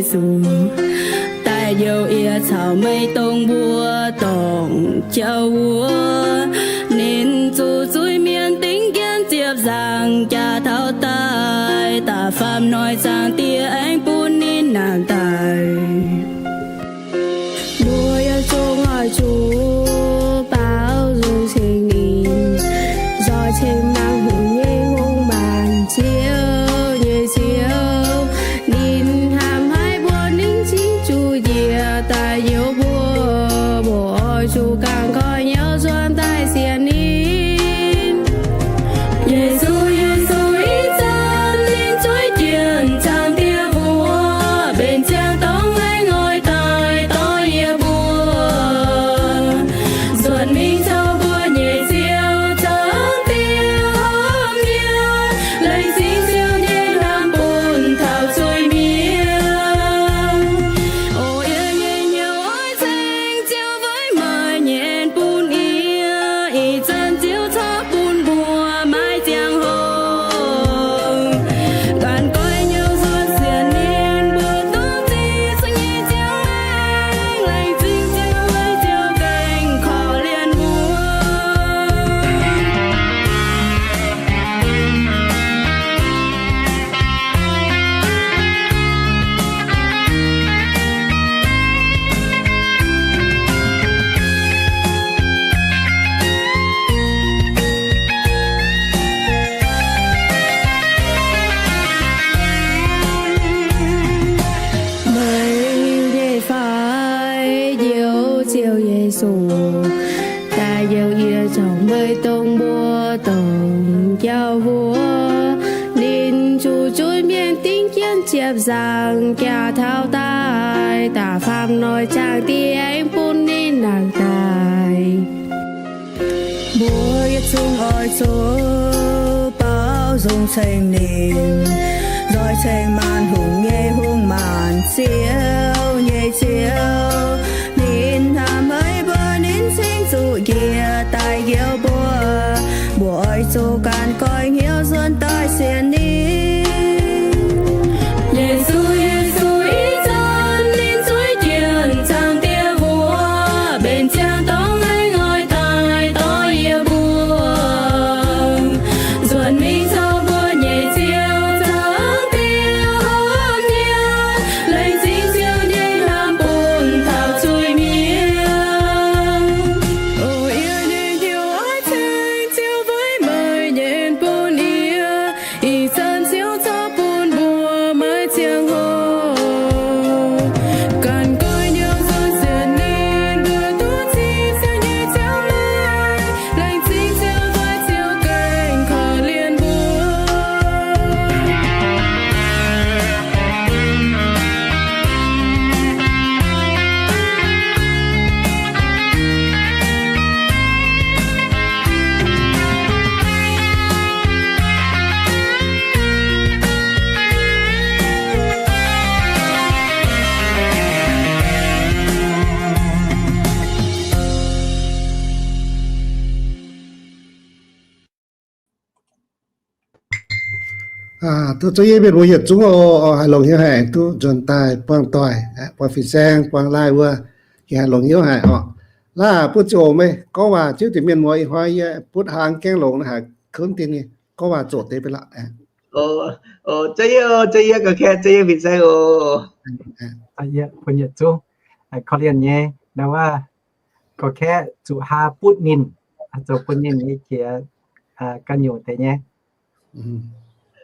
Yesu, daaih njoux yie caux meih dongh mbuo dorngc jauv wuov. Ninh zuqc zuiz-mienh dingv jienv ziepc nzaangc jaax taux daaih, da'faam hnoi Zaangc Diex aengx bun ninh nangh daaih. Mbuo yietc zungv oix zuqc baaux nzung ceng ninh, nzoih ceng mangc hungh nyei hungh maanc, Ziouv nyei Ziouv. Ninh hnamv haic mbuo, ninh cingx zuqc njiec daaih njoux mbuo. Mbuo oix zuqc ganh goiv hnyouv nzuonx daaih sienx ninh. Yesu, Yesu, ih zanc ninh zueiz jienv Zaangc Diex mbuox, mbenc ziangx dorngx laengz oix daaih dorh yie mbuo, nzuonx mingh caux mbuo nyei Ziouv Zaangc Diex horpc nyei, laengz zingh Ziouv nyei hnamv bun taux zuiz-mienh. O yie nyei hnyouv oix ceng Ziouv weic meih nyei bun yie, ih zanc Ziouv corc bun mbuo maiv ziangh hoc ganh goiv hnyouv nzuonx sienx ninh, mbuo duqv zipv Ziouv nyei nziaamv maengc, laengz zingh Ziouv weic Ziouv gengh korv-lienh mbuo. Meih nyei fai, Njoux Ziouv Yesu, daaih njoux yie caux meih dongh mbuo dorngc jauv wuov. Ninh zuqc zuiz-mienh dingv jienv ziepc nzaangc jaax taux daaih, da'faam hnoi Zaangc Diex aengx bun ninh nangh daaih. Mbuo yietc zungv oix zuqc baaux nzung ceng ninh, nzoih ceng maanc hungh nyei hungh maanc, Ziouv nyei Ziouv. Ninh hnamv haic mbuo, ninh cingx zuqc njiec daaih njoux mbuo. Mbuo oix zuqc ganh goiv hnyouv nzuonx daaih sienx ninh. Yesu, Yesu, ih zanc ninh zueiz jienv Zaangc Diex mbuox, mbenc ziangx dorngx laengz oix daaih dorh yie mbuo, nzuonx mingh caux mbuo nyei Ziouv Zaangc Diex horpc nyei, laengz zingh Ziouv nyei hnamv bun taux zuiz-mienh. O yie nyei hnyouv oix ceng Ziouv weic meih nyei bun yie, ih zanc Ziouv corc bun mbuo maiv ziangh hoc ganh goiv hnyouv nzuonx sienx ninh, mbuo duqv zipv Ziouv nyei nziaamv maengc, laengz zingh Ziouv weic Ziouv gengh korv-lienh mbuo. Duqv zuov yie mienh mbuo yietc zungv oc, haih longx hnyouv haic, duqv nzuonx daaih buangh doic, buangh fin-saeng, buangh live wuov, yie haih longx hnyouv haic oc. Laaih butv ziouc meih gorngv waac ziouv deix mienh muoz, ih hnoi yie butv hlang gaengh longx naaiv haic, kunv dien nyei gorngv waac zoqc deix beiv laqc. Zuov yie, zuov yie ga'kaeqv, zuov yie fin-saeng oc. Yie bun yietc zungv korv-lienh nyei, naaiv waac ga'kaeqv zuqc haa butv ninh, zoux bun ninh nyei qiex ga'nyungc deix nyei.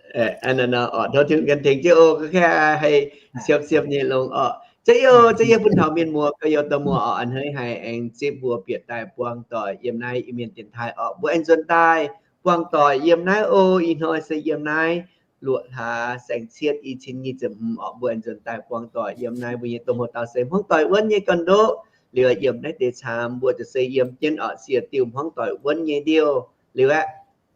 Tov Tin-Hungh tengx jienv oc, ga'kaeqv haih siepv-siepv nyei longx oc. Zuov yie, zuov yie bun taux mienh muoz, gorx-youz, dauh muoz oc, a'hneiv haic aengx zipv mbuo bieqc daaih buangh doic yiem naaiv Iu-Mienh dienx taaih oc. Mbuo aengx nzuonx daaih buangh doic yiem naaiv oc. Ih hnoi se yiem naaiv luoqc hlaax saeng-cietv i cin nyic ziepc hmz oc. Mbuo aengx nzuonx daaih buangh doic yiem naaiv. Mbuo nyei domh hoc dauh se hmuangv doic wuonv nyei ganh ndoqv. Liuz yiem naaiv deix camv mbuo ziouc se yiem jienv oc, sie diuh hmuangv doic wuonv nyei ndiouh. Liuz aeqv,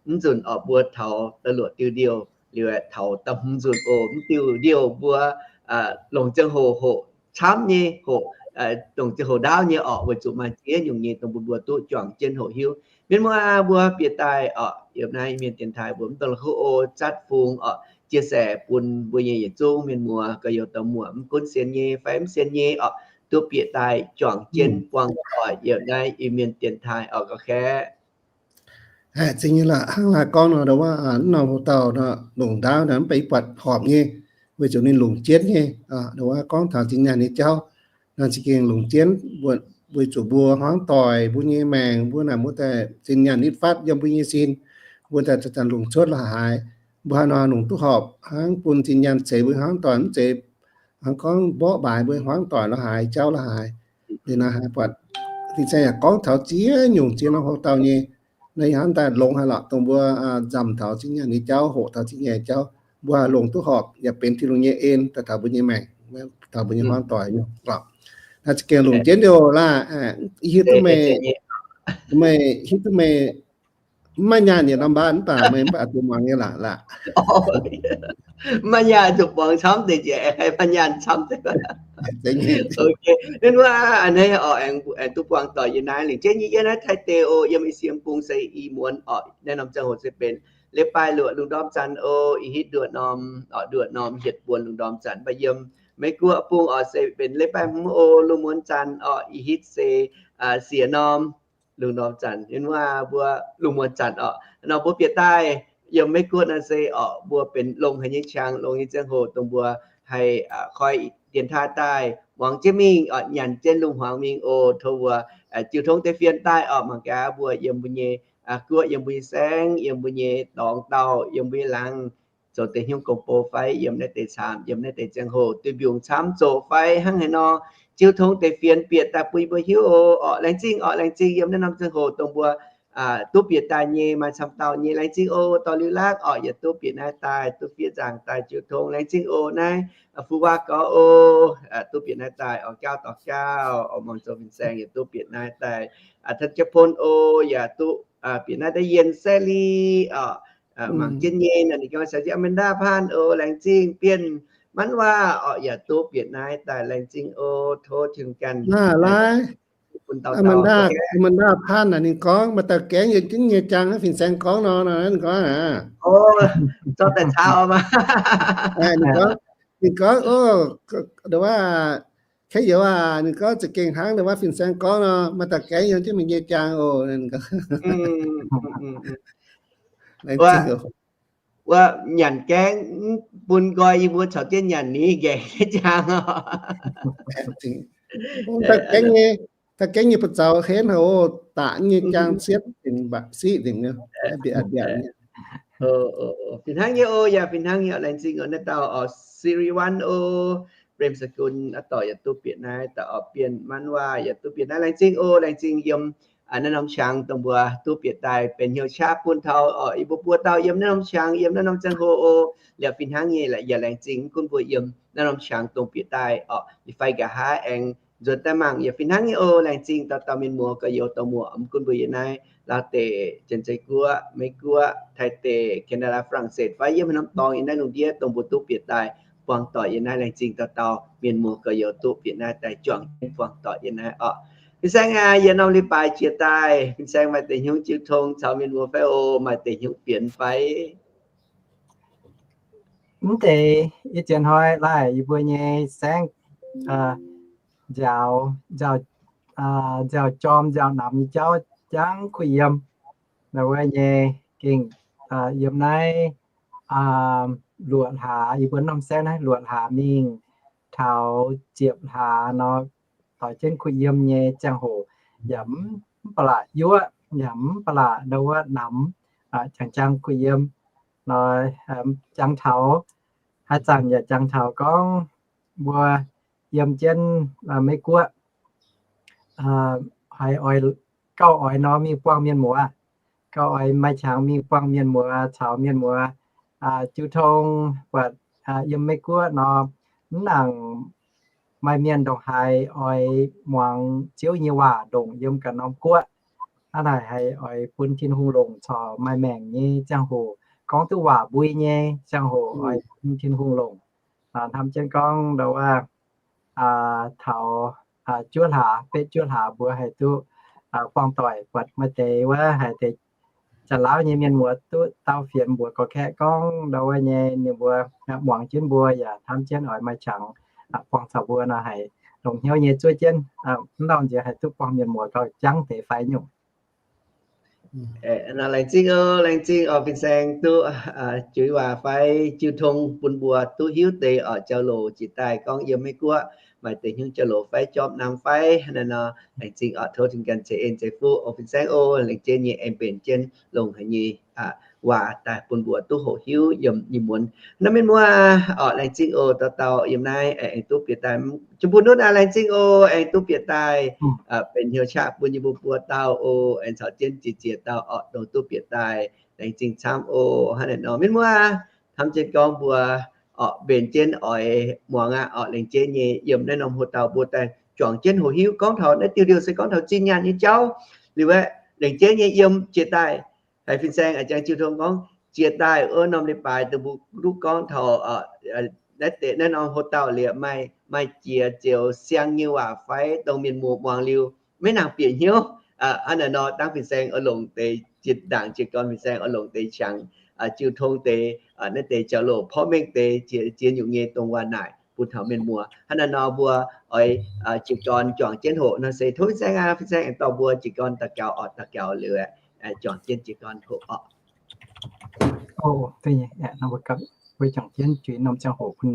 mv nzunc oc mbuo taux da'luoqc diuh ndiouh. Liuz aeqv, taux da'hmz nzunc oc, mv diuh ndiouh mbuo longc ziangh hoc hoqc camv nyei, hoqc, longc ziangh hoc ndaauv nyei oc, weic zuqc maaih ziex nyungc nyei dongh bun mbuo duqv juangc jienv hoqc hiuv. Mienh muoz aac, mbuo bieqc daaih oc, yiem naaiv Iu-Mienh dienx taaih mbuo mv dongh la'kuqv oc, zatv fungx oc, chia sẻ bun mbuo nyei yietc zungv mienh muoz gorx-youz dauh muoc, mv gunv sienx nyei fai mv sienx nyei orqc, duqv bieqc daaih juangc jienv buangh doic yiem naaiv Iu-Mienh dienx taaih orqc, gauh kaeqv. Hnangv naaiv gorngv nor, ndo wuov, norm hoc dauh nor, longc ndaauv nor mv baac yie buatc horpc nyei, weic zuqc ninh longc jienv nyei. Ndo wuov gorngv taux zinh nyaanh nyei jauv, nor za'gengh longc jienv, weic zuqc mbuo hmuangv doic, mbuo nyei maengc, mbuo naaic mbuo daaih zinh nyaanh nitv fatv yiem mbuo nyei sin, mbuo daaih zanc-zanc longc cuotv la'haaix. Mbuo haaix nor longc duqv horpc hnangv bun zinh nyaanh ceix mbuo hmuangv doic mv zeiz hnangv gorngv mborqv mbaaix mbuo hmuangv doic la'haaix, jauv la'haaix. Liuz nor haiz buatc fin-saeng yaac gorngv taux ziex nyungc ziex norm hoc dauh nyei. Naaiv hnangv daaih longx haic lorqc, dongh mbuo nzamc taux zinh nyaanh nyei jauv, hoqc taux zinh nyaanh nyei jauv, mbuo haih longc duqv horpc yaac benx Tin-Hungh nyei en daaih taux mbuo nyei maengc, taux mbuo nyei hmuangv doic nyei lorqc. Naaiv za'gengh longc jienv liuz laah, hiuv duqv meih, meih hiuv duqv meih mv maaih nyaanh yietc norm mbaanv mv baac meih mv baac zuqc muangx nyei laah, laah. Mv maaih nyaanh zuqc muangx camv deix njiec, mv maaih nyaanh camv deix. Ok, ninh wuov a'hneiv oc, aengx duqv buangh doic yiem naaiv lingc jienv nyei yiem naaiv Taiv deic oc, yiem ih siem bung se ih muonz oc, naaiv norm ziangh hoc se benx leiz-baaix luoqc lungh ndorm zanc oc, ih hitv nduoqc norm, oc, nduoqc norm hietc buonc lungh ndorm zanc. Mv baac yiem Meiv Guoqv bung oc se benx leiz-baaix hmz oc, lungh muonz zanc oc, ih hitv se siec norm lungh ndorm zanc. Yiem wuov mbuo lungh muonz zanc oc, nor mbuo bieqc daaih yiem Meiv Guoqv naaiv se oc, mbuo benx longx haic nyei qangx, longx nyei ziangh hoc dongh mbuo haih koi dienx taaih daaih muangx jienv mingh oc, nyanc jienv lungh hmuangx mingh oc. Tov mbuo jiu tongv deix fienx daaih oc, mangc gaax mbuo yiem mbuo nyei guoqv, yiem mbuo nyei saengv, yiem mbuo nyei dorngx dauh, yiem mbuo nyei laangz, zoux deix hnyouv gong-bou fai yiem naaiv deix caamx, yiem naaiv deix ziangh hoc duih mbiungc camv zoqc fai hnangv haaix nor, jiu tongv deix fienx bieqc daaih bun mbuo hiuv oc. Oc, laengz zingh oc, laengz zingh yiem naaiv norm ziangh hoc dongh mbuo duqv bieqc daaih nyei maaih camv dauh nyei. Laengz zingh oc, dorh liuz laangv oc, yaac duqv bieqc naaiv daaih, duqv fiev nzaangc daaih jiu tongv. Laengz zingh oc, naaiv Fu Waac Gorx oc, duqv bieqc naaiv daaih oc, Gauv Dorh Gauv oc, muangx zoux fin-saeng yaac duqv bieqc naaiv daaih, Tan Jiex Pon oc, yaac duqv bieqc naaiv daaih, Yienh Saeqv Li oc, mangc jienv nyei nor, ninh gorngv caux jienv Amanda Paan oc, laengz zingh, Bienh Manv Waac oc, yaac duqv bieqc naaiv daaih, laengz zingh oc, tov Tin-Hungh ganh bun dauh dauh. Amanda Paan naaic ninh gorngv maaih dauh gaengh yiem jienv nyei jaang, fin-saeng gorngv nor, ninh gorngv aac, zorqv daaih caux maah. Ninh gorngv, ninh gorngv, o, ndo wuov, kaav youz aac, ninh gorngv za'gengh hnangv ndo wuov fin-saeng gorngv nor, maaih dauh gaengh yiem jienv meih nyei jaang oc. Wuov nyanc gaengh, bun nqoi yie mbuo caux jienv nyanc ni gaengh nyei jaang oc. Da'gaengh nyei, da'gaengh nyei buoz-zaux henv haic oc, da'nyeic jaang cietv dingc mba'siqv dingc nyei, mbiaatc mbiaatc nyei. Fih hnangv nyei oc, yaac fih hnangv nyei oc, laengz zingh oc, naaiv dauh oc, Siri Wan oc, Brem Saqun, a'dorc yaac duqv bieqc naaiv, dauh oc, Bienh Manv Waac yaac duqv bieqc naaiv, laengz zingh oc, laengz zingh yiem naaiv norm qangx dongh mbuo duqv bieqc daaih benx hnyouv qaqv bun taux oc, yie mbuo buo dauh yiem naaiv norm qangx, yiem naaiv norm ziangh hoc oc. Liuz fih hnangv nyei yaac laengz zingh gunv mbuo yiem naaiv norm qangx dongh bieqc daaih oc, fai nqa'haav aengx nzuonx daaih mangc yaac fih hnangv nyei oc. Laengz zingh dauh dauh mienh muoz gorx-youz dauh muoc, mv gunv mbuo yiem naaiv Laauv deic, Janx-Zei Guoqv, Meiv Guoqv, Taiv deic, Canada, Faa^lang^set, fai yiem haaix norm dorngx yiem naaiv lungh ndiev dongh mbuo duqv bieqc daaih buangh doic yiem naaiv. Laengz zingh dauh dauh mienh muoz gorx-youz duqv bieqc naaiv daaih juangc jienv buangh doic yiem naaiv oc. Fin-saeng aac, yietc norm leiz-baaix jiex daaih, fin-saeng maaih deix hnyouv jiu tong caux mienh muoz fai oc, maaih deix hnyouv fienx fai? Mv deix, yie zienx hnoi laaic yie mbuo nyei saengv nziaaux, nziaaux jorm nziaaux namx nyei jauv jangv kuh yiem. Ndau wuov nyei gengh yiem naaiv luoqc hlaax, yie mbuo norm saengv naaiv luoqc hlaax mingh taux ziepc hlaax nor, doix jienv kuh yiem nyei ziangh hoc yaac mv ba'laqc yuoqv, yaac mv ba'laqc ndau wuov namx, jangx jangx kuh yiem. Nor jangx taux, haaix zanc yaac jangx taux gorngv mbuo yiem jienv Meiv Guoqv, haiz oix, gauh oix nor mingh buangh mienh muoz, gauh oix maaih qangx mingh buangh mienh muoz, caux mienh muoz jiu tong, buatc yiem Meiv Guoqv nor, mv nangc maaih mienh ndongc haaix oix muangx Ziouv nyei waac ndongc yiem ganh norm guoqv. Hnangv naaic haiz oix bun Tin-Hungh longc corc maaih maengc nyei ziangh hoc, gorngv duqv waac mbui nyei ziangh hoc oix bun Tin-Hungh longc. Hnamv jienv gorngv ndau wuov taux juov hlaax, betv juov hlaax mbuo haih duqv buangh doic, buatc maaih deix wuov haiz deix Janx-Laauv nyei mienh muoz duqv dau fienx mbuox gorqv-kaeqv gorngv ndau wuov nyei ninh mbuo muangx jienv mbuo yaac hnamv jienv oix maaih qangx buangh caux mbuo nor, haiz longx hnyouv nyei zuov jienv, mv lauh nziex haih duqv buangh mienh muoz gauh jangv deix fai nyungc. Laengz zingh oc, laengz zingh oc, fin-saeng duqv juix waac fai jiu tong bun mbuo duqv hiuv deix oc, jauv-louc jiex daaih gorngv yiem Meiv-Guoqv maaih deix hnyouv jauv-louc fai jorm namx fai hnangv naaiv nor. Laengz zingh oc, tov Tin-Hungh ganh ceix en ceix fuqv oc, fin-saeng oc, laengz jienv nyei aengx mbenc jienv longx haic nyei waac daaih bun mbuo duqv hoqc hiuv yiem nyei muonz. Naaiv mienh muoz oc, laengz zingh oc, dauh dauh yiem naaiv aengx duqv bieqc daaih. Jiem Bun Nutv aac, laengz zingh oc, aengx duqv bieqc daaih benx hnyouv qaqv bun yie mbuo buo dauh oc, aengx caux jienv ziex ziex dauh oc, dongh duqv bieqc daaih. Laengz zingh camv oc. Hnangv naaiv nor mienh muoz, hnamv jienv gorngv mbuo oc, mbenc jienv oix muangx aqv oc, laengz jienv nyei yiem naaiv norm hoc-dauh mbuo daaih juangc jienv hoqc hiuv gorngv taux naaiv diuh liouh se gorngv taux zinh nyaanh nyei jauv liuz aeqv, laengz jienv nyei yiem jiex daaih haiz fin-saeng a'jang jiu tong gorngv jiex daaih wuov norm leiz-baaix dongh mbuo duqv gorngv taux naaiv deix naaiv norm hoc-dauh liuz maaih, maaih jiex ziouc siang nyei waac fai dongh mienh muoz muangx liuz maiv nangc bieqc hnyouv. Hnangv naaiv nor dangv fin-saeng oix longc deix jiex ndaangc jiex gorn, fin-saeng oix longc deix qangx jiu tong deix naaiv deix jauv-louc porv mengh deix ziex, ziex nyungc nyei dongh waac naaic bun taux mienh muoz. Hnangv naaiv nor mbuo oix jiez gorn juangc jienv hoqc nor se tov fin-saeng aac, fin-saeng aengx dorh mbuo jiez gorn daux gaux oc, daux gaux liuz juangc jienv jiez gorn hoqc oc. Mbuo juangc jienv juix norm ziangh hoc bun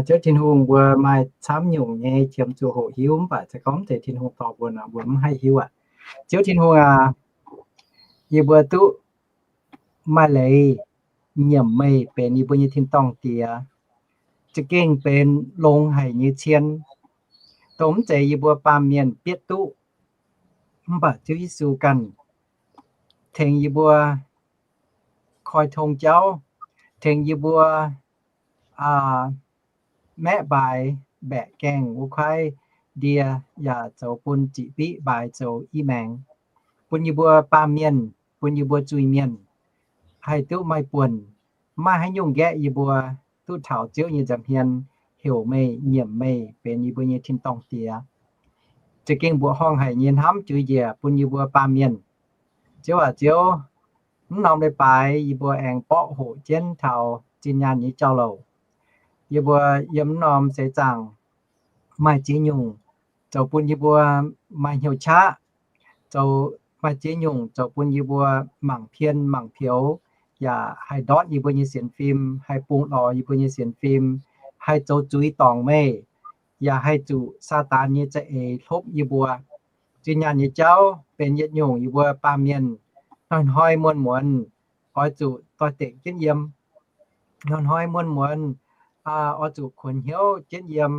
Ziouv Tin-Hungh, mbuo maaih camv nyungc nyei qiemx zuqc hoqc hiuv mv baac se gorngv mv zeiz Tin-Hungh dorh mbuo nor mbuo mv haih hiuv aqv. Ziouv Tin-Hungh aac, yie mbuo duqv maaih leiz nyiemc meih benx yie mbuo nyei tin-dorngh Diex, za'gengh benx longx haic nyei cien, dongh mv zeiz yie mbuo baamh mienh bietv duqv. Mv baac Ziouv Yesu ganh tengx yie mbuo koi tong jauv, tengx yie mbuo maeqv mbaaix mbaeqc gaengh wuov kuaaiv ndie, yaac zoux bun ziqc biqv mbaaix zoux i maengx, bun yie mbuo baamh mienh, bun yie mbuo zuiz-mienh haih duqv maaih buonc. Mv maaih haaix nyungc nqaeqv yie mbuo duqv taux Ziouv nyei nza'hmien heuc meih, nyiemc meih benx yie mbuo nyei tin-dorngh Diex. Za'gengh mbuoqc horngh haic nyei hnamv juix njiec bun yie mbuo baamh mienh. Ziouv aac Ziouv, mv norm leiz-baaix yie mbuo aengx borqv hoqc jienv taux zinh nyaanh nyei jauv-louc. Yie mbuo yiem mv norm seix zaangc maaih ziex nyungc zoux bun yie mbuo maaih hnyouv qaqv, zoux maaih ziex nyungc zoux bun yie mbuo mangc pien mangc pioux, yaac haih ndortv yie mbuo nyei sienx fim, haih bungx lorz yie mbuo nyei sienx fim, haih zoux zuiz dorngc meih, yaac haih zuqc Saadaan nyei za'eix hlopv yie mbuo. Zinh nyaanh nyei jauv benx yietc nyungc yie mbuo baamh mienh hnoi-hnoi muonz-muonz oix zuqc doix-dekc jienv yiem, hnoi-hnoi muonz-muonz oix zuqc kuonx hnyouv jienv yiem.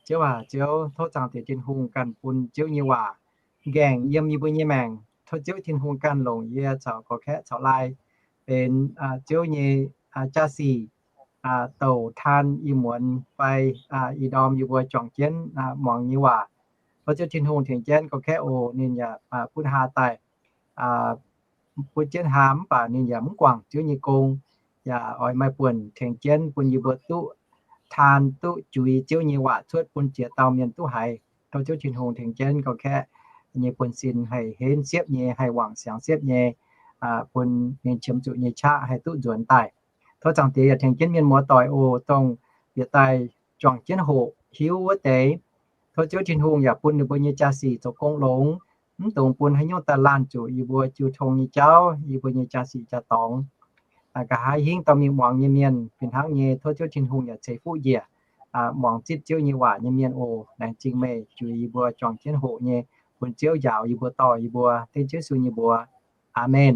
Ziouv aac Ziouv, tov Zaangc Diex Tin-Hungh ganh bun Ziouv nyei waac nqaengc yiem yie mbuo nyei maengc. Tov Ziouv Tin-Hungh ganh longc yie caux gorx-kaeqv caux laai benx Ziouv nyei jaa-sic, douc taan ih muonz fai ih ndorm yie mbuo juangc jienv muangx nyei waac. Tov Ziouv Tin-Hungh tengx jienv gorx-kaeqv oc, ninh yaac butv haa daaih, butv jienv haa mv baac ninh yaac mv guangc Ziouv nyei gong, yaac oix maaih buonc tengx jienv bun yie mbuo duqv taan duqv juix Ziouv nyei waac cuotv bun ziex dauh mienh duqv haiz. Tov Ziouv Tin-Hungh tengx jienv gorx-kaeqv nyei buonv-sin haih henv siepv nyei, haih wangc siangx siepv nyei, bun ninh qiemx zuqc nyei qaqv haih duqv nzuonx daaih. Tov Zaangc Diex yaac tengx jienv mienh muoz-doic oc, dongh bieqc daaih juangc jienv hoqc hiuv wuov deix. Tov Ziouv Tin-Hungh yaac bun ninh mbuo nyei jaa-sic zoux gong longx, mv dungx bun haaix nyungc daaih laanh zuqc yie mbuo jiu tong nyei jauv, yie mbuo nyei jaa-sic jaa-dorngx. Nqa'haav hingv dorh mingh muangx nyei mienh fih hnangv nyei, tov Ziouv Tin-Hungh yaac ceix fuqv njiec muangx zipv Ziouv nyei waac nyei mienh oc. Laengz zingh meih juix yie mbuo juangc jienv hoqc nyei, bun Ziouv njaaux yie mbuo dorh yie mbuo. Dengv Ziouv Yesu nyei mbuox. Aamen.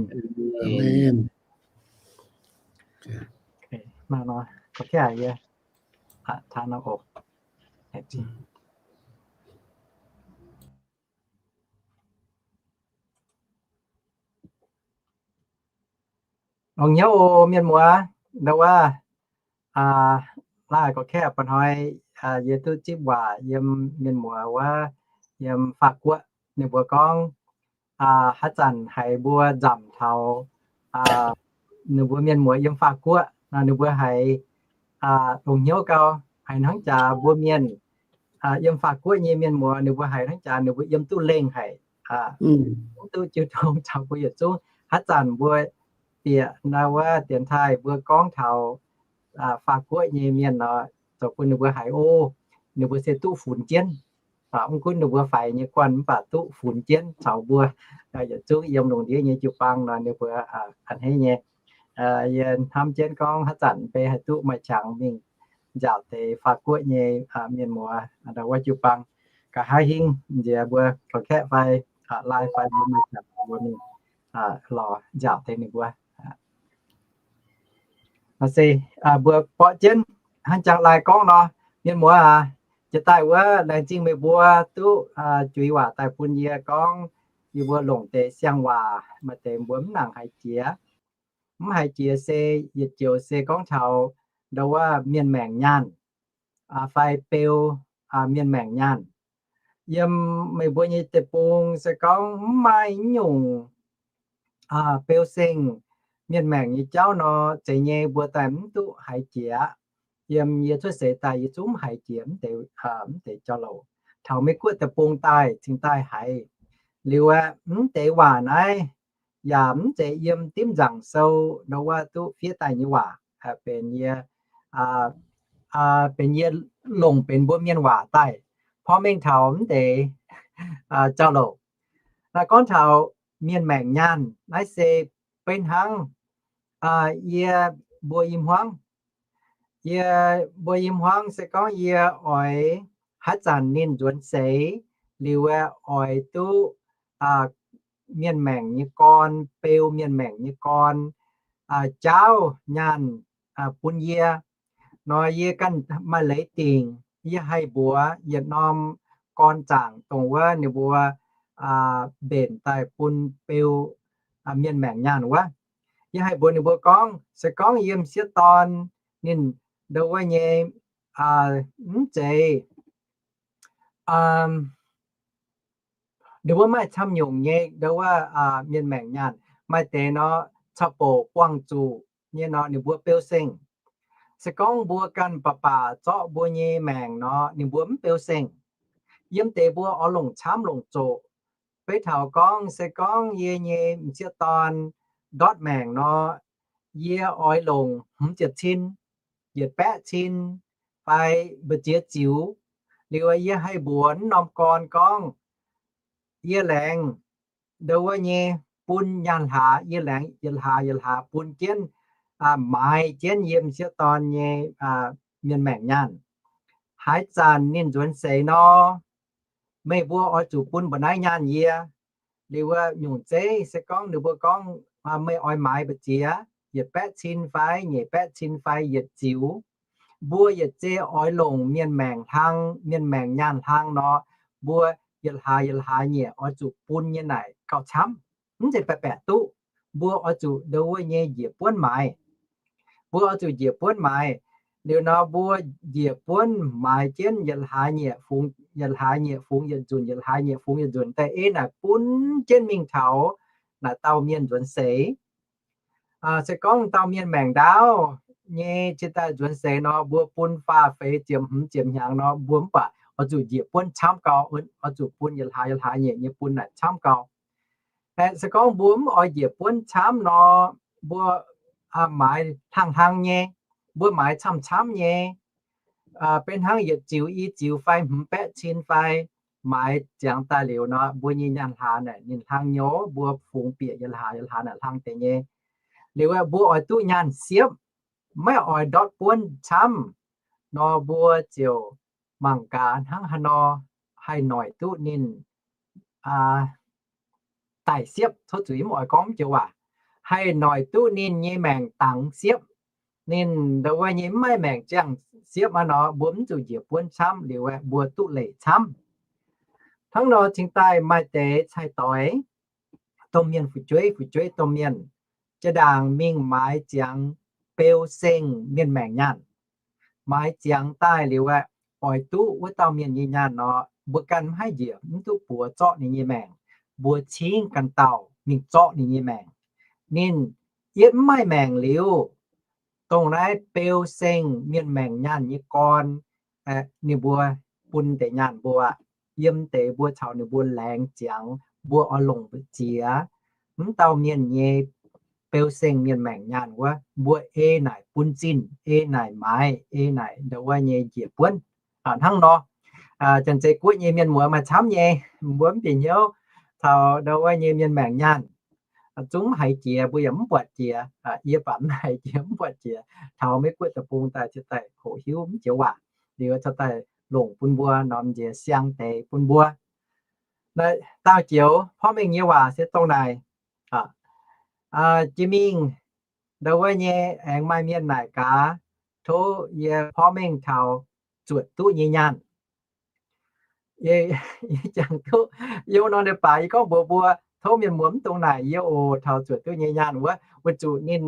Longx hnyouv oc mienh muoz. Ndau wuov, laaih gorx-kaeqv ba'hnoi yie duqv zipv waac yiem mienh muoz wuov, yiem Faatv Guoqv. Ninh mbuo gorngv haaix zanc haiz mbuo nzamc taux ninh mbuo mienh muoz yiem Faatv Guoqv nor, ninh mbuo haiz longx hnyouv gau, haiz hnangv jaax mbuo mienh yiem Faatv Guoqv nyei mienh muoz ninh mbuo haiz hnangv jaax ninh mbuo yiem duqv lengh haic, mv duqv jiu tong caux mbuo yietc zungv. Haaix zanc mbuo bieqc wuov dienx taaih mbuo gorngv taux Faah Guoqv nyei mienh nor, zoux bun ninh mbuo haiz, o, ninh mbuo se duqv funx jienv. Mv gunv ninh mbuo faix nyei guanh mv baac duqv funx jienv caux mbuo yietc zungv yiem lungh ndiev nyei jiu-baang nor ninh mbuo a'hneiv nyei. Yie hnamv jienv gorngv haaix zanc mv bei haih duqv maaih qangx mingh nziaauc deix Faah Guoqv nyei mienh muoz ndau wuov jiu-baang. Nqa'haav hingv nziex mbuo Gorx-Kaeqv fai Laai fai mbuo maaih qangx mbuo mingh lorz nziaauc deix ninh mbuo. Se mbuo borqv jienv hnangv jangx Laai gorngv nor, mienh muoz aac, jiex daaih wuov laengz zingh meih mbuo duqv juix waac daaih bun yie gorngv yie mbuo longc deix siang-waac maaih deix mbuo mv nangc haiz jiex. Mv haiz jiex se yietc joux se gorngv taux ndau wuov mienh maengc nyaanh fai beu mienh maengc nyaanh. Yiem meih mbuo nyei deic-bung se gorngv mv maaih nyungc beu seng mienh maengc nyei jauv nor, zeiz nyei mbuo daaih mv duqv haiz jiex. Yiem yie cuotv seix daaih yie zungv mv haiz jiex mv deix jauv-louc. Taux Mei-Guoqv deic-bung daaih cingx daaih haiz. Liuz aeqv, mv deix waac naaiv yaac mv zeiz yiem dimv nzaangc sou ndau wuov duqv fiev daaih nyei waac, benx yie, benx yie longc benx mbuo mienh waac daaih porv mengh taux mv deix jauv-louc. Naaiv gorngv taux mienh maengc nyaanh naaiv se beiv hnangv yie mbuo i hmuangv. Yie mbuo i hmuangv se gorngv yie oix haaix zanc ninh nzuonx seix liuz aeqv, oix duqv mienh maengc nyei gorn, beu mienh maengc nyei gorn jaauv nyaanh bun yie nor, yie ganh maaih leiz dingc. Yie haih mbuox yietc norm gorn zaangc dongh wuov ninh mbuo mbenc daaih bun beu mienh maengc nyaanh wuov. Yie haih mbuox ninh mbuo gorngv, se gorngv yie m'sieqv dorn ninh ndau wuov nyei mv zeiz, ninh mbuo maaih camv nyungc nyei ndau wuov mienh maengc nyaanh. Maaih deix nor, caux bouc buangh zuqc nyei nor, ninh mbuo beu seng. Se gorngv mbuo ganh baac baac zorqv mbuo nyei maengc nor, ninh mbuo mv beu seng. Yiem deix mbuo oix longc camv longc zoqc. Beiv taux gorngv, se gorngv yie nyei m'sieqv dorn ndortv maengc nor, yie oix longc hmz ziepc cin, yietc baeqv cin, fai mbu'ziex ziux. Liuz yie haih mbuox norm gorn gorngv, yie laengz ndau wuov nyei bun nyaanh hlaax, yie laengz yietc hlaax yietc hlaax bun jienv, maaiz jienv yie m'sieqv dorn nyei mienh maengc nyaanh. Haaix zanc ninh nzuonx seix nor, meih mbuo oix zuqc bun mba'naaiv nyaanh yie. Liuz wuov nyungc zeiv se gorngv ninh mbuo gorngv, meih oix maaiz mbu'ziex, yietc baeqv cin fai, nyeic baeqv cin fai, yietc ziux, mbuo yietc zei oix longc mienh maengc hlang, mienh maengc nyaanh hlang nor, mbuo yietc hlaax yietc hlaax nyei oix zuqc bun nyei naaic gauh camv. Mv zeiz baeqc baeqc duqv. Mbuo oix zuqc ndau wuov nyei njiec buonv maaiz. Mbuo oix zuqc njiec buonv maaiz. Liuz nor mbuo njiec buonv maaiz jienv yietc hlaax nyei fungx, yietc hlaax nyei fungx yietc nzunc, yietc hlaax nyei fungx yietc nzunc daaih ei naaic bun jienv mingh taux naaic dauh mienh nzuonx seix. Se gorngv dauh mienh maengc ndaauv nyei cingx daaih nzuonx seix nor, mbuo bun faah feix ziepc hmz ziepc hnyangx nor, mbuo mv baac oix zuqc njiec buonv camv gau, oix zuqc bun yietc hlaax yietc hlaax nyei, nyei bun naaic camv gau. Se gorngv mbuo mv oix njiec buonv camv nor, mbuo maaiz hlang-hlang nyei, mbuo maaiz camv-camv nyei, beiv hnangv yietc ziux i ziux fai hmz baeqv cin fai, maaiz ziangx daaih liuz nor, mbuo nyei nyaanh hlaax naaic ninh hlang nyouv, mbuo fungx bieqc yietc hlaax yietc hlaax naaic hlang deix nyei. Liuz mbuo oix duqv nyaanh siepv, maiv oix ndortv buonv camv nor, mbuo ziouc mangc gaax hnangv haaix nor haih noic duqv ninh daic siepv. Tov zuiz mv oix gorngv mv joux waac, haih noic duqv ninh nyei maengc dangx siepv. Ninh ndau wuov nyei mv maaih maengc ziangh siepv aqv nor, mbuo mv zuqc njiec buonv camv liuz aeqv, mbuo duqv leic camv. Hnangv nor cingx daaih maaih deix cai-doix, domh mienh fu'jueiv, fu'jueiv domh mienh, jaa-ndaangc mingh maaiz ziangx beu seng mienh maengc nyaanh. Maaiz ziangx daaih liuz aeqv, oix duqv wuov dauh mienh nyei nyaanh nor, mbuo ganh mv haih njiec, mv duqv buoz zorqv ninh nyei maengc. Mbuo cingv ganh dauh mingh zorqv ninh nyei maengc. Ninh yietv mv maaih maengc liuz, dongh naaiv beu seng mienh maengc nyaanh nyei gorn, ninh mbuo bun deix nyaanh mbuo, yiem deix mbuo caux ninh mbuo laengz ziangx, mbuo oix longc mbu'ziex, mv dauh mienh nyei beu seng mienh maengc nyaanh wuov, mbuo ei naaic bun zinh, ei naaic maaiz, ei naaic ndau wuov nyei njiec buonv. Hnangv nor, janx-zei guoqv nyei mienh muoz maaih camv nyei, mbuo mv bieqc hnyouv taux ndau wuov nyei mienh maengc nyaanh. Zungv mv haiz jiex, mbuo yaac mv buatc jiex. Yie baac mv haiz jiex, mv buatc jiex. Taux Meiv Guoqv deic-bung daaih, cingx daaih hoqc hiuv mv joux waac, liuz cingx daaih longc bun mbuo norm nziex siang deix bun mbuo. Naaiv dauh joux porv mengh nyei waac se dongh naaic. Jiex mingh ndau wuov nyei aengx maaih mienh naaic gaax, tov yie porv mengh taux zuotc duqv nyei nyaanh. Yie jangx duqv yiem norm leiz-baaix yie gorngv mbuox mbuo, tov mienh muoz mv dungx naaic yie oc taux zuotc duqv nyei nyaanh wuov, weic zuqc ninh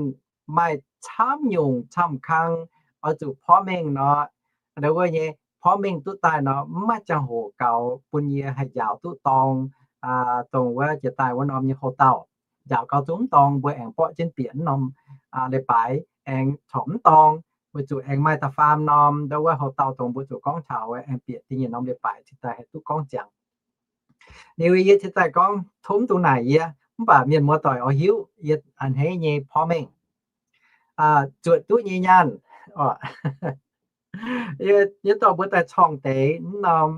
maaih camv nyungc camv kang oix zuqc porv mengh nor, ndau wuov nyei porv mengh duqv daaih nor, mv maaih ziangh hoc gaux bun yie haih njaaux duqv dorng, dongh wuov jiex daaih wuov norm nyei houx dauh. Njaaux gaux zungv mv dorng, mbuo aengx borqv jienv bieqc mv norm leiz-baaix, aengx corc mv dorng, weic zuqc aengx maaih da'faam norm ndau wuov houx dauh dongh mbuo zuqc gorngv taux aengx bieqc da'nyeic norm leiz-baaix cingx daaih haih duqv gorngv ziangx. Liuz yie cingx daaih gorngv tov mv dungx naaic yie, mv baac mienh muoz doic oix hiuv yie a'hneiv nyei porv mengh, zuotc duqv nyei nyaanh. Yie dorh mbuo daaih corng deix mv norm,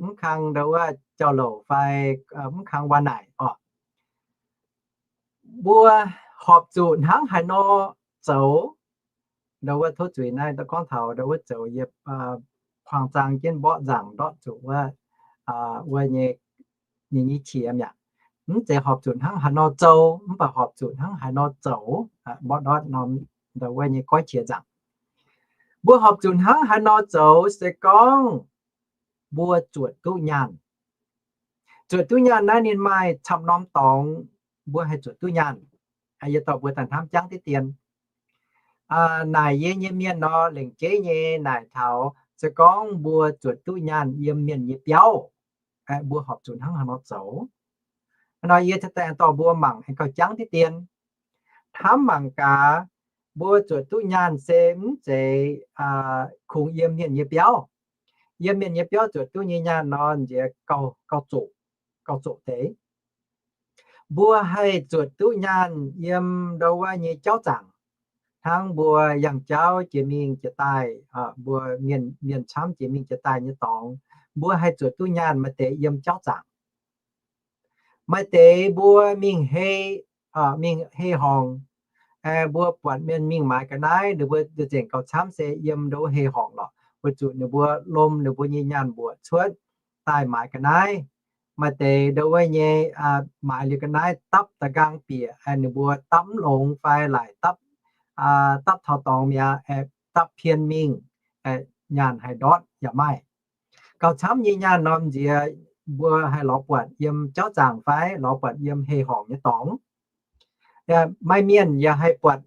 mv kang ndau wuov jauv-louc fai mv kang waac naaic oc. Mbuo horpc zuqc hnangv haaix nor zoux? Ndau wuov tov zuiz naaiv gorngv taux ndau wuov zoux yie kuangx zaang jienv mborqv nzaangc ndortv zuqc wuov, wuov nyei, nyei, nyei qiex mi'aqv. Mv zeiz horpc zuqc hnangv haaix nor zoux, mv baac horpc zuqc hnangv haaix nor zoux, mborqv ndortv norm ndau wuov nyei goiv qiex nzaangc. Mbuo horpc zuqc hnangv haaix nor zoux se gorngv mbuo zuotc duqv nyaanh. Zuotc duqv nyaanh naaiv ninh maaih camv norm dorngx mbuo haih zuotc duqv nyaanh. Yie dorh mbuo daaih hnamv jangv diqv dien. Naaic yie nyei mienh nor, lengc jeiv nyei naaic taux, se gorngv mbuo zuotc duqv nyaanh yiem mienh nyei biauv, mbuo horpc zuqc hnangv haaix nor zoux? Nor yie cingx daaih dorh mbuo mangc aengx gauh jangv diqv dien. Hnamv mangc gaax, mbuo zuotc duqv nyaanh se mv zeiz kungx yiem mienh nyei biauv. Yiem mienh nyei biauv zuotc duqv nyei nyaanh nor, nziex gauh, gauh zoqc, gauh zoqc deix. Mbuo haih zuotc duqv nyaanh yiem ndau wuov nyei jauv zaangc, hnangv mbuo yangh jauv jiex mingh jiex daaih, mbuo mienh, mienh camv jiex mingh jiex daaih nyei dorngx, mbuo haih zuotc duqv nyaanh maaih deix yiem jauv zaangc. Maaih deix mbuo mingh hei, mingh hei horngc, mbuo buatc mienh mingh maaiz ga'naaiv, ninh mbuo nzengc gauh camv se yiem ndau wuov hei horngc lorqc, weic zuqc ninh mbuo lomh ninh mbuo nyei nyaanh mbuoqc cuotv daaih maaiz ga'naaiv. Maaih deix ndau wuov nyei maaiz liuz ga'naaiv dapv da'nqaang bieqc, ninh mbuo dapv mv longx fai laaic dapv, dapv taux dorngx mi'aqv, dapv pien mingh, nyaanh haih ndortv yaac maaih. Gauh camv nyei nyaanh norm nziex mbuo haih lorz buatc yiem jauv zaangc fai lorz buatc yiem hei horngc nyei dorngx. Maaih mienh yaac haih buatc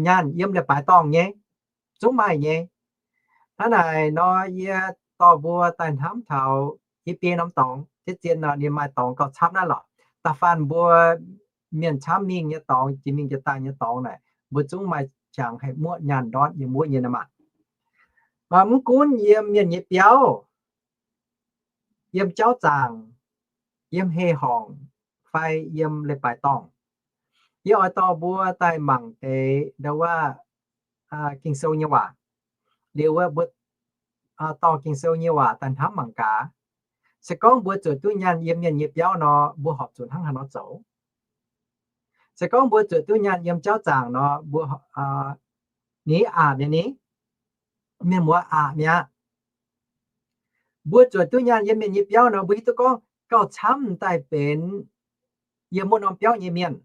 nyaanh yiem leiz-baaix dorngh nyei, zungv maaih nyei. Hnangv naaic nor yie dorh mbuo daaih hnamv taux i biei norm dorngx, deix zien nor ninh maaih dorngx gauh camv naaiv lorqc. Da'faanh mbuo mienh camv mingh nyei dorngx, jiex mingh jiex daaih nyei dorngx naaic, mbuo zungv maaih qangx haih muoqv nyaanh ndortv yiem wuov nyei nor maah. Mv gunv yiem mienh nyei biauv, yiem jauv zaangc, yiem hei horngc, fai yiem leiz-baaix dorngh, yie oix dorh mbuo daaih mangc deix ndau wuov Ging-Sou nyei waac. Liuz wuov mbuo dorh Ging-Sou nyei waac daaih hnamv mangc gaax. Se gorngv mbuo zuotc duqv nyaanh yiem mienh nyei biauv nor, mbuo horpc zuqc hnangv haaix nor zoux? Se gorngv mbuo zuotc duqv nyaanh yiem jauv zaangc nor, mbuo ni aqc mi'aqv ni? Mienh muoz aqc mi'aqv. Mbuo zuotc duqv nyaanh yiem mienh nyei biauv nor, mbuo hiuv duqv gorngv gauh camv daaih benx yiem wuov norm biauv nyei mienh,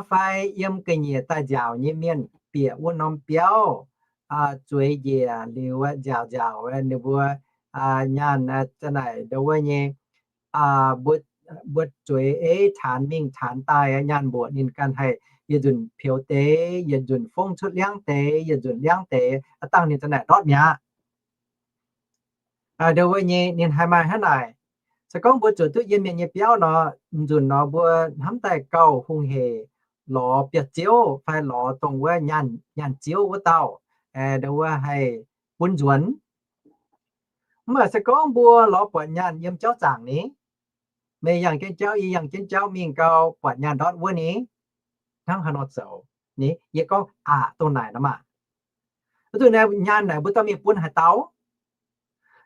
fai yiem ga'nyiec daaih nziaauc nyei mienh bieqc wuov norm biauv, zueiz njiec liuz nziaauc nziaauc ninh mbuo nyaanh za'naaic ndau wuov nyei, mbuo zueiz ei taanx mingh taanx daaih, nyaanh mbuoqc ninh ganh haih yietc nzunc peux deix, yietc nzunc fongv cuotv liangv deix, yietc nzunc liangv deix, dangh ninh za'naaic ndortv mi'aqv. Ndau wuov nyei ninh haih maaih hnangv naaic. Se gorngv mbuo zuotc duqv yiem mienh nyei biauv nor, m'nzunc nor mbuo hnamv daaih gauh hungh heic lorz biauv-ziouv fai lorz dongh wuov nyaanh, nyaanh ziouv wuov dauh, ndau wuov haih bun nzuonx. Mv baac se gorngv mbuo lorz buatc nyaanh yiem jauv zaangc ni, Meih yangh jienv jauv, yie yangh jienv jauv mingh gau, buatc nyaanh ndortv wuov ni, hnangv haaix nor zoux? Ni, yie gorngv aqc dongh naaic nor maah. Wuov zanc naaiv nyaanh naaic mbuo dauh mienh bun haaix dauh?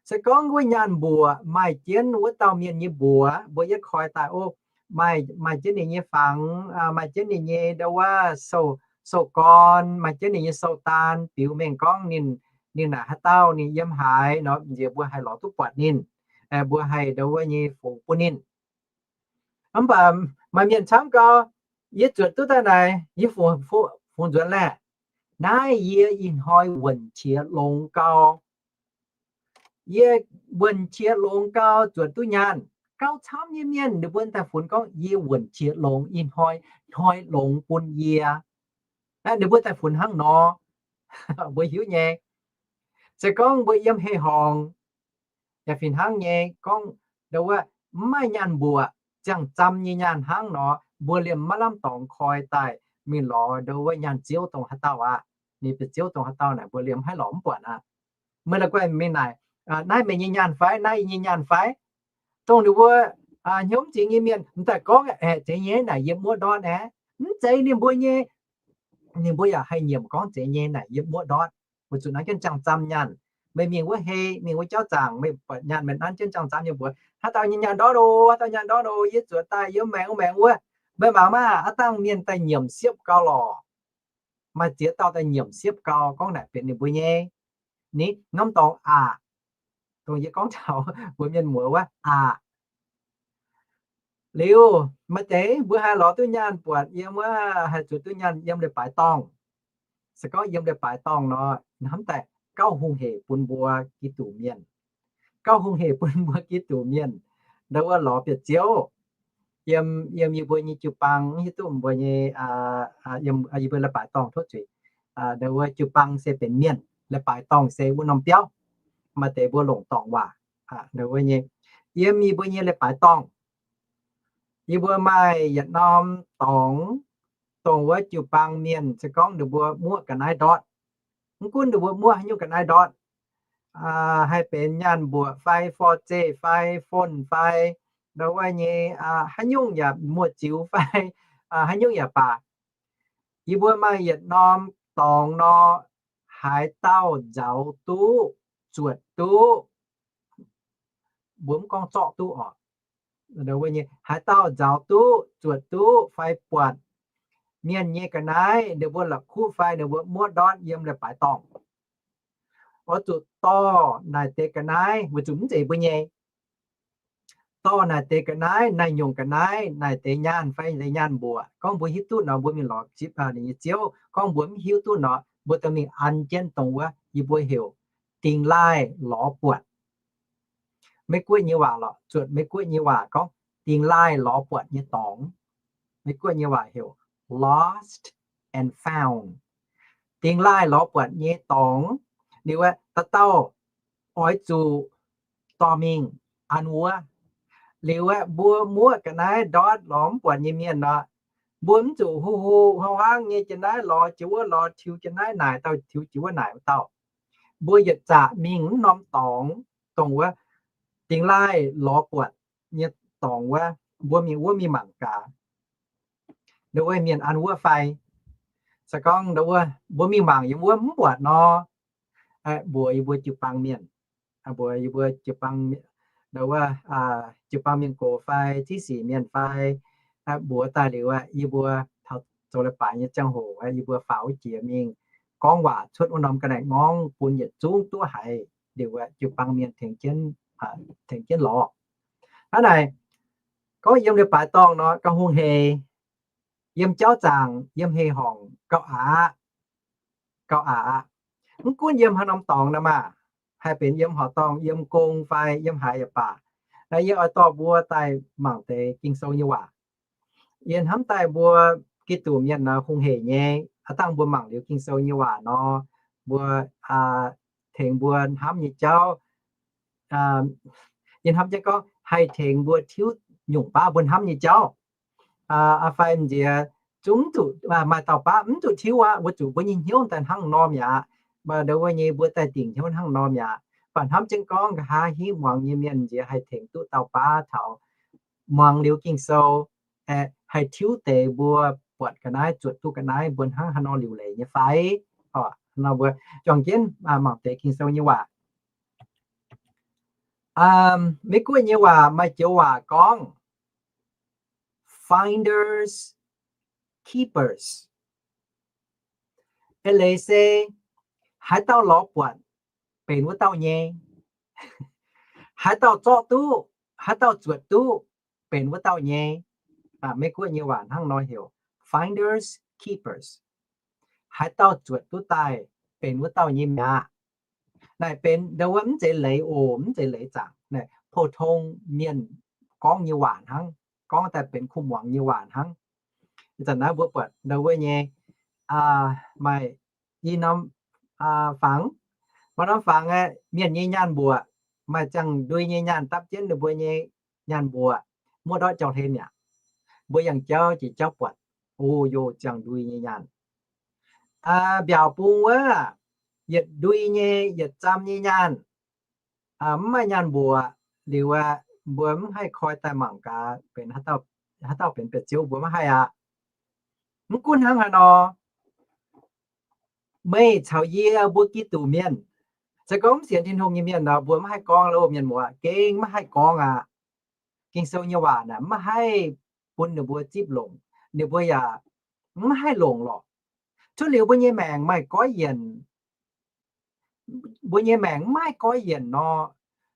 Se gorngv wuov nyaanh mbuoqc maaih jienv wuov dauh mienh nyei mbuox, mbuo yietv koi daaih, o, maaih, maaih jienv ninh nyei fangx, maaih jienv ninh nyei ndo wuov sou, sou gorn, maaih jienv ninh nyei sou daan, biux mengh gorngv ninh, ninh naaic haaix dauh, ninh yiem haaix nor, nziex mbuo haih lorz duqv buatc ninh, mbuo haih ndo wuov nyei fungx bun ninh. Mv baac maaih mienh camv gau, yie zuotc duqv daaih naaic, yie fungx, fungx nzuonx laeh. Naaiv yie ih hnoi wuonh qiex longx gau. Yie wuonh qiex longx gau zuotc duqv nyaanh. Gauh camv nyei mienh ninh mbuo daaih funx gorngv yie wuonh qiex longx, ih hnoi, hnoi longx bun yie. Ninh mbuo daaih funx hnangv nor, mbuo hiuv nyei. Se gorngv mbuo yiem hei-horngc, yaac fih hnangv nyei, gorngv ndo wuov mv maaih nyaanh mbuoqc, ziangh zam nyei nyaanh hnangv nor, mbuo liemh maiv lamh dorngx koi daaih mingh lorz ndo wuov nyaanh ziouv dongh haaix dauh aqv. Ninh bieqc ziouv dongh haaix dauh naaic mbuo liemh mv haih lorz mv buatc aqv. Meih la'guaih mingh naaic, naaiv meih nyei nyaanh fai, naaiv yie nyei nyaanh fai? Dongh ninh mbuo hnyouv mv zingx nyei mienh m'daaih gorngv aeqv, zeiz nyei naaic yiem wuov ndortv aeqv, mv zeiz ninh mbuo nyei. Ninh mbuo yaac haih nyiemc gorngv zeiz nyei naaic yiem wuov ndortv. Weic zuqc nanv jienv ziangh zam nyaanh. Meih mingh wuov hei, mingh wuov jauv zaangc, meih buatc nyaanh meih nanv jienv ziangh zam nyei mbuox, haaix dauh nyei nyaanh ndortv oc, haaix dauh nyaanh ndortv oc, yie zuotc daaih yiem maengx wuov maengx wuov. Meih mangc maah, aav dangh mienh daaih nyiemc siepv gau lorqc. Maaih ziex dauh daaih nyiemc siepv gau gorngv naaic benx ninh mbuo nyei. Ni norm dorngx aqc, dongh yie gorngv taux mbuox mienh muoz wuov aqc. Liuz maaih deix mbuo haih lorz duqv nyaanh buatc yiem wuov, haih zuotc duqv nyaanh yiem leiz-baaix dorngh. Se gorngv yiem leiz-baaix dorngh nor, hnamv daaih gauh hungh hec bun mbuo Giduc mienh. Gauh hungh hec bun mbuo Giduc mienh. Ndo wuov lorz bieqc ziouv. Yiem, yiem yie mbuo nyei jiu-baang, mv hiuv duqv mbuo nyei, yie mbuo leiz-baaix dorngh tov zuiz. Ndo wuov jiu-baang se benx mienh, leiz-baaix dorngh se wuov norm biauv. Maaih deix mbuo longc dorngc waac. Ndo wuov nyei, yiem yie mbuo nyei leiz-baaix dorngh, yie mbuo maaih yietc norm dorngx, dongh wuov jiu-baang mienh se gorngv ninh mbuo muoqv ga'naaiv ndortv. Mv gunv ninh mbuo muoqv haaix nyungc ga'naaiv ndortv, haih benx nyaanh mbuoqc fai, for zeih fai, phone fai, ndo wuov nyei, haaix nyungc yaac muoz-ziux fai, haaix nyungc yaac baac, yie mbuo maaih yietc norm dorngx nor, haaix dauh nzauz duqv, zuotc duqv, mbuo mv gorngv zorqv duqv oc. Haaix dauh nzauz duqv, zuotc duqv fai buatc mienh nyei ga'naaiv, ninh mbuo la'kuqv fai ninh mbuo muoqv ndortv yiem leiz-baaix dorngh, oix zuqc dorh naaic deix ga'naaiv, weic zuqc mv zeiz mbuo nyei. Dorh naaic deix ga'naaiv, naaiv nyungc ga'naaiv, naaic deix nyaanh fai deix nyaanh mbuoqc, gorngv mbuo hiuv duqv nor, mbuo mingh lorz zipv ninh nyei ziouv. Gorngv mbuo mv hiuv duqv nor, mbuo daaih mingh an jienv dongh wuov yie mbuo heuc dingx laaih lorz buatc. Meiv-Guoqv nyei waac lorqc, zuotc Meiv-Guoqv nyei waac gorngv dingx laaih lorz buatc nyei dorngx. Meiv-Guoqv nyei waac heuc lost and found. Dingx laaih lorz buatc nyei dorngx. Liuz aeqv, dauh dauh oix zuqc dorh mingh an wuov. Liuz aeqv, mbuo muoqv ga'naaiv ndortv lorz mv buatc nyei mienh nor, mbuo mv zuqc hu hu huaang huaang nyei jiex naaiv lorz jiex wuov, lorz tiux jiex naaiv naaic dauh, tiux jiex wuov naaic wuov dauh. Mbuo yietc zaqc mingh wuov norm dorngx, dongh wuov dingx laaih lorz buatc nyei dorngx wuov, mbuo mingh wuov mingh mangc gaax. Ndo wuov mienh an wuov fai? Se gorngv ndo wuov mbuo mingh mangc yiem wuov mv buatc nor, mbuox yie mbuo jiu-baang mienh, mbuox yie mbuo jiu-baang, ndo wuov jiu-baang mienh gox fai ziqv sic mienh fai, mbuox daaih liuz aeqv, yie mbuo taux zoux leiz-baaix nyei ziangh hoc aeqv, yie mbuo faaux wuov jiex mingh gorngv waac cuotv wuov norm ga'naaiv ngorngv bun yietc zungv duqv haiz liuz aeqv, jiu-baang mienh tengx jienv, tengx jienv lorz. Hnangv naaic, gorngv yiem leiz-baaix dorngh nor gauh hungh hec. Yiem jauv zaangc, yiem hei-horngc gauh aqc, gauh aqc. Mv gunv yiem haaix norm dorngx nor maah, haih benx yiem horqc dorngh, yiem gong fai yiem haaix yaac baac. Naaiv yie oix dorh mbuo daaih mangc deix Ging-Sou nyei waac. Yie hnamv daaih mbuo Giduc mienh nor hungh hec nyei. Aav dangh mbuo mangc liuz Ging-Sou nyei waac nor, mbuo tengx mbuo hnamv nyei jauv. Yie hnamv jienv gorngv haih tengx mbuo tiuv nyungc baav mbuo hnamv nyei jauv. Aa fai m'nziex zungv zuqc maaih dauh baav mv zuqc tiuv aqv, weic zuqc mbuo nyei hnyouv daaih hnangv norm mi'aqv. Mv baac ndo wuov nyei mbuo daaih dingc hnyouv hnangv norm mi'aqv. Mv baac hnamv jienv gorngv nqa'haav hingv muangx nyei mienh m'nziex haih tengx duqv dauh baav taux muangx liuz Ging-Sou, haih tiuv deix mbuo buatc ga'naaiv, zuotc duqv ga'naaiv, mbuo hnangv haaix nor liuc leiz nyei fai? Nor mbuo juangc jienv mangc deix Ging-Sou nyei waac. Meiv Guoqv nyei waac maaih joux waac gorngv finders keepers. Eix leiz se haaix dauh lorz buatc benx wuov dauh nyei. Haaix dauh zorqv duqv, haaix dauh zuotc duqv, benx wuov dauh nyei. Meiv Guoqv nyei waac hnangv nor heuc finders keepers. Haaix dauh zuotc duqv daaih benx wuov dauh nyei mi'aqv. Naaic benx ndau wuov mv zeiz leiz oc, mv zeiz leiz zaangc, naaiv pou-tong mienh gorngv nyei waac hnangv, gorngv daaih benx kuv muangx nyei waac hnangv. Ih zanc naaiv mbuo buatc ndau wuov nyei maaih i norm fangx, maaih norm fangx aeqv, mienh nyei nyaanh mbuoqc, maaih ziangh ndui nyei nyaanh dapv jienv ninh mbuo nyei nyaanh mbuoqc, muoqv ndortv jauv-hlen mi'aqv. Mbuo yangh jauv jiex jauv buatc, o, yoh, ziangh ndui nyei nyaanh. Mbiaauc bung wuov, yietc ndui nyei, yietc zam nyei nyaanh, mv maaih nyaanh mbuoqc liuz aqv, mbuo mv haih koi daaih mangc gaax benx haaix dauh benx biauv-ziouv, mbuo mv haih aqv. Mv gunv hnangv haaix nor, meih caux yie mbuo Giduc mienh, se gorngv mv sienx Tin-Hungh nyei mienh nor, mbuo mv haih gorngv loh, mienh muoz, gengh mv haih gorngv aqv. Ging-Sou nyei waac naaic mv haih bun ninh mbuo zipv longc, ninh mbuo yaac mv haih longc lorqc. Cuotv liuz mbuo nyei maengc maaih goiv yienc, mbuo nyei maengc mv maaih goiv yienc nor,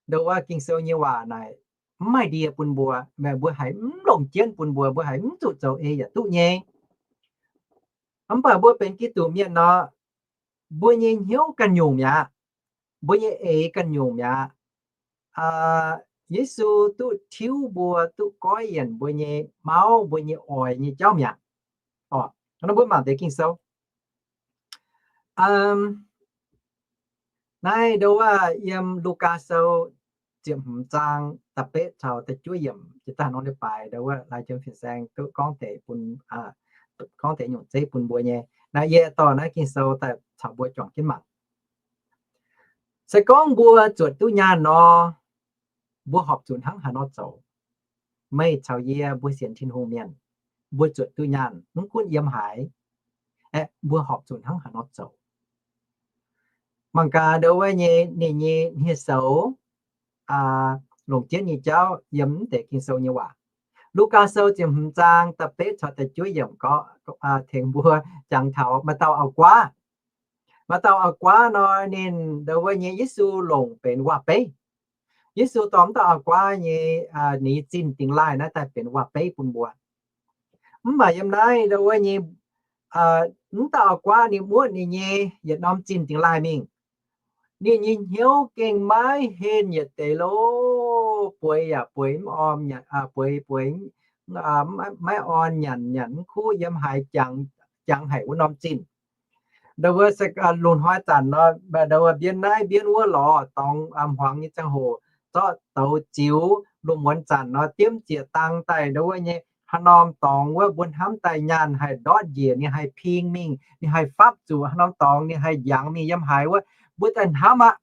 ndau wuov Ging-Sou nyei waac naaic mv maaih ndie bun mbuo, mbuo haiz mv longc jienv bun mbuo, mbuo haiz mv zuqc zoux ei yaac duqv nyei. Mv baac mbuo benx Giduc mienh nor, mbuo nyei hnyouv ganh nyungc mi'aqv. Mbuo nyei eix ganh nyungc mi'aqv. Yesu duqv tiuv mbuo, duqv goiv yienc mbuo nyei mauv, mbuo nyei oix nyei jauv mi'aqv. Orqc, nor mbuo mangc deix Ging-Sou. Naaiv ndau wuov yiem Lugaa Sou ziepc hmz zaang da'betv caux da'juov yiemc jiex daaih nor, leiz baaix ndau wuov lai jiem fin-saeng duqv gorngv deix bun, gorngv deix nyungc zeiv bun mbuo nyei. Naaiv yie dorh naaiv Ging-Sou daaih caux mbuo juangc jienv mangc. Se gorngv mbuo zuotc duqv nyaanh nor, mbuo horpc zuqc hnangv haaix nor zoux? Meih caux yie mbuo sienx Tin-Hungh mienh, mbuo zuotc duqv nyaanh mv gunv yiem haaix, aeqv, mbuo horpc zuqc hnangv haaix nor zoux? Mangc gaax ndau wuov nyei ninh nyei hniev-soux longc jienv nyei jauv yiem mv deix Ging-Sou nyei waac. Lugaa Sou ziepc hmz zaang da'betv caux da'juov yiemc gorngv, tengx mbuo jangx taux maaih dauh auv-guaav. Maaih dauh auv-guaav nor, ninh ndau wuov nyei Yesu longc benx waac-beiv. Yesu dorh mv dauh auv-guaav nyei, ninh zinh dingx laaih naaiv daaih benx waac-beiv bun mbuo. Mv baac yiem naaiv ndau wuov nyei, mv dauh auv-guaav ninh muoqv ninh nyei yietc norm zinh dingx laaih mingh. Ninh nyei hnyouv gengh maiv henh yietc deix lo, bueix yaac bueix mv orn, bueix bueix maiv orn, nyanc nyanc mv kuv, yiem haaix jangx, jangx haic wuov norm zinh. Ndau wuov lungh hnoi zanc nor, ndau wuov mbienv naaiv mbienv wuov lorz dorngx hmuangx nyei ziangh hoc, zorqv douz ziux. Lungh muonz zanc nor, diemv ziec dang daaih ndau wuov nyei haaix norm dorngx wuov, mbuo hnamv daaih nyaanh haih ndortv njiec, ninh haih ping mingh, ninh haih fapv zuqc haaix norm dorngx, ninh haih njangx mingh yiem haaix wuov, mbuo daaih hnamv aqv.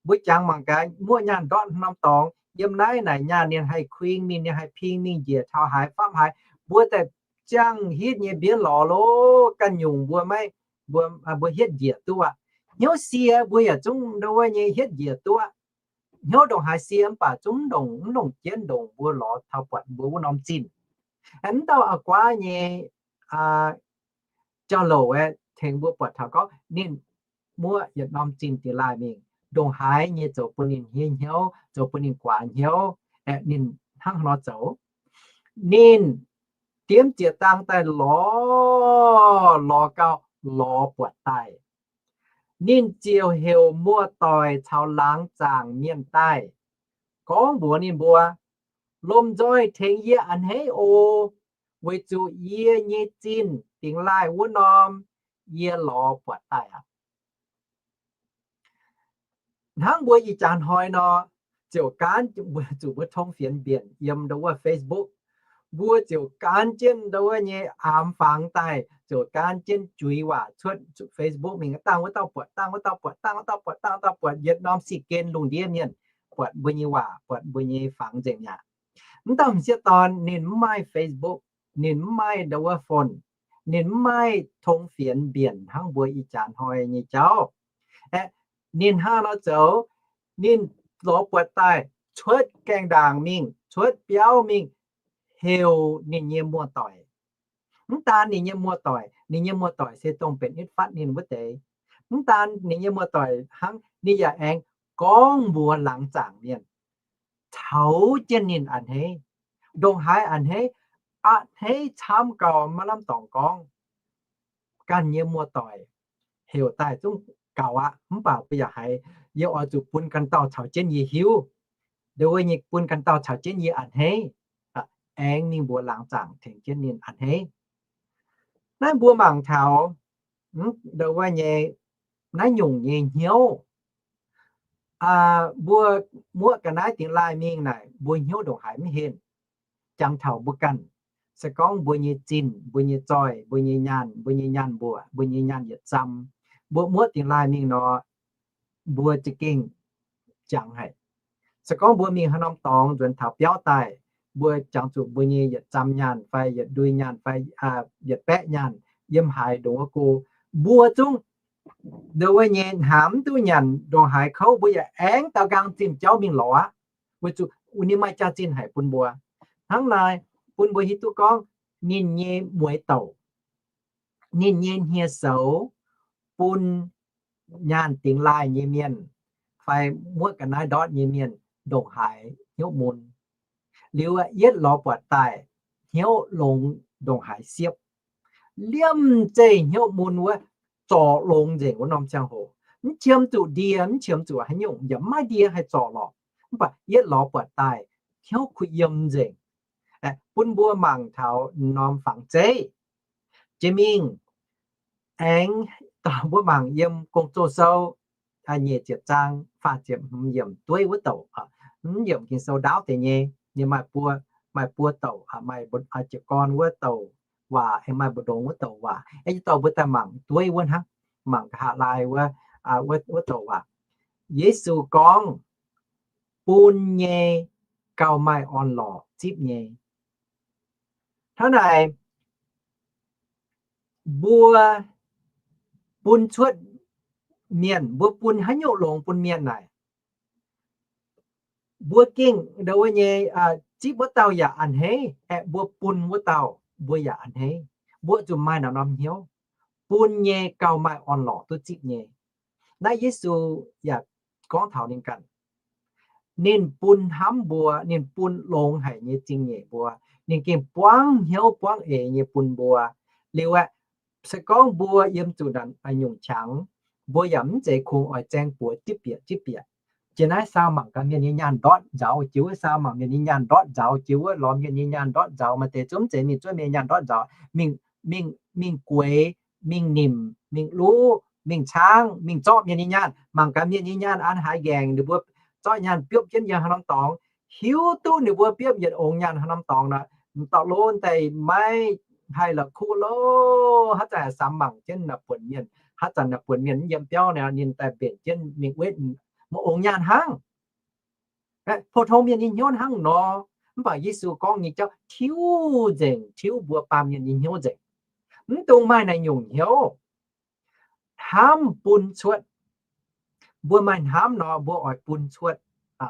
Mbuo jangx mangc gaax, muoqv nyaanh ndortv haaix norm dorngx, yiem naaiv naaic nyaanh ninh haih kuing mingh, ninh haih ping mingh njiec taux haaix fapv haaix. Mbuo daaih ziangh hitv nyei mbienv lorz lo, ganh nyungc mbuo maiv, mbuo, mbuo hietv njiec duqv aqv. Hnyouv sie mbuo yaac zungv ndau wuov nyei hietv njiec duqv aqv. Hnyouv ndongc haaix sie mv baac zungv mv ndongc, mv longc jienv ndongc mbuo lorz taux buatc mbuo wuov norm zinh. Mv dauh auv-guaav nyei jauv-louc aeqv, tengx mbuo buatc taux gorngv ninh muoqv yietc norm zinh dingx laaih mingh, ndongc haaix nyei zoux bun ninh hniev hnyouv, zoux bun ninh guaax hnyouv, aeqv, ninh hnangv haaix nor zoux? Ninh diemv ziec dang daaih lorz, lorz gau, lorz buatc daaih. Ninh ziouc heuc muoz-doic caux laangz zaangc mienh daaih, gorngv mbuox ninh mbuo, Lomh nzoih tengx yie a'hneiv oc, weic zuqc yie nyei zinh dingx laaih wuov norm yie lorz buatc daaih aqv. Hnangv mbuo ih jaax hnoi nor, ziouc gaanv zuqc mbuo tong fienx mbienc yiem ndau wuov Facebook. Mbuo ziouc gaanv jienv ndau wuov nyei aamx fangx daaih, ziouc gaanv jienv juix waac cuotv zuqc Facebook mingh, dangh wuov dauh buatc, dangh wuov dauh buatc, dangh wuov dauh buatc, dangh wuov dauh buatc, yietc norm sic gen lungh ndiev mienh buatc mbuo nyei waac, buatc mbuo nyei fangx nzengc mi'aqv. Mv dauh m'sieqv dorn ninh mv maaih Facebook, ninh mv maaih ndau wuov phone, ninh mv maaih tong fienx mbienc hnangv mbuo ih jaax hnoi nyei jauv. Aeqv, ninh hnangv nor zoux, ninh lorz buatc daaih cuotv gaengh ndaangc mingh, cuotv biauv mingh, heuc ninh nyei muoz-doic. Mv daan ninh nyei muoz-doic, ninh nyei muoz-doic se dongh benx nitv fatv ninh wuov deix. Mv daan ninh nyei muoz-doic hnangv, ninh yaac aengx gorngv mbuox laangz zaangc mienh caux jienv ninh a'hneiv. Ndongc haaix a'hneiv? A'hneiv camv gauh maiv lamh dorngx gorngv. Ganh nyei muoz-doic heuc daaih zungv gaux aqv, mv baac mbuo yaac haiz yie oix zuqc bun ganh dauh caux jienv yie hiuv. Ndongc wuov nyei bun ganh dauh caux jienv yie a'hneiv, aengx mingh mbuox laangz zaangc tengx jienv ninh a'hneiv. Naaiv mbuo mangc taux ndongc wuov nyei naaiv nyungc nyei hnyouv. Mbuo muoqv ga'naaiv dingx laaih mingh naaic, mbuo hnyouv ndongc haaix mv henh. Jangx taux mbuo ganh, se gorngv mbuo nyei zinh, mbuo nyei zoih, mbuo nyei nyaanh, mbuo nyei nyaanh mbuoqc, mbuo nyei nyaanh yietc zam, mbuo muoqv dingx laaih mingh nor, mbuo za'gengh jangx haic. Se gorngv mbuo mingh haaix norm dorngx nzuonx taux biauv daaih, mbuo jangx zuqc mbuo nyei yietc zam nyaanh fai yietc ndui nyaanh fai yietc baeqv nyaanh yiem haaix ndongc wuov go, mbuo zungv ndongc wuov nyei hnamv mv duqv nyanc ndongc haaix kouv, mbuo yaac aengx daaux nqaang zimh jauv mingh lorz aqv. Weic zuqc ninh maaih jaax-zinh haic bun mbuo. Hnangv naaic, bun mbuo hiuv duqv gorngv ninh nyei mueiz douc, ninh nyei hniev-soux bun nyaanh dingx laaih nyei mienh fai muoqv ga'naaiv ndortv nyei mienh ndongc haaix hnyouv mun. Liuz yietv lorz buatc daaih hnyouv longx ndongc haaix siepv. Liemh zeih hnyouv mun wuov zorc longx nzengc wuov norm ziangh hoc. Mv qiemx zuqc ndie, mv qiemx zuqc haaix nyungc, yaac mv maaih ndie haih zorc lorqc. Mv baac yietv lorz buatc daaih hnyouv kuh yiem nzengc. Bun mbuo mangc taux norm fangx zeiv jiex mingh. Aengx dorh mbuo mangc yiem Gong-Zoh Sou nyic ziepc zaang faah ziepc hmz yiemc dueiv wuov douc. Mv yiemc Ging-Sou ndaauv deix nyei, ninh maaih buo, maaih buo douc, maaih jiez gorn wuov douc waac, aengx maaih mbu'ndongx wuov douc waac. Aengx yietc douc mbuo daaih mangc dueiv wuov hnangv, mangc nqa'haav laai wuov, wuov douc waac. Yesu gorngv, bun nyei gauh maaih orn-lorqc zipv nyei. Hnangv naaic, mbuo bun cuotv mienh, mbuo bun haaix nyungc longx bun mienh naaic, mbuo gengh ndau wuov nyei zipv wuov dauh yaac a'hneiv, aeqv, mbuo bun wuov dauh mbuo yaac a'hneiv. Mbuo zuqc maaih naaiv norm hnyouv, bun nyei gauh maaih orn-lorqc duqv zipv nyei. Naaiv Yesu yaac gorngv taux ninh ganh. Ninh bun hnamv mbuo, ninh bun longx haic nyei zingh nyeic mbuo. Ninh gengh buangv hnyouv buangv eix nyei bun mbuo. Liuz aeqv, se gorngv mbuo yiem zuqc naaic nyungc qangx, mbuo yaac mv zeiz kungx oix zaeng buoz zipv bieqc zipv bieqc. Jiex naaiv saau mangc gaax mienh nyei nyaanh ndortv nzauz, jiex wuov saau mangc mienh nyei nyaanh ndortv nzaux, jiex wuov lorz mienh nyei nyaanh ndortv nzaux, maaih deix zungv mv zeiz mingh zuov mienh nyei nyaanh ndortv nzaux, mingh, mingh, mingh gueix, mingh nimc, mingh luv, mingh caangv, mingh zorqv mienh nyei nyaanh. Mangc gaax mienh nyei nyaanh an haaix ngaengc, ninh mbuo zorqv nyaanh biopv jienv yiem haaix norm dorngx, hiuv duqv ninh mbuo biopv yietc ongx nyaanh haaix norm dorngx nor, m'dauh lov daaih maiv haih la'kuqv lo, haaix zanc samx mangc jienv naaiv buonc mienh, haaix zanc naaiv buonc mienh mv yiem biauv nor, ninh daaih mbenc jienv mingh wetv, maiv ongx nyaanh hnangv. Pou-tong mienh nyei hnyouv hnangv nor, mv baac Yesu gorngv nyei jauv tiuv nzengc, tiuv mbuo baamh mienh nyei hnyouv nzengc. Mv dungx maaih naaiv nyungc hnyouv. Hnamv bun cuotv. Mbuo maaih hnamv nor, mbuo oix bun cuotv.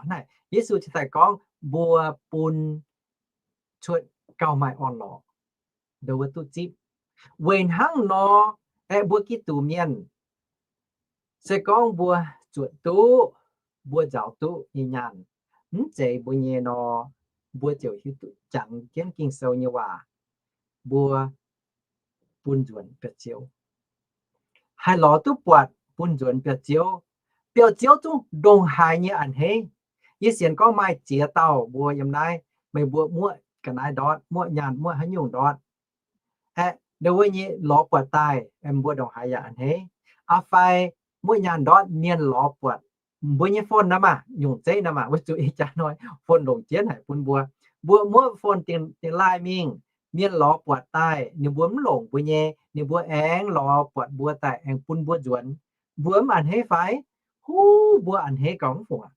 Naaiv Yesu cingx daaih gorngv mbuo bun cuotv gauh maaih orn-lorqc, ndongc wuov duqv zipv. Weic hnangv nor, aeqv, mbuo Giduc mienh, se gorngv mbuo zuotc duqv, mbuo nzaaux duqv nyei nyaanh, mv zeiz mbuo nyei nor, mbuo ziouc hiuv duqv jangx jienv Ging-Sou nyei waac, mbuo bun nzuonx biauv-ziouv. Haih lorz duqv buatc bun nzuonx biauv-ziouv. Biauv-ziouv zungv ndongc haaix nyei a'hneiv. Yie sienx gorngv maaih ziex dauh mbuo yiem naaiv, meih mbuo muoqv ga'naaiv ndortv, muoqv nyaanh, muoqv haaix nyungc ndortv, aeqv, ndongc wuov nyei lorz buatc daaih, mbuo ndongc haaix yaac a'hneiv. Aa fai muoqv nyaanh ndortv mienh lorz buatc mbuo nyei phone nor maah, nyungc zeiv nor maah, weic zuqc ih jaax hnoi phone longc jienv haic bun mbuo. Mbuo muoqv phone dingx laaih mingh, mienh lorz buatc daaih ninh mbuo mv longc mbuo nyei, ninh mbuo aengx lorz buatc mbuo daaih aengx bun mbuo nzuonx, mbuo mv a'hneiv fai? Huv, mbuo a'hneiv gauh mv fungc aqv.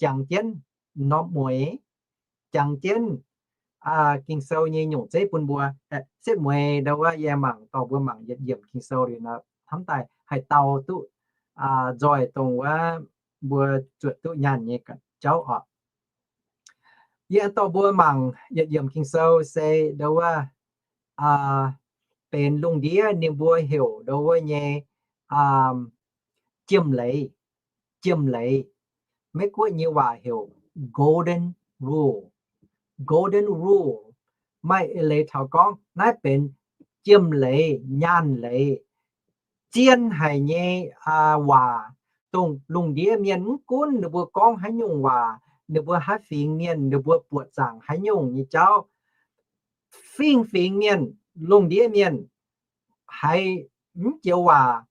Jangx jienv norm mueiz, jangx jienv Ging-Sou nyei nyungc zeiv bun mbuo. Setv mueiz ndau wuov yie mangc dorh mbuo mangc yietc yiemc Ging-Sou liuz nor, hnamv daaih haih dau duqv nzoih dongh wuov mbuo zuotc duqv nyaanh nyei jauv oc. Yie dorh mbuo mangc yietc yiemc Ging-Sou se ndau wuov benx lungh ndiev ninh mbuo heuc ndau wuov nyei jiem leiz. Jiem leiz, Meiv-Guoqv nyei waac heuc golden rule. Golden rule, maaih eix leiz taux gorngv naaiv benx jiem leiz, nyaanh leiz, zien haic nyei waac, dongh lungh ndiev mienh mv gunv ninh mbuo gorngv haaix nyungc waac, ninh mbuo haaix fingx mienh, ninh mbuo buoqc zaangc haaix nyungc nyei jauv, fingx-fingx mienh, lungh ndiev mienh, haiz mv joux waac,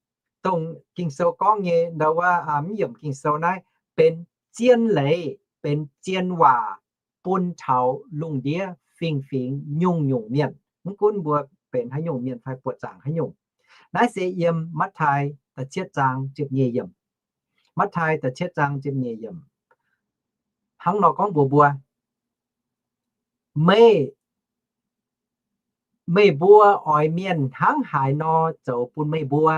dongh Ging-Sou gorngv nyei ndau wuov mv yiemc Ging-Sou naaiv benx zien leiz, benx zien waac bun taux lungh ndiev fingx-fingx nyungc-nyungc mienh, mv gunv mbuo benx haaix nyungc mienh fai buoqc zaangc haaix nyungc. Naaiv se yiem Matv^taai da'cietv zaang ziepc nyeic yiemc. Matv^taai da'cietv zaang ziepc nyeic yiemc hnangv nor gorngv mbuox mbuo, meih, meih mbuo oix mienh hnangv haaix nor zoux bun meih mbuo,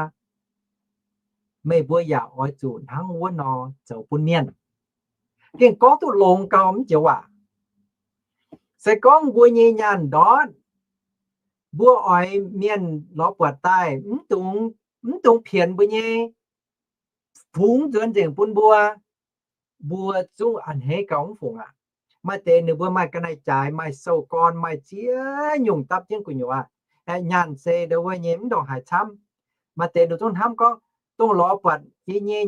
meih mbuo yaac oix zuqc hnangv wuov nor zoux bun mienh. Gengh gorngv duqv longx gau mv joux waac. Se gorngv mbuo nyei nyaanh ndortv, mbuo oix mienh lorz buatc daaih mv dungx, mv dungx pienx mbuo nyei, fungx nzuonx nzengc bun mbuo, mbuo zungv a'hneiv gauh mv fungc aqv. Maaih deix ninh mbuo maaih ga'naaiv-jaaix, maaih sou-gorn, maaih ziex nyungc dapv jienv gu'nyuoz. Nyaanh se ndau wuov nyei mv ndongc haaix camv. Maaih deix ninh zungv hnamv gorngv, dongh lorz buatc yie nyei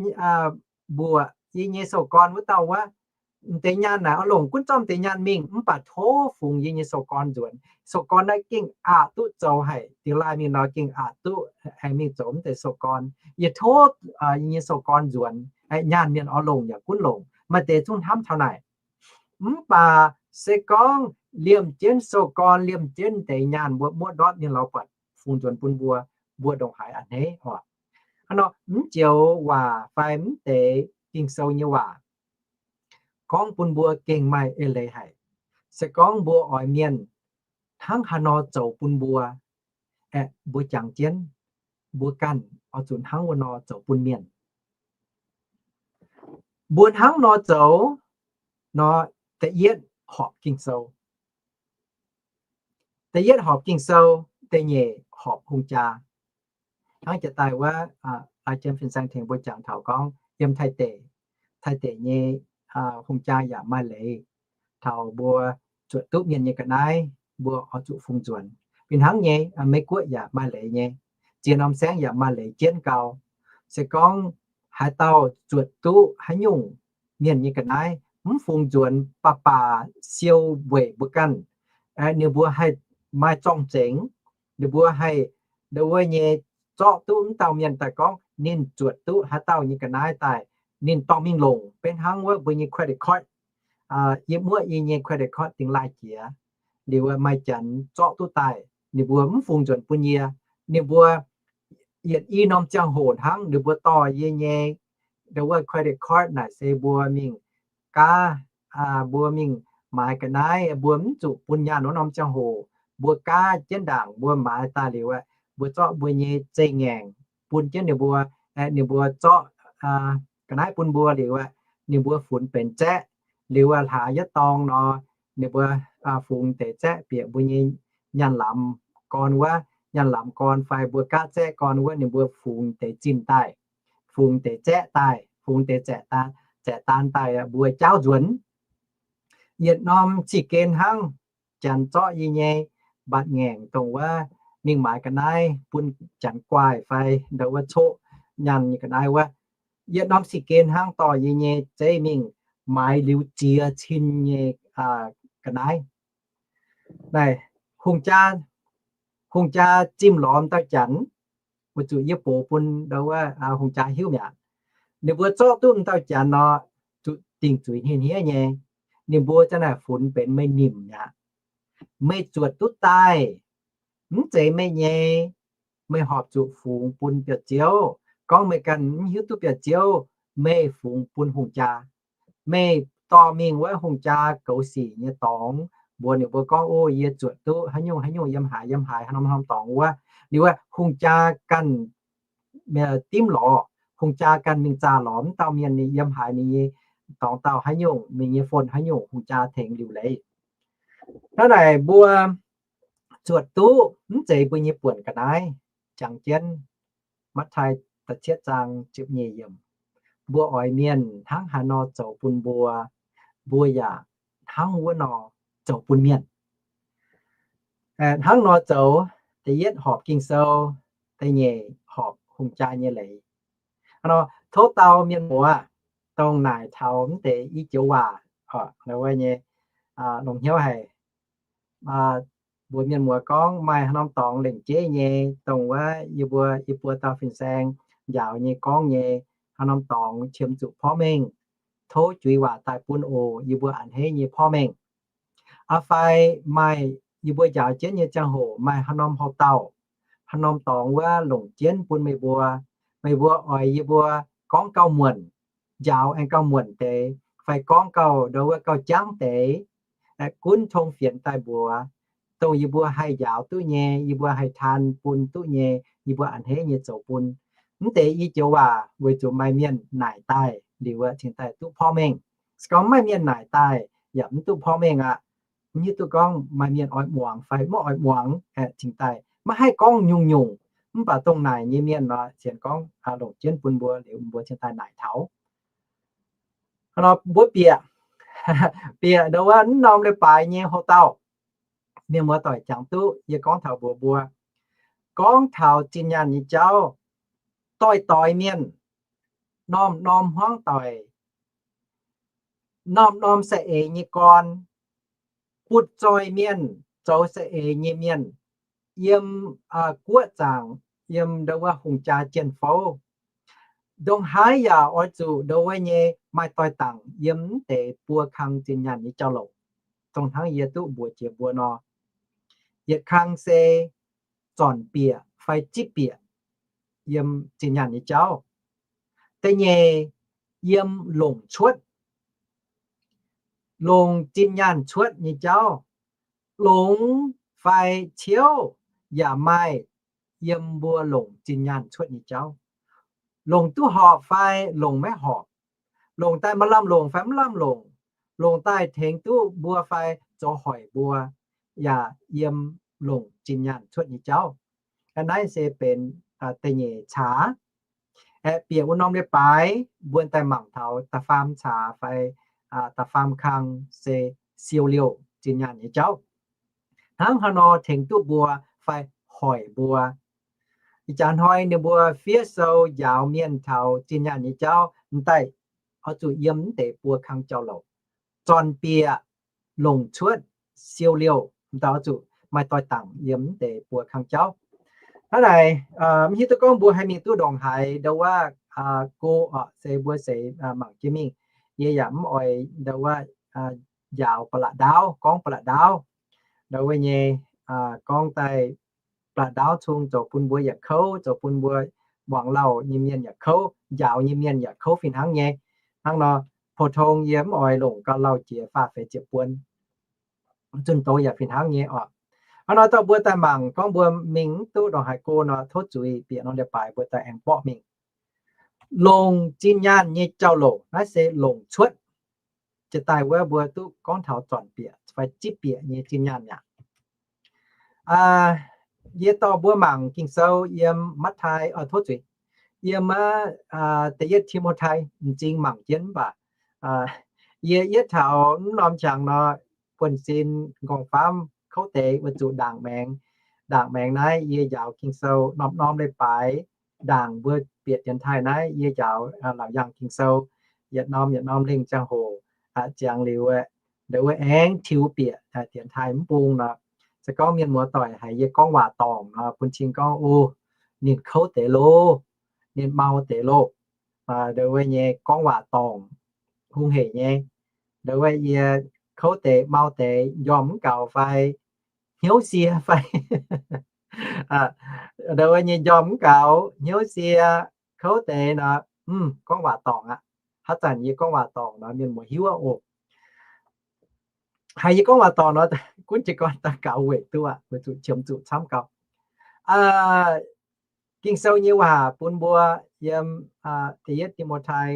mbuoqc, yie nyei sou-gorn wuov dauh wuov, m'deix nyaanh naaic oix longc gunv zorqv m'deix nyaanh mingh, mv baac tov fungx yie nyei sou-gorn nzuonx. Sou-gorn naaiv gengh aqc duqv zoux haic, dingx laaih mingh nor gengh aqc duqv aengx mingh zoux m'deix sou-gorn. Yie tov yie nyei sou-gorn nzuonx, nyaanh mienh oix longc yaac gunv longc. Maaih deix zungv hnamv taux naaic. Mv baac se gorngv liemh jienv sou-gorn, liemh jienv deix nyaanh mbuo muoqv ndortv mienh lorz buatc fungx nzuonx bun mbuo, mbuo ndongc haaix a'hneiv oc. Hnangv nor mv joux waac fai mv deix Ging-Sou nyei waac gorngv bun mbuo gengh maaih eix leiz haic. Se gorngv mbuo oix mienh hnangv haaix nor zoux bun mbuo, aeqv, mbuo jangx jienv mbuo ganh oix zuqc hnangv wuov nor zoux bun mienh. Mbuo hnangv nor zoux nor, da'yietv horpc Ging-Sou. Da'yietv horpc Ging-Sou, da'nyeic horpc hungh jaa. Hnangv jiex daaih wuov, Lai Jiem Fin Saeng tengx mbuo jangx taux gorngv yiem Taiv deic, Taiv deic nyei hungh jaa yaac maaih leiz taux mbuo zuotc duqv mienh nyei ga'naaiv, mbuo oix zuqc fungx nzuonx. Fih hnangv nyei, Meiv-Guoqv yaac maaih leiz nyei, ziex norm saengv yaac maaih leiz jienv gau. Se gorngv haaix dauh zuotc duqv haaix nyungc mienh nyei ga'naaiv, mv fungx nzuonx, baac baac siou weic mbuo ganh, ninh mbuo haih maaih zorng-zengx, ninh mbuo haih ndau wuov nyei zorqv duqv mv dauh mienh daaih gorngv ninh zuotc duqv haaix dauh nyei ga'naaiv daaih, ninh dorh mingh longc, benx hnangv wuov mbuo nyei credit card. Yie muoqv yie nyei credit card dingx laaih jiex, liuz maaih janx zorqv duqv daaih, ninh mbuo mv fungx nzuonx bun yie. Ninh mbuo yietc i norm ziangh hoc hnangv ninh mbuo dorh yie nyei ndau wuov credit card naaic se mbuo mingh gaav, mbuo mingh maaiz ga'naaiv, mbuo mv zuqc bun nyaanh wuov norm ziangh hoc, mbuo gaav jienv ndaangc mbuo maaiz daaih liuz aeqv, mbuo zorqv mbuo nyei zeiv-ngaengc bun jienv ninh mbuo, ninh mbuo zorqv ga'naaiv bun mbuo liuz aeqv, ninh mbuo funx benx zaeqv. Liuz aeqv, hlaax yietv dorngx nor, ninh mbuo fungx deix zaeqv bieqc mbuo nyei nyaanh lamz gorn wuov, nyaanh lamz gorn fai mbuo gaav zaeqv gorn wuov, ninh mbuo fungx deix zinh daaih, fungx deix zaeqv daaih, fungx deix zaeqv daan daaih mbuo jaauv nzuonx. Yietc norm cih gen hnangv, janx zorqv yie nyei mbatc ngaengc dongh wuov mingh maaiz ga'naaiv bun janx guaaih fai ndau wuov coqv nyaanh nyei ga'naaiv wuov, yietc norm cih gen hnangv dorh yie nyei zeiv mingh maaiz liuz ziex cin nyei ga'naaiv. Naaic, hungh jaa, hungh jaa zimh lorz dauh janx, weic zuqc yie box bun ndau wuov hungh jaa hiuv mi'aqv. Ninh mbuo zorqv duqv m'dauh janx nor, zuqc dingc zuiz hniev-hniev nyei. Ninh mbuo za'naaic funx benx meih nimc mi'aqv. Meih zuotc duqv daaih, mv zeiz meih nyei. Meih horpc zuqc fungx bun biauv-ziouv. Gorngv meih ganh mv hiuv duqv biauv-ziouv, meih fungx bun hungh jaa. Meih dorh mingh wuov hungh jaa goux sic nyei dorngx, mbuox ninh mbuo gorngv, O, yie zuotc duqv haaix nyungc haaix nyungc yiem haaix yiem haaix haaix norm norm dorngx wuov. Liuz wuov hungh jaa ganh dimv lorz, hungh jaa ganh mingh zaah lorz wuov dauh mienh ninh yiem haaix, ninh nyei dorngx dauh haaix nyungc, ninh nyei phone haaix nyungc, hungh jaa tengx liuc leiz. Hnangv naaic mbuo zuotc duqv mv zeiz mbuo nyei buonc ga'naaiv. Jangx jienv Matv^taai da'cietv zaang ziepc nyeic yiemc, mbuo oix mienh hnangv haaix nor zoux bun mbuo, mbuo yaac hnangv wuov nor zoux bun mienh. Hnangv nor zoux, da'yietv horpc Ging-Sou, da'nyeic horpc hungh jaa nyei leiz. Tov dau mienh muoz dongh naaic taux mv deix i joux waac, wuov nyei longx hnyouv haic. Mbuox mienh muoz gorngv maaih haaix norm dorngx lengc jeiv nyei, dongh wuov yie mbuo, yie mbuo dauh fin-saeng njaaux nyei gorngv nyei, haaix norm dorngx qiemx zuqc porv mengh, tov juix waac daaih bun oc, yie mbuo a'hneiv nyei porv mengh. Aa fai maaih yie mbuo njaaux jienv nyei ziangh hoc maaih haaix norm houc dauh, haaix norm dorngx wuov longc jienv bun meih mbuo, meih mbuo oix yie mbuo gorngv gauh muonc, njaaux aengx gauh muonc deix, fai gorngv gauh ndau wuov gauh jangv deix, gunv tong fienx daaih mbuox, dongh yie mbuo haih njaaux duqv nyei, yie mbuo haih taan bun duqv nyei, yie mbuo a'hneiv nyei zoux bun. Mv deix i joux waac weic zuqc maaih mienh naaic daaih liuz cingx daaih duqv porv mengh. Se gorngv maiv maaih mienh naaic daaih yaac mv duqv porv mengh aqv. Mv hiuv duqv gorngv maaih mienh oix muangx fai maiv oix muangx, cingx daaih maiv haih gorngv nyungc-nyungc. Mv baac dongh naaic nyei mienh nor, sienx gorngv longc jienv bun mbuo liuz, mbuo cingx daaih naaic taux. Nor mbuo bieqc, bieqc ndau wuov mv norm leiz-baaix nyei houc dauh, mienh muoz doic jangx duqv yie gorngv taux mbuox mbuo, gorngv taux zinh nyaanh nyei jauv, doix-doix mienh, norm-norm hmuangv doic, norm-norm saeng-eix nyei gorn, butv-zoih mienh, zoux saeng-eix nyei mienh, yiem guoqv zaangc, yiem ndau wuov hungh jaa jien-fouv, ndongc haaix yaac oix zuqc ndau wuov nyei maaih doix-dangc yiem mv deix buo kang zinh nyaanh nyei jauv-louc. Dongh hnangv yie duqv mbuox jiex mbuo nor, yietc kang se zornc bieqc fai zipv bieqc yiem zinh nyaanh nyei jauv. Da'nyeic, yiem longc cuotv, longc zinh nyaanh cuotv nyei jauv. Longx fai ciouv yaac maaih yiem mbuo longc zinh nyaanh cuotv nyei jauv. Longc duqv horpc fai longc maiv horpc, longc daaih maaih lamh longc fai mv lamh longc, longc daaih tengx duqv mbuo fai zoux hoic mbuo, yaac yiem longc zinh nyaanh cuotv nyei jauv. Naaiv se benx da'nyeic caax. Aeqv, bieqc wuov norm leiz-baaix mbuo daaih mangc taux da'faam caax fai da'faam kang se siou liouh zinh nyaanh nyei jauv. Hnangv haaix nor tengx duqv mbuo fai hoic mbuo? Ih jaax hnoi ninh mbuo fiev sou njaaux mienh taux zinh nyaanh nyei jauv m'daaih oix zuqc yiem m'deix buo kang jauv-louc. Zornc bieqc, longc cuotv, siou liouh m'daaih oix zuqc maaih doix-dangc yiem m'deix buo kang jauv. Hnangv naaic, mv hiuv duqv gorngv mbuo haih mingh duqv ndongc haaix ndau wuov go orqc, se mbuo seix mangc jienv mingh. Yie yaac mv oix ndau wuov njaaux ba'laqc ndaauv, gorngv ba'laqc ndaauv. Ndau wuov nyei gorngv daaih ba'laqc ndaauv cung zoux bun mbuo yietc kouv, zoux bun mbuo muangx lauh nyei mienh yietc kouv, njaaux nyei mienh yietc kouv fih hnangv nyei. Hnangv nor, pou-tong yie mv oix longc gauh lauh jiex faah feix ziepc buon. Zunh doz yaac fih hnangv nyei orqc. Hnangv nor, dorh mbuo daaih mangc gorngv mbuo mingh mv duqv ndongc haaix go nor, tov zuiz bieqc norm leiz-baaix mbuo daaih aengx borqv mingh. Longc zinh nyaanh nyei jauv-louc naaiv se longc cuotv. Jiex daaih wuov mbuo duqv gorngv taux zornc bieqc fai zipv bieqc nyei zinh nyaanh aqv. Yie dorh mbuo mangc Ging-Sou yiem Matv^taai, tov zuiz, yiem da'yietv Ti^mo^tai, m'zing mangc jienv mv baac yie yietv taux mv norm qangx nor, buonv-sin nqorngv-famv kouv deix weic zuqc ndaangc maengx. Ndaangc maengx naaiv yie njaaux Ging-Sou norm-norm leiz-baaix. Ndaangc mbuo bieqc dienx taaih naaiv yie njaaux laauc yaangh Ging-Sou yietc norm yietc norm lengh ziangh hoc ziangx liuz, ndau wuov aengx tiux bieqc dienx taaih mv bung nor. Se gorngv mienh muoz-doic haiz yie gorngv waac dorngc nor, bun cing gorngv, O, ninh kouv deix loh, ninh mau deix loh. Ndau wuov nyei gorngv waac dorngc, hungh heic nyei. Ndau wuov yie kouv deix, mau deix, njormh mv gaux fai hnyouv sie fai ndau wuov nyei njormh mv gaux, hnyouv sie, kouv deix nor, mv gorngv waac dorngc aqv. Haaix zanc yie gorngv waac dorngc nor, mienh muoz hiuv aqv oc. Haiz yie gorngv waac dorngc nor, gunv jiez gorn daaih gaux weic duqv, weic zuqc qiemx zuqc camv gau. Ging-Sou nyei waac bun mbuo yiem Da'yietv Ti^mo^tai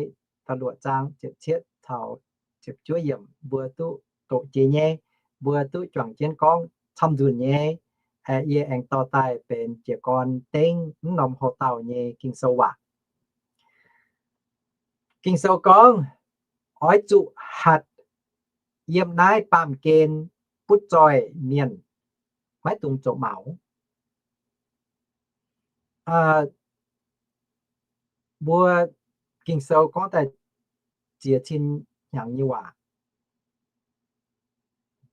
da'luoqc zaang ziepc cietv taux ziepc juov yiemc mbuo duqv doqc jiex nyei, mbuo duqv juangc jienv gorngv camv nzunc nyei. Yie aengx dorh daaih benx jiez gorn dengv mv norm houx-dauh nyei Ging-Sou waac. Ging-Sou gorngv, oix zuqc hatc yiem naaiv baamh gen butv zoih mienh maiv dungx zoux maux. Mbuo Ging-Sou gorngv daaih ziex cin hnyangx nyei waac,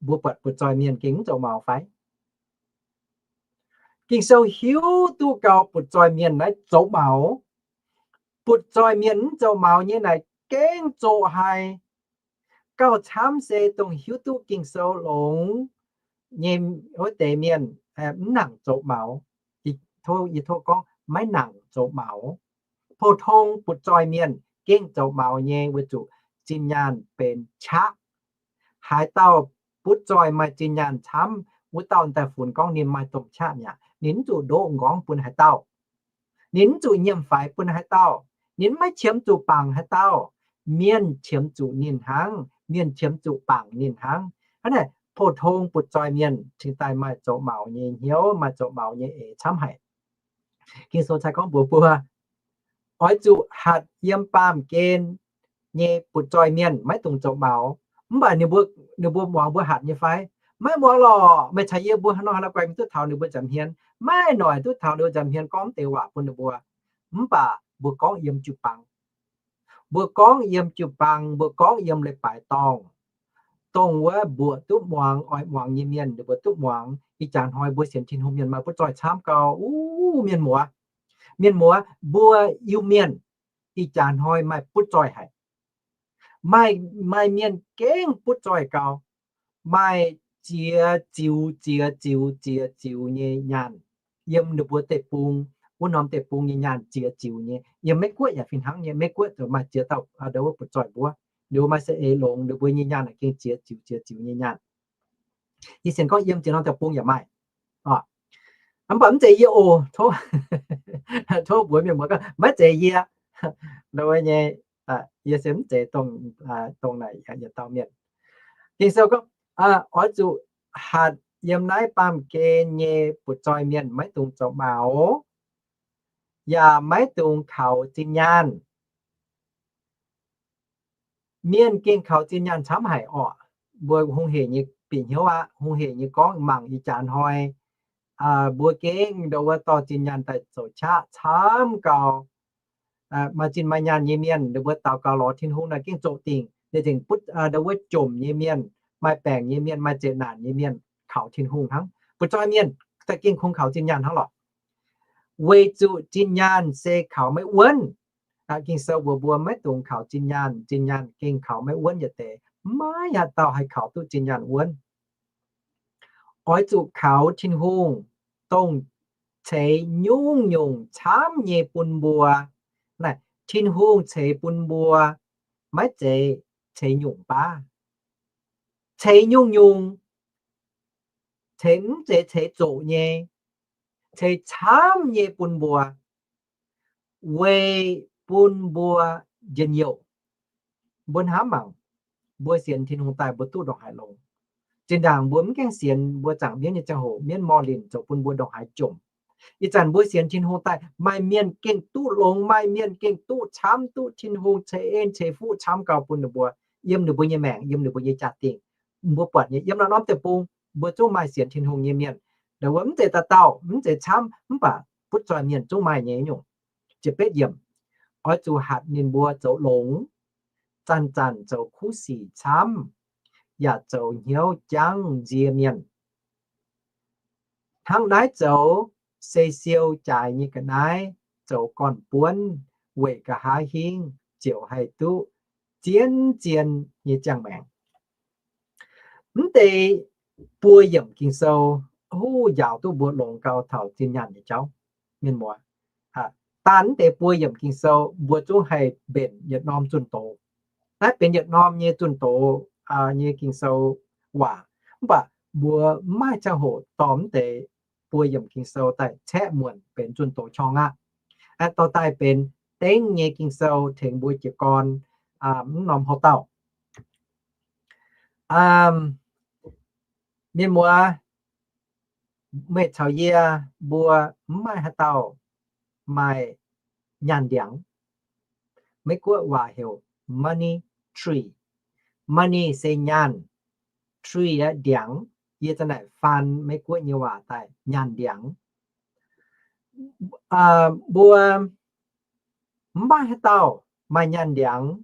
mbuo buatc butv zoih mienh gengh mv zoux maux fai? Ging-Sou hiuv duqv gau butv zoih mienh naaiv zoux maux. Butv zoih mienh mv zoux maux nyei naaic gengh zoqc haic. Gauh camv se dongh hiuv duqv Ging-Sou longx nyei wuov deix mienh mv nangc zoux maux. Yie tov gorngv maiv nangc zoux maux. Pou-tong butv zoih mienh gengh zoux maux nyei weic zuqc zinh nyaanh benx qaqv. Haaix dauh butv zoih maaih zinh nyaanh camv, wuov dauh daaih funx gorngv ninh maaih domh qaqv mi'aqv. Ninh mv zuqc ndoqv m'nqorngv bun haaix dauh. Ninh mv zuqc nyiemc faix bun haaix dauh. Ninh maiv qiemx zuqc bangc haaix dauh. Mienh qiemx zuqc ninh hnangv. Mienh qiemx zuqc bangc ninh hnangv. Hnangv naaic, pou-tong butv zoih mienh cingx daaih maaih zoux maux nyei hnyouv, maaih zoux maux nyei eix camv haic. Ging-Sou cai gorngv mbuox mbuo, oix zuqc hatc yiem baamh gen nyei butv zoih mienh maiv dungx zoux maux. Mv baac ninh mbuo, ninh mbuo muangx mbuo hatc nyei fai? Maiv muangx lorqc. Meih caux yie mbuo hnangv nor haaix la'guaih mingh duqv taux ninh mbuo nza'hmien? Maiv noic duqv taux ninh mbuo nza'hmien gorngv deix waac bun ninh mbuo. Mv baac mbuo gorngv yiem jiu-baang. Mbuo gorngv yiem jiu-baang, mbuo gorngv yiem leiz-baaix dorngh. Dongh wuov mbuoqc duqv muangx, oix muangx nyei mienh ninh mbuo duqv muangx. Ih jaax hnoi mbuo sienx Tin-Hungh mienh maaih butv zoih camv gau. Uv, mienh muoz, mienh muoz, mbuo Iu-Mienh ih jaax hnoi maaih butv zoih haic. Maaih, maaih mienh gengh butv zoih gau. Maaih ziex ziux, ziex ziux, ziex ziux nyei nyaanh. Yiem ninh mbuo deic-bung, wuov norm deic-bung nyei nyaanh ziex ziux nyei. Yiem Meiv Guoqv yaac fih hnangv nyei. Meiv Guoqv zuqc maaih ziex dauh ndo wuov butv zoih mbuov. Ninh mbuo maaih saeng-eix longx, ninh mbuo nyei nyaanh gengh ziex ziux, ziex ziux nyei nyaanh. Yie sienx gorngv yiem ziex norm deic-bung yaac maaih. Mv baac mv zeiz yie oc. Tov mbuox mienh muoz gorngv maiv zeiz yie. Ndo wuov nyei, yie se mv zeiz dongh, dongh naaic yietc dauh mienh. Ging-Sou gorngv, oix zuqc hatc yiem naaiv baamh gen nyei butv zoih mienh maiv dungx zoux maux, yaac maiv dungx kaux zinh nyaanh. Mienh gengh kaux zinh nyaanh camv haic orqc. Mbuo hungh hec nyei bieqc hnyouv aqv. Hungh hec nyei gorngv mangc ih jaax hnoi mbuo gengh ndo wuov dorh zinh nyaanh daaih zoux qaqv camv gau. Maaih zinh maaih nyaanh nyei mienh ninh mbuo daux gaux lorz Tin-Hungh naaic gengh zoqc dingc. Ninh zengc butv ndo wuov jomc nyei mienh, maaih baengc nyei mienh, maaih zeqc naanc nyei mienh kaux Tin-Hungh hnangv. Butv zoih mienh daaih gengh kungx kaux zinh nyaanh hnangv lorqc. Weic zuqc zinh nyaanh se kaux maiv wuonv. Ging-Sou mbuox mbuo maiv dungx kaux zinh nyaanh. Zinh nyaanh gengh kaux maiv wuonv yietc deix. Maiv haaix dauh haih kaux duqv zinh nyaanh wuonv. Oix zuqc kaux Tin-Hungh, dongh ceix nyungc-nyungc camv nyei bun mbuo. Naaiv Tin-Hungh ceix bun mbuo maiv zeiz ceix nyungc baav. Ceix nyungc-nyungc, ceix mv zeiz ceix zoqc nyei, ceix camv nyei bun mbuo, weic bun mbuo njien-youh. Mbuo hnamv mangc, mbuo sienx Tin-Hungh daaih mbuo duqv ndongc haaix longx. Zinh ndaangc mbuo mv gaengh sienx, mbuo zaangc mienv nyei ziangh hoc mienv mor linh zoux bun mbuo ndongc haaix jomc. Ih zanc mbuo sienx Tin-Hungh daaih, maaih mienh gengh duqv longx, maaih mienh gengh duqv camv, duqv Tin-Hungh ceix en ceix fuqv camv gau bun ninh mbuo, yiem ninh mbuo nyei maengc, yiem ninh mbuo nyei jaa-dingh. Mbuo buatc nyei yiem naaiv norm deic-bung, mbuo zungv maaih sienx Tin-Hungh nyei mienh. Ndo wuov mv zeiz dauh dauh, mv zeiz camv, mv baac butv zoih mienh zungv maaih nyei nyungc. Ziepc betv yiemc, oix zuqc hatc ninh mbuo zoux longx, zanc-zanc zoux kuv sic camv, yaac zoux hnyouv jangv nzie mienh. Hnangv naaiv zoux se siou jaaix nyei ga'naaiv, zoux gorn-buonv weic nqa'haav hingv ziouc haih duqv zien-zien nyei ziangh maengc. Mv deix buo yiemc Ging-Sou huv njaaux duqv mbuo longx gau taux zinh nyaanh nyei jauv. Mienh muoz, daanh mv deix buo yiemc Ging-Sou mbuo zungv haih mbenc yietc norm zunh doz. Naaiv benx yietc norm nyei zunh doz nyei Ging-Sou. waac. Mv baac mbuo mv maaih ziangh hoc dorh mv deix buo yiemc Ging-Sou daaih caeqv muonc benx zunh doz qorng aqv. Aeqv, dorh daaih benx dengv nyei Ging-Sou tengx mbuo jiez gorn mv norm houv dauh. Mienh muoz, meih caux yie mbuo mv maaih haaix dauh maaih nyaanh ndiangx. Meiv Guoqv waac heuc money tree. Money se nyaanh, tree aeqv, ndiangx. Yie za'naaic faan Meiv Guoqv nyei waac daaih nyaanh ndiangx. Mbuo mv maaih haaix dauh maaih nyaanh ndiangx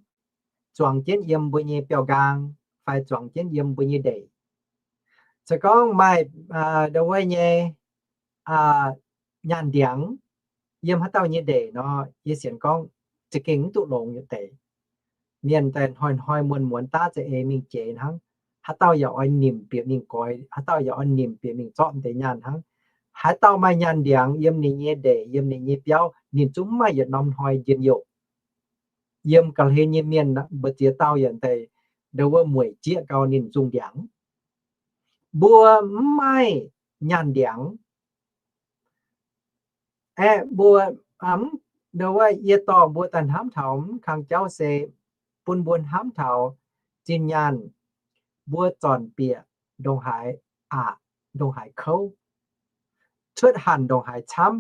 zuangx jienv yiem mbuo nyei biauv-nqaang fai zuangx jienv yiem mbuo nyei ndeic. Se gorngv maaih ndau wuov nyei nyaanh ndiangx yiem haaix dauh nyei ndeic nor, yie sienx gorngv za'gengh mv duqv longx yietc deix. Mienh daaih hnoi-hnoi muonz-muonz daav za'eix mingh jeix hnangv. Haaix dauh yaac oix nimc bieqc mingh goix, haaix dauh yaac oix nimc bieqc mingh zorqv deix nyaanh hnangv. Haaix dauh maaih nyaanh ndiangx yiem ninh nyei ndeic, yiem ninh nyei biauv, ninh zungv mv maaih yietc norm hnoi njien-youh. Yiem ga'hlen nyei mienh mbu'ziex dauh yaac daaih ndau wuov mueic jieqv gau ninh zungh ndiangx. Mbuo mv maaih nyaanh ndiangx. Aeqv, mbuo, ndau wuov yie dorh mbuo daaih hnamv taux mv kang jauv se bun mbuo hnamv taux zinh nyaanh mbuo zornc bieqc ndongc haaix aqc, ndongc haaix kouv, cuotv hanc ndongc haaix camv,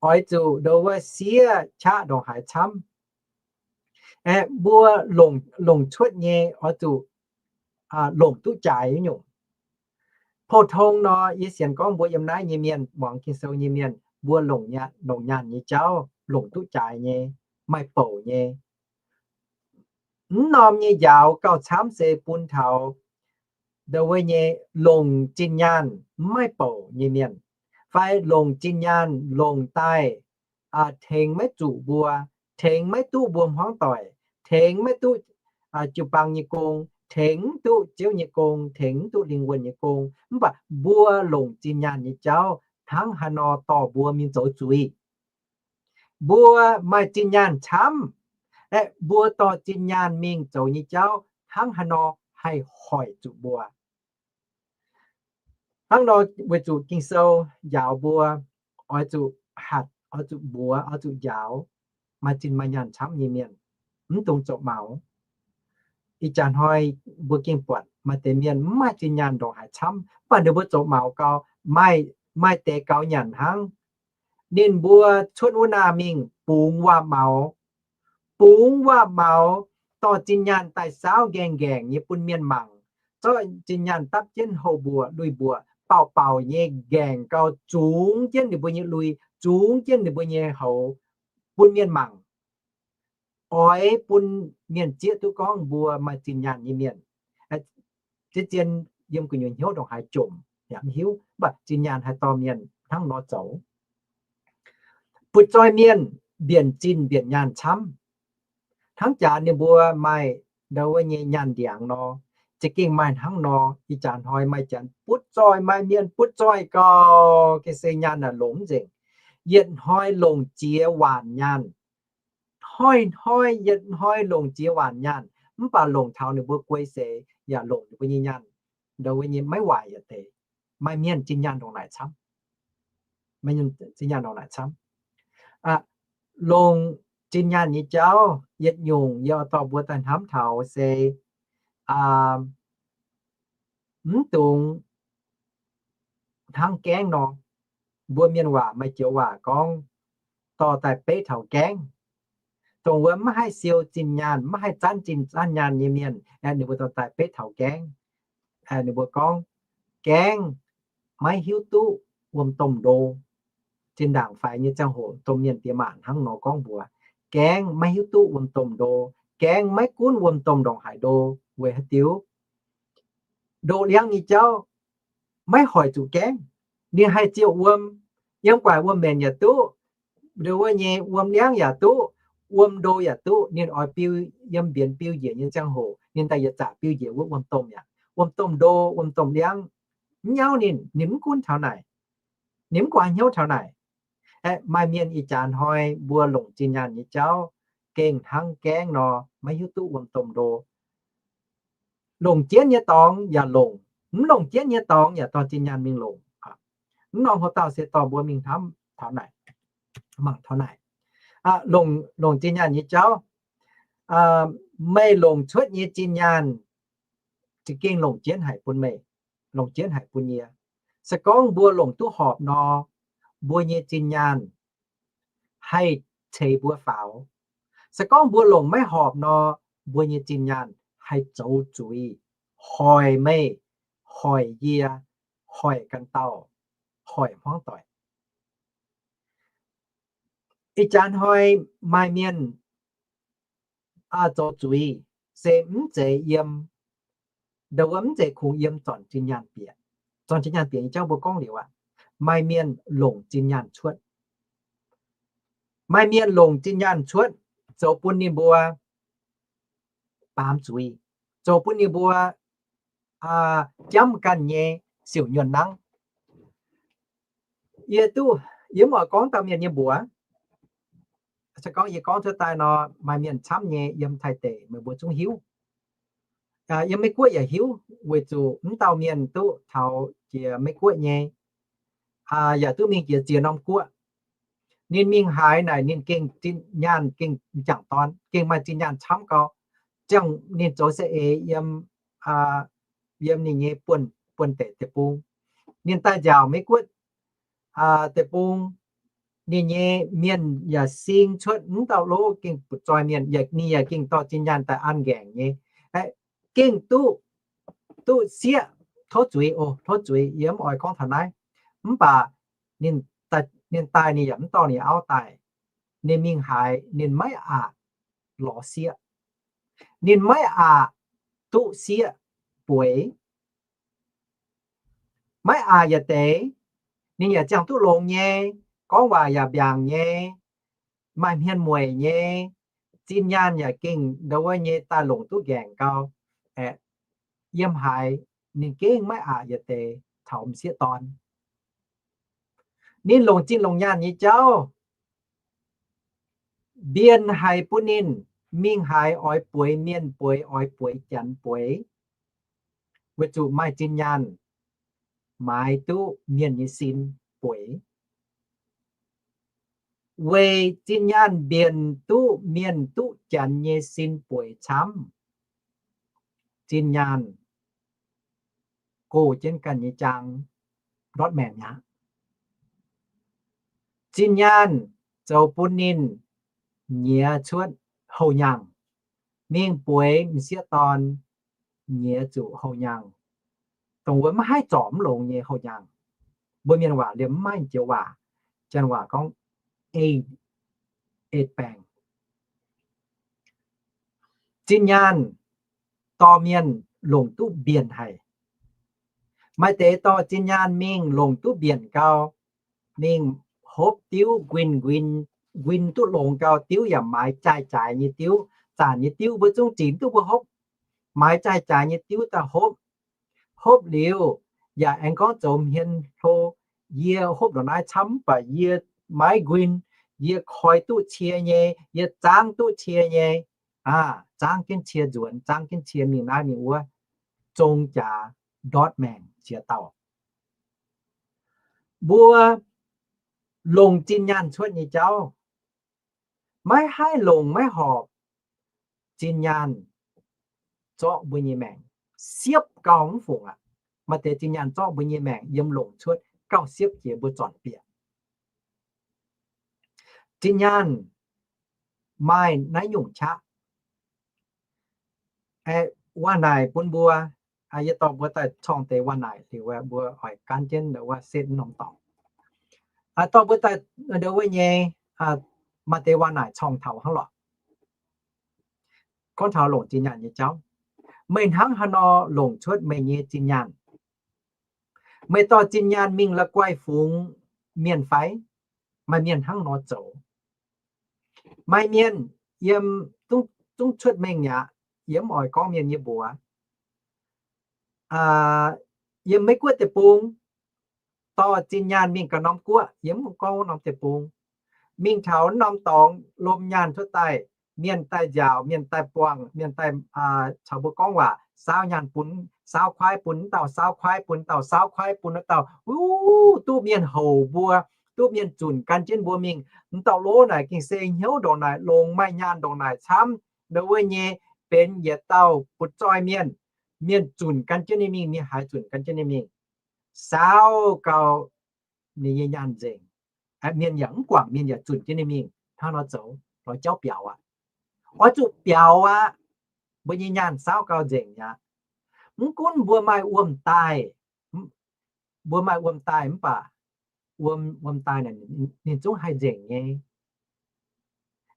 oix zuqc ndau wuov siev qaqv ndongc haaix camv. Aeqv, mbuo longc, longc cuotv nyei oix zuqc longc duqv jaaix nyungc. Pou-tong nor, yie sienx gorngv mbuo yiem naaiv nyei mienh, muangx Ging-Sou nyei mienh, mbuo longc nyaanh, longc nyaanh nyei jauv longc duqv jaaix nyei, maaih bouc nyei. Mv norm nyei njaaux gauh camv se bun taux ndau wuov nyei longc zinh nyaanh mv maaih bouc nyei mienh, fai longc zinh nyaanh longc daaih tengx maiv zuqc mbuo, tengx maiv duqv mbuo hmuangv doic, tengx maiv duqv jiu-baang nyei gong, tengx mv duqv Ziouv nyei gong, tengx mv duqv lingh wuonh nyei gong. Mv baac mbuo longc zinh nyaanh nyei jauv hnangv haaix nor dorh mbuo mingh zoux zuiz. Mbuo maaih zinh nyaanh camv, aeqv, mbuo dorh zinh nyaanh mingh zoux nyei jauv hnangv haaix nor haih hoic zuqc mbuo. Hnangv nor weic zuqc Ging-Sou njaaux mbuo oix zuqc hatc, oix zuqc mbuox, oix zuqc njaaux maaih zinh maaih nyaanh camv nyei mienh, mv dungx zoux maux. Ih jaax hnoi mbuo gengh buatc maaih deix mienh mv maaih zinh nyaanh ndongc haaix camv, mv baac ninh mbuo zoux maux gau, maaih, maaih deix gaux nyanc hnangv. Ninh mbuo cuotv wuov naah mingh bungx waac-maux, bungx waac-maux, dorh zinh nyaanh daaih saauv ngaengc ngaengc nyei bun mienh mangc, zorqv zinh nyaanh dapv jienv houh mbuoqc, lui mbuoqc, baauh baauh nyei ngaengc gau, zungx jienv ninh mbuo nyei lui, zungx jienv ninh mbuo nyei houx bun mienh mangc, oix bun mienh zieqv duqv gorngv mbuo maaih zinh nyaanh nyei mienh. Zien zien yiem gu'nyuoz hnyouv ndongc haaix jomc yaac mv hiuv, mv baac zinh nyaanh haih dorh mienh hnangv nor zoux. Butv-zoih mienh mbienc zinh mbienc nyaanh camv. Hnangv jaax ninh mbuo maaih ndau wuov nyei nyaanh ndiangx nor, za'gengh maaih hnangv nor. Ih jaax hnoi maaih janx butv-zoih, maaih mienh butv-zoih gau, ga'sie nyaanh naaic longc mv nzengc. Yietc hnoi longc ziex waanc nyaanh, hnoi-hnoi yietc hnoi longc ziex waanc nyaanh, mv baac longc taux ninh mbuo guei seix yaac longc ninh mbuo nyei nyaanh ndau wuov nyei maiv waaic yietc deix. Maaih mienh zinh nyaanh ndongc naaic camv. Maaih mienh zinh nyaanh ndongc naaic camv. Longc zinh nyaanh nyei jauv yietc nyungc yie oix dorh mbuo daaih hnamv taux se mv dungx hnangv gaengv nor. Mbuo mienh waac maaih joux waac gorngv, dorh daaih beiv taux gaengv. Dongh wuov maiv haih siou zinh nyaanh, maiv haih zanv zinh zanv nyaanh nyei mienh, ninh mbuo dorh daaih beiv taux gaengv. Ninh mbuo gorngv, gaengv maiv hiuv duqv wuom-domh ndo. Zinh ndaangc faix nyei ziangh hoc domh mienh diex maac hnangv nor gorngv mbuox, gaengv maiv hiuv duqv wuom-domh ndo. Gaengv maiv gunv wuom-domh ndongc haaix ndo. Weic haaix diuc? Ndo liangv nyei jauv maiv hoic zuqc gaengv. Ninh haih ziouc wuom, yiem gu'nguaaic wuom-maenc yaac duqv, ndau wuov nyei wuom liangv yaac duqv, wuom ndo yaac duqv. Ninh oix biu, yiem mbienx biu njiec nyei ziangh hoc ninh daaih yietc zaqc biu njiec wuov wuom-domh yaac, wuom-domh ndo, wuom-domh liangv, mv nyauv ninh, ninh mv gunv taux naaic, ninh mv guaax hnyouv taux naaic. Aeqv, maaih mienh ih jaax hnoi mbuo longc zinh nyaanh nyei jauv gengh hnangv gaengv nor, maiv hiuv duqv wuom-domh ndo. Longc jienv nyei dorngx yaac longc, mv longc jienv nyei dorngx yaac dorh zinh nyaanh mingh longc. Mv norm hoc-dauh se dorh mbuo mingh hnamv taux naaic, mangc taux naaic. Longc, longc zinh nyaanh nyei jauv. Meih longc cuotv nyei zinh nyaanh za'gengh longc jienv haic bun meih, longc jienv haic bun yie. Se gorngv mbuo longc duqv horpc nor, mbuo nyei zinh nyaanh haih ceix mbuo faaux. Se gorngv mbuo longc maiv horpc nor, mbuo nyei zinh nyaanh haih zoux zuiz, hoic meih, hoic yie, hoic ganh dauh, hoic hmuangv doic. Ih jaax hnoi maaih mienh zoux zuiz se mv zeiz yiem, ndau wuov mv zeiz kungx yiem zornc zinh nyaanh bieqc. Zornc zinh nyaanh bieqc nyei jauv mbuo gorngv liuz aqv, maaih mienh longc zinh nyaanh cuotv. Maaih mienh longc zinh nyaanh cuotv zoux bun ninh mbuo baamz zuiz, zoux bun ninh mbuo jamv ganh nyei siouc nyuonh nangv. Yie duqv, yie mv oix gorngv dauh mienh nyei mbuox. Se gorngv yie gorngv cuotv daaih nor, maaih mienh camv nyei yiem Taiv deic meih mbuo zungv hiuv. Yiem Meiv Guoqv yaac hiuv, weic zuqc mv dauh mienh duqv taux jiex Meiv Guoqv nyei, yaac duqv mingh jiex ziex norm guoqv. Ninh mingh haaix naaic ninh gengh zinh nyaanh gengh m'jangc dorn, gengh maaih zinh nyaanh camv gau. Ziangh ninh zoux saeng-eix yiem, yiem ninh nyei buonv, buonv deic deic-bung. Ninh daaih nziaauc Meiv Guoqv deic-bung, ninh nyei mienh yaac sing cuotv mv dauh lov gengh butv-zoih mienh, ninh yaac gengh dorh zinh nyaanh daaih an nqaengc nyei, gengh duqv, duqv sieqv, tov zuiz oc, tov zuiz, yie mv oix gorngv taux naaiv. Mv baac ninh daaih ninh yaac mv dorh ninh auv daaih. Ninh mingh haaix ninh maiv aqc lorz sieqv. Ninh maiv aqc duqv sieqv bueix. Maiv aqc yietc deix, ninh yaac ziangh duqv longx nyei, gorngv waac yaac mbiaangc nyei, maaih hmien mueic nyei, zinh nyaanh yaac gengh ndau wuov nyei daaih longc duqv nqaengc gau. Aeqv, yiem haaix ninh gengh maiv aqc yietc deix taux m'sieqv dorn. Ninh longc zinh longc nyaanh nyei jauv mbienh haic bun ninh mingh haaix oix bueix mienh bueix, oix bueix janx bueix, weic zuqc maaih zinh nyaanh maaiz duqv mienh nyei sin bueix. Weic zinh nyaanh mbienc duqv mienh duqv janx nyei sin bueix camv, zinh nyaanh gox jienv ganh nyei jaang ndortv maengc mi'aqv. Zinh nyaanh zoux bun ninh nyiex cuotv houh nyaangh, mingh bueix m'sieqv dorn, nyiex zuqc houh nyaangh, dongh wuov maiv haih zorc mv longx nyei houh nyaangh. Mbuo mienh waac liemh mv maaih joux waac, janx waac gorngv AIDS, AIDS baeng. Zinh nyaanh dorh mienh longc duqv mbienc haic. Maaih deix dorh zinh nyaanh mingh longc duqv mbienc gau, mingh hopv diuv nquin, nquin, nquin duqv longx gau, diuv yaac maaiz jaaix-jaaix nyei diuv, zanc nyei diuv mbuo zungv zinx duqv mbuo hopv. Maaiz jaaix-jaaix nyei diuv daaih hopv. Hopv liuz yaac aengx gorngv zoux hmien hlo, yie hopv ndongc naaiv camv, mv baac yie maiv nquin, yie koi duqv cie nyei, yie zaangv duqv cie nyei, zaangv jienv cie nzuonx, zaangv jienv cie mingh naaiv mingh wuov, zong jaax ndortv maengc ziex dauh. Mbuo longc zinh nyaanh cuotv nyei jauv, maiv haih longc maiv horpc zinh nyaanh zorqv mbuo nyei maengc, siepv gauh mv fungc aqv. Maaih deix zinh nyaanh zorqv mbuo nyei maengc yiem longc cuotv gauh siepv jiex mbuo zornc bieqc. Zinh nyaanh maaih naaiv nyungc qaqv. Waac naaic bun mbuo, yie dorh mbuo daaih corng deix waac naaic liuz, mbuo oix gaanv jienv wuov setv norm dorngx. Dorh mbuo daaih ndo wuov nyei, maaih deix waac naaic corng taux hnangv lorqc. Gorngv taux longc zinh nyaanh nyei jauv, meih hnangv haaix nor longc cuotv meih nyei zinh nyaanh? Meih dorh zinh nyaanh mingh la'guaih fungx mienh fai? Maaih mienh hnangv nor zoux. Maaih mienh yiem zungv cuotv mengh mi'aqv, yie mv oix gorngv mienh nyei mbuox. Yiem Meiv Guoqv deic-bung, dorh zinh nyaanh mingh ganh norm guoqv, yie mv gorngv wuov norm deic-bung, mingh taux norm dorngx lomh nyaanh cuotv daaih, mienh daaih nziaauc, mienh daaih buangh, mienh daaih caux mbuo gorngv waac, saauv nyaanh bun, saauv kuaaiv bun wuov dauh, saauv kuaaiv bun dauh, saauv kuaaiv bun wuov dauh, wuov duqv mienh houc mbuo, duqv mienh zunc gan jienv mbuo mingh. M'dauh lov naaic gengh se hnyouv ndongc naaic, longx maaih nyaanh ndongc naaic camv, ndau wuov nyei benx yietc dauh butv-zoih mienh. Mienh zunc gan jienv ninh mingh, mienh haiz zunc gan jienv ninh mingh, saauv gau ninh nyei nyaanh nzengc. Mienh yaac mv guangc, mienh yaac zunc jienv ninh mingh hnangv nor zoux, lorz jauv biaux aqv. Oix zuqc biaux aqv. Mbuo nyei nyaanh saauv gau nzengc mi'aqv. Mv gunv mbuo maaih wuom-daaih, mbuo maaih wuom-daaih mv baac wuom, wuom-daaih naaic ninh zungv haih nzengc nyei.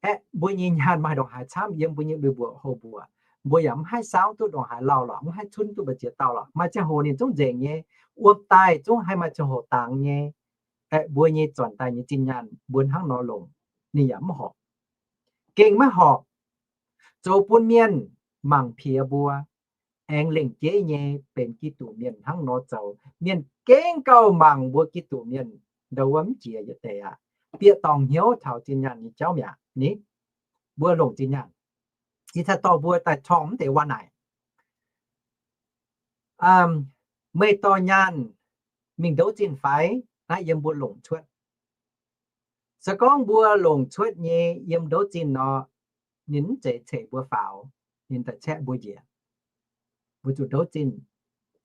Aeqv, mbuo nyei nyaanh maaih ndongc haaix camv yiem mbuo nyei lui-mbuoqc houh mbuoqc, mbuo yaac mv haih saauv duqv ndongc haaix lauh lorqc, mv haih cunv duqv mbu'ziex dauh lorqc. Maaih ziangh hoc ninh zungv nzengc nyei. Wuom-daaih zungv haih maaih ziangh hoc dangx nyei. Aeqv, mbuo nyei zornc daaih nyei zinh nyaanh mbuo hnangv nor longc, ninh yaac mv horpc. Gengh maiv horpc. Zoux bun mienh mangc piex mbuo, aengx lengc jeiv nyei benx Giduc mienh hnangv nor zoux. Mienh gengh gauh mangc mbuo Giduc mienh ndau wuov mv jiex yietc deix aqv. Bieqc dorngc hnyouv taux zinh nyaanh nyei jauv mi'aqv ni. Mbuo longc zinh nyaanh, ih cai dorh mbuo daaih corng mv deix waac naaic. Meih dorh nyaanh mingh ndouv zinh fai? Naaiv yiem mbuo longc cuotv. Se gorngv mbuo longc cuotv nyei yiem ndouv zinh nor, ninh mv zeiz ceix mbuo faaux, ninh daaih caeqv mbuo njiec. Mbuo zuqc ndouv zinh,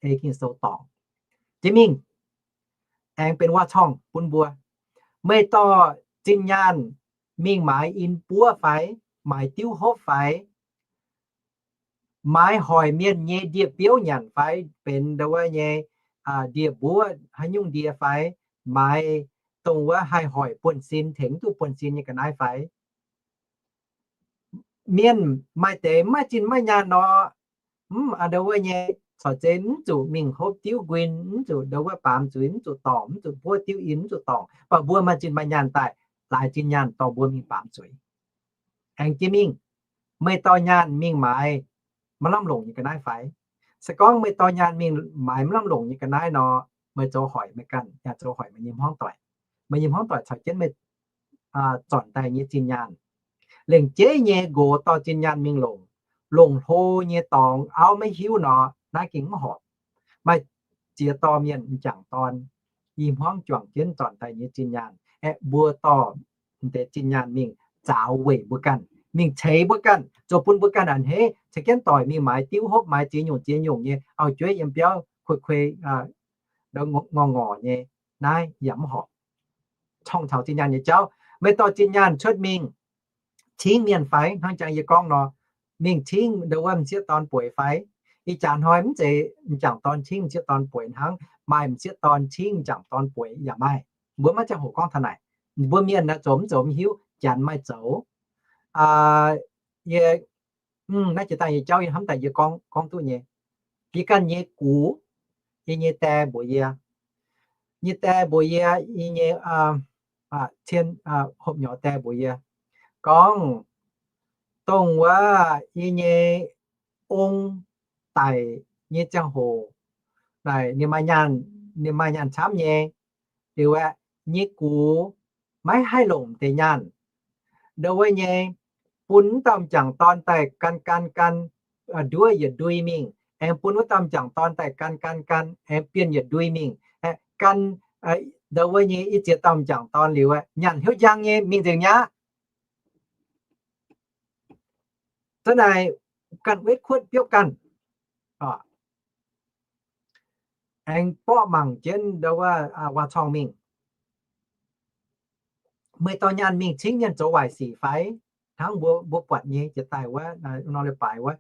ei Ging-Sou dorngc jiex mingh, aengx benx waac-corng bun mbuo. Meih dorh zinh nyaanh mingh maaiz in buov fai? Maaiz diuv hopv fai? Maaiz hoic mienh nyei ndie-biouv nyanc fai? Benx ndau wuov nyei ndie-mbuov haaix nyungc ndie fai? Maaiz dongh wuov haih hoic buonv-sin tengx mv duqv buonv-sin nyei ga'naaiv fai? Mienh maaih deix maiv zinh maiv nyaanh nor, mv ndau wuov nyei, corc zeiz mv zuqc mingh hopv diuv nquin, mv zuqc ndau wuov baamz zuiz, mv zuqc dorngc, mv zuqc buov diuv in, mv zuqc dorngc. Mv baac mbuo maaih zinh maaih nyaanh daaih, laaix zinh nyaanh dorh mbuo mingh baamz zuiz. Aengx jiex mingh, meih dorh nyaanh mingh maaiz maiv lamh longc nyei ga'naaiv fai? Se gorngv meih dorh nyaanh mingh maaiz maiv lamh longc nyei ga'naaiv nor, meih zoux hoic meih ganh, yaac zoux hoic meih nyei hmuangv doic. Meih nyei hmuangv doic caux jienv meih zornc daaih nyei zinh nyaanh. Lengc jeiv nyei nqox dorh zinh nyaanh mingh longc, longc hlo nyei dorngx auv maiv hiuv nor, naaiv gengh mv horpc. Maaih ziex dorh mienh m'jangc dorn i hmuangv juangc jienv zornc daaih nyei zinh nyaanh, aeqv, mbuo dorh deix zinh nyaanh mingh zaaux weic mbuo ganh, mingh ceix mbuo ganh, zoux bun mbuo ganh a'hneiv ceix jienv doic mingh maaiz diuv hopv, maaiz ziex nyungc ziex nyungc nyei auv-jueiv yiem biauv kuei kuei, ngorc ngorc nyei. Naaiv yaac mv horpc. Corng taux zinh nyaanh nyei jauv, meih dorh zinh nyaanh cuotv mingh cingv mienh fai? Hnangv jangx yie gorngv nor, mingh cingv ndau wuov m'sieqv dorn bueix fai? Ih jaax hnoi mv zeiz m'jangc dorn cingv m'sieqv dorn bueix hnangv. Maaih m'sieqv dorn cingv m'jangc dorn bueix yaac maaih. Mbuo maiv ziangh hoc gorngv taux naaic. Mbuo mienh naaiv zoux mv zoux mv hiuv, janx maaih zoux. Yie, naaiv jiex daaih nyei jauv yie hnamv daaih yie gorngv, gorngv duqv nyei. Yie ganh nyei gux, yie nyei die mbuox yie, nyei die mbuox yie, yie nyei cien, hopv-nyorx die mbuox yie gorngv, dongh wuov yie nyei ong daic nyei ziangh hoc, naaic ninh maaih nyaanh, ninh maaih nyaanh camv nyei. Liuz aeqv, nyei gux maiv haih longc deix nyaanh. Ndau wuov nyei, bun wuov dauh m'jangc dorn daaih gan gan gan, nduov yietc ndui mingh, aengx bun wuov dauh m'jangc dorn daaih gan gan gan, aengx bienh yietc ndui mingh. Gan, ndau wuov nyei i ziex dauh m'jangc dorn liuz aeqv, nyaanh hnyouv njang nyei mingh nzengc mi'aqv. Za'naaiv ganh wetv kuotv biopv ganh, aengx borqv mangc jienv ndau wuov waac-corng mingh. Meih dorh nyaanh mingh cingv mienh zoux waaic sic fai? Hnangv mbuo, mbuo buatc nyei jiex daaih wuov, nor leiz-baaix wuov,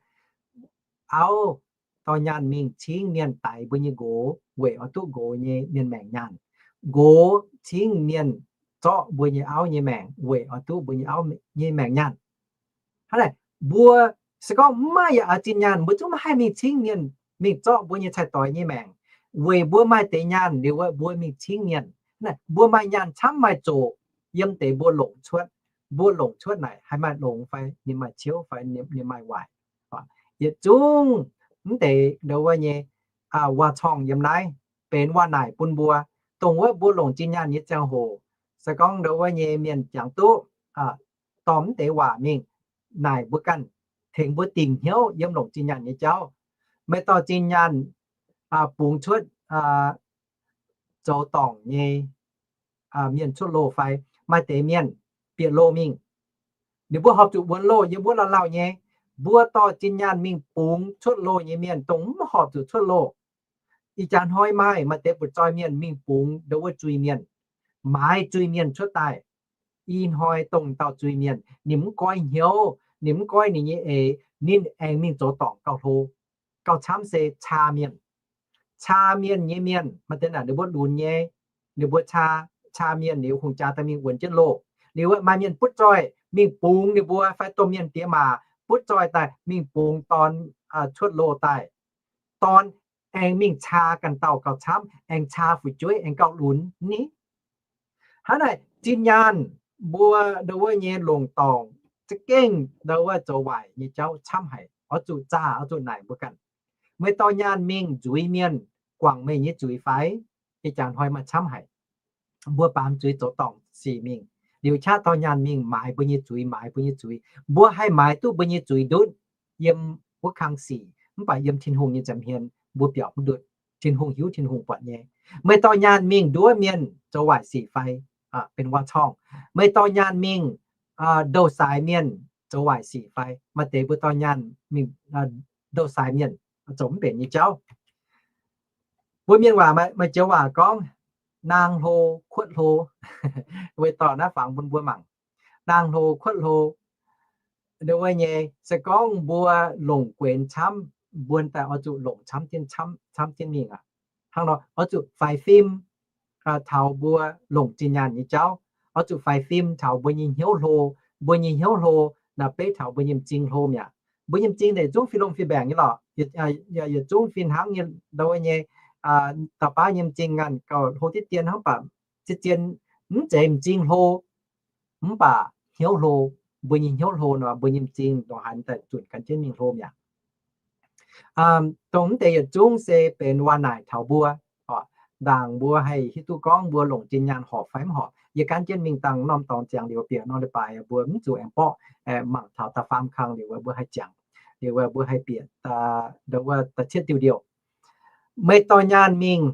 auv dorh nyaanh mingh cingv mienh daix mbuo nyei nqox weic oix duqv nqox nyei mienh maengc nyaanh. Nqox cingv mienh zorqv mbuo nyei auv nyei maengc weic oix duqv mbuo nyei auv nyei maengc nyaanh. Hnangv naaic, mbuo se gorngv mv maaih yaac zinh nyaanh, mbuo zungv maiv haih mingh cingv mienh mingh zorqv mbuo nyei cai-doix nyei maengc. Weic mbuo maaih deix nyaanh liuz, mbuo mingh cingv mienh. Mbuo maaih nyaanh camv maaih zoqc yiem deix mbuo longc cuotv. Mbuo longc cuotv naaic haih maaih longx fai ninh maaih ciouv fai ninh maaih waaic. Yietc zungv mv deix ndau wuov nyei waac-corng yiem naaiv benx waac-naaic bun mbuo, dongh wuov mbuo longc zinh nyaanh nyei ziangh hoc, se gorngv ndau wuov nyei mienh jangx duqv dorh mv deix waac mingh naaic mbuo ganh, tengx mbuo dingc hnyouv yiem longc zinh nyaanh nyei jauv. Meih dorh zinh nyaanh bungx cuotv zoux dorngc nyei mienh cuotv loh fai? Maaih deix mienh bieqc loh mingh, ninh mbuo horpc zuqc wuonx loh yiem wuov lauh lauh nyei. Mbuo dorh zinh nyaanh mingh bungx cuotv loh nyei mienh dongh mv horpc zuqc cuotv loh. Ih jaax hnoi maaih, maaih deix butv-zoih mienh mingh bungx ndo wuov zuiz-mienh, maaiz zuiz-mienh cuotv daaih. Ih hnoi dongh dauh zuiz-mienh, ninh mv goiv hnyouv, ninh mv goiv ninh nyei eix, ninh aengx mingh zoux dorngc gauh hlo, gauh camv se caa mienh. Caa mienh nyei mienh, maaih deix naaic ninh mbuo lunx nyei, ninh mbuo caa, caa mienh liuz hungh jaa daaih mingh wuonx jienv loh. Liuz maaih mienh butv-zoih mingh bungx ninh mbuo fai domh mienh diex maac butv-zoih daaih mingh bungx dorn cuotv loh daaih. Dorn aengx mingh caa ganh dauh gauh camv, aengx caa fu'jueiv aengx gauh lunx ni. Hnangv naaic zinh nyaanh mbuo ndo wuov nyei longc dorngc za'gengh ndo wuov zoux waaic nyei jauv camv haic. Oix zuqc zaah, oix zuqc naaic mbuo ganh. Meih dorh nyaanh mingh nzuiz mienh guangc meih nyei zuiz fai? Ih jaax hnoi maaih camv haic. Mbuo baamz zuiz zoux dorngc sic mingh, liuz qaqv dorh nyaanh mingh maaiz mbuo nyei zuiz, maaiz mbuo nyei zuiz. Mbuo haih maaiz duqv mbuo nyei zuiz ndutv yiem wuov kang sic, mv baac yiem Tin-Hungh nyei nza'hmien mbuo biaux mv ndutv. Tin-Hungh hiuv, Tin-Hungh buatc nyei. Meih dorh nyaanh mingh nduov mienh zoux waaic sic fai? Benx waac-corngh. Meih dorh nyaanh mingh ndouh saaix mienh zoux waaic sic fai? Maaih deix mbuo dorh nyaanh mingh ndouh saaix mienh zoux mv benx nyei jauv. Mbuo mienh waac maaih joux waac gorngv, naang hlo kuotv hlo. Weic dorh naaiv fangx bun mbuo mangc. Naang hlo kuotv hlo. Ndo wuov nyei, se gorngv mbuo longc guenx camv, mbuo daaih oix zuqc longc camv jienv, camv jienv mingh aqv. Hnangv nor oix zuqc faix fim taux mbuo longc zinh nyaanh nyei jauv. Oix zuqc faix fim taux mbuo nyei hnyouv hlo. Mbuo nyei hnyouv hlo naaic beiv taux mbuo nyei m'zing hlo mi'aqv. Mbuo nyei m'zing deix zungv fih lomh fih mbaengc nyei lorqc. Yietc zungv fih hnangv nyei ndo wuov nyei, dauh baav nyei m'zing nganh gauh hlo diqv dien hnangv baac zien zien mv zeiz m'zing hlo, mv baac hnyouv hlo. Mbuo nyei hnyouv hlo nor, mbuo nyei m'zing ndongc haaix daaih zunc gan jienv mingh hlo mi'aqv. Dongh mv deix yietc zungv se benx waac naaic taux mbuo. Ndaangc mbuo haih hiuv duqv gorngv mbuo longc zinh nyaanh horpc fai mv horpc, yie gan jienv mingh dangh norm dorngx ziangx liuz bieqc nor leiz-baaix mbuo mv zuqc aengx borqv, mangc taux da'faam kang liuz mbuo haih ziangx, liuz mbuo haih bieqc da'cietv diuh liouh. Meih dorh nyaanh mingh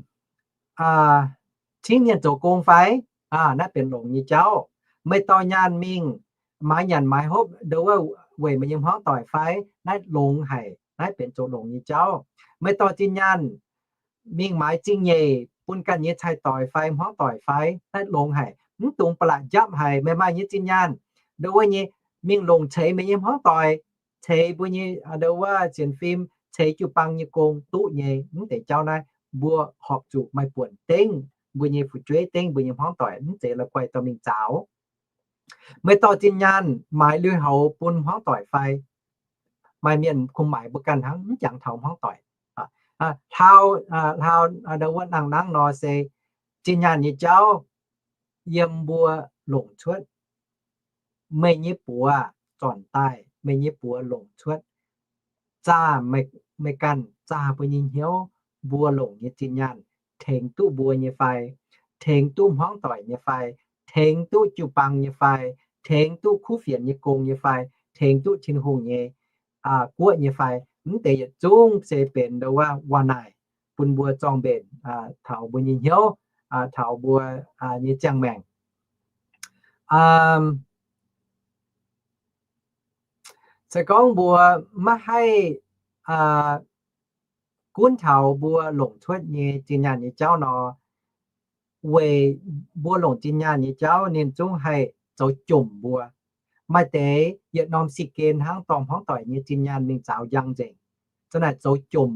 cingv mienh zoux gong fai? Naaiv benx longx nyei jauv. Meih dorh nyaanh mingh maaiz nyanc maaiz hopv ndo wuov weic meih nyei hmuangv doic fai? Naaiv longx haic. Naaiv benx zoux longx nyei jauv. Meih dorh zinh nyaanh mingh maaiz zingh nyeic bun ganh nyei cai-doix fai hmuangv doic fai? Naaiv longx haic. Mv dungx ba'laqc njapv haic. Meih maaih nyei zinh nyaanh ndo wuov nyei mingh longc ceix meih nyei hmuangv doic, ceix mbuo nyei ndo wuov sienx fim, ceix jiu-baang nyei gong duqv nyei. Mv deix jauv naaiv mbuo horpc zuqc maaih buonc dengv mbuo nyei fu'jueiv, dengv mbuo nyei hmuangv doic, mv zeiz la'guaih dorh mingh zaaux. Meih dorh zinh nyaanh maaiz lui-houx bun hmuangv doic fai? Maaih mienh kungx maaiz mbuo ganh hnangv, mv jangx taux hmuangv doic. Hlaau, hlaau ndo wuov nangh nangv nor se zinh nyaanh nyei jauv yiem mbuo longc cuotv. Meih nyei buoz zornc daaih, meih nyei buoz longc cuotv. Zaah meih ganh, zaah mbuo nyei hnyouv, mbuo longc nyei zinh nyaanh tengx duqv mbuo nyei fai, tengx duqv hmuangv doic nyei fai, tengx duqv jiu-baang nyei fai, tengx duqv kuv fienx nyei gong nyei fai, tengx duqv Tin-Hungh nyei guoqv nyei fai. Mv deix yietc zungv se benx ndo wuov waac naaic bun mbuo zorng-mbenc taux mbuo nyei hnyouv, taux mbuo nyei ziangh maengc. Se gorngv mbuo maiv haih gunv taux mbuo longc cuotv nyei zinh nyaanh nyei jauv nor, weic mbuo longc zinh nyaanh nyei jauv ninh zungv haih zoux jomc mbuo. Maaih deix yietc norm si gen hnangv dorh hmuangv doic nyei zinh nyaanh mingh zaaux njang nzengc, za'naaic zoux jomc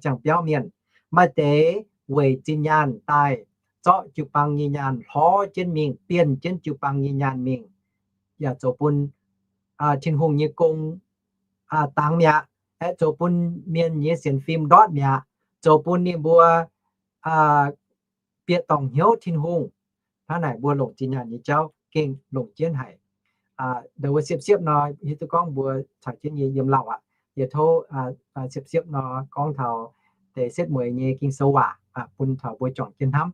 ziangh biauv mienh. Maaih deix weic zinh nyaanh daaih zorqv jiu-baang nyei nyaanh hlorv jienv mingh, bienh jienv jiu-baang nyei nyaanh mingh, yaac zoux bun Tin-Hungh nyei gong dangx mi'aqv, aeqv, zoux bun mienh nyei sienx fim ndortv mi'aqv, zoux bun ninh mbuo bieqc dorngc hnyouv Tin-Hungh. Hnangv naaic mbuo longc zinh nyaanh nyei jauv gengh longc jienv haic. Ndo wuov siepv-siepv nor, hiuv duqv gorngv mbuo caux jienv nyei yiem lauh aqv. Yie tov siepv-siepv nor gorngv taux deix setv mueiz nyei Ging-Sou waac bun taux mbuo juangc jienv hnamv.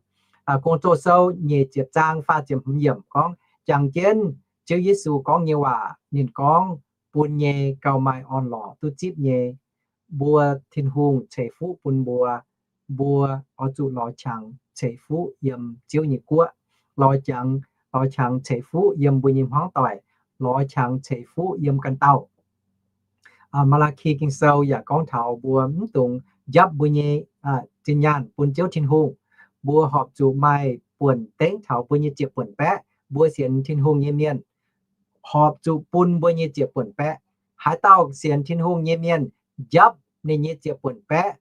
Gong-Zoh sou nyeic ziepc zaang faah ziepc hmz yiemc gorngv, jangx jienv Ziouv Yesu gorngv nyei waac, ninh gorngv, bun nyei gauh maaih orn-lorqc duqv zipv nyei, mbuo Tin-Hungh ceix fuqv bun mbuo, mbuo oix zuqc lorz qangx ceix fuqv yiem Ziouv nyei guoqv, lorz qangx, lorz qangx ceix fuqv yiem mbuo nyei hmuangv doic, lorz qangx ceix fuqv yiem ganh dauh. Maa^laa^ki Ging-Sou yaac gorngv taux mbuo mv dungx njapv mbuo nyei zinh nyaanh bun Ziouv Tin-Hungh. Mbuo horpc zuqc maaih buonc dengv taux mbuo nyei ziepc buonc baeqv. Mbuo sienx Tin-Hungh nyei mienh horpc zuqc bun mbuo nyei ziepc buonc baeqv. Haaix dauh sienx Tin-Hungh nyei mienh njapv ninh nyei ziepc buonc baeqv,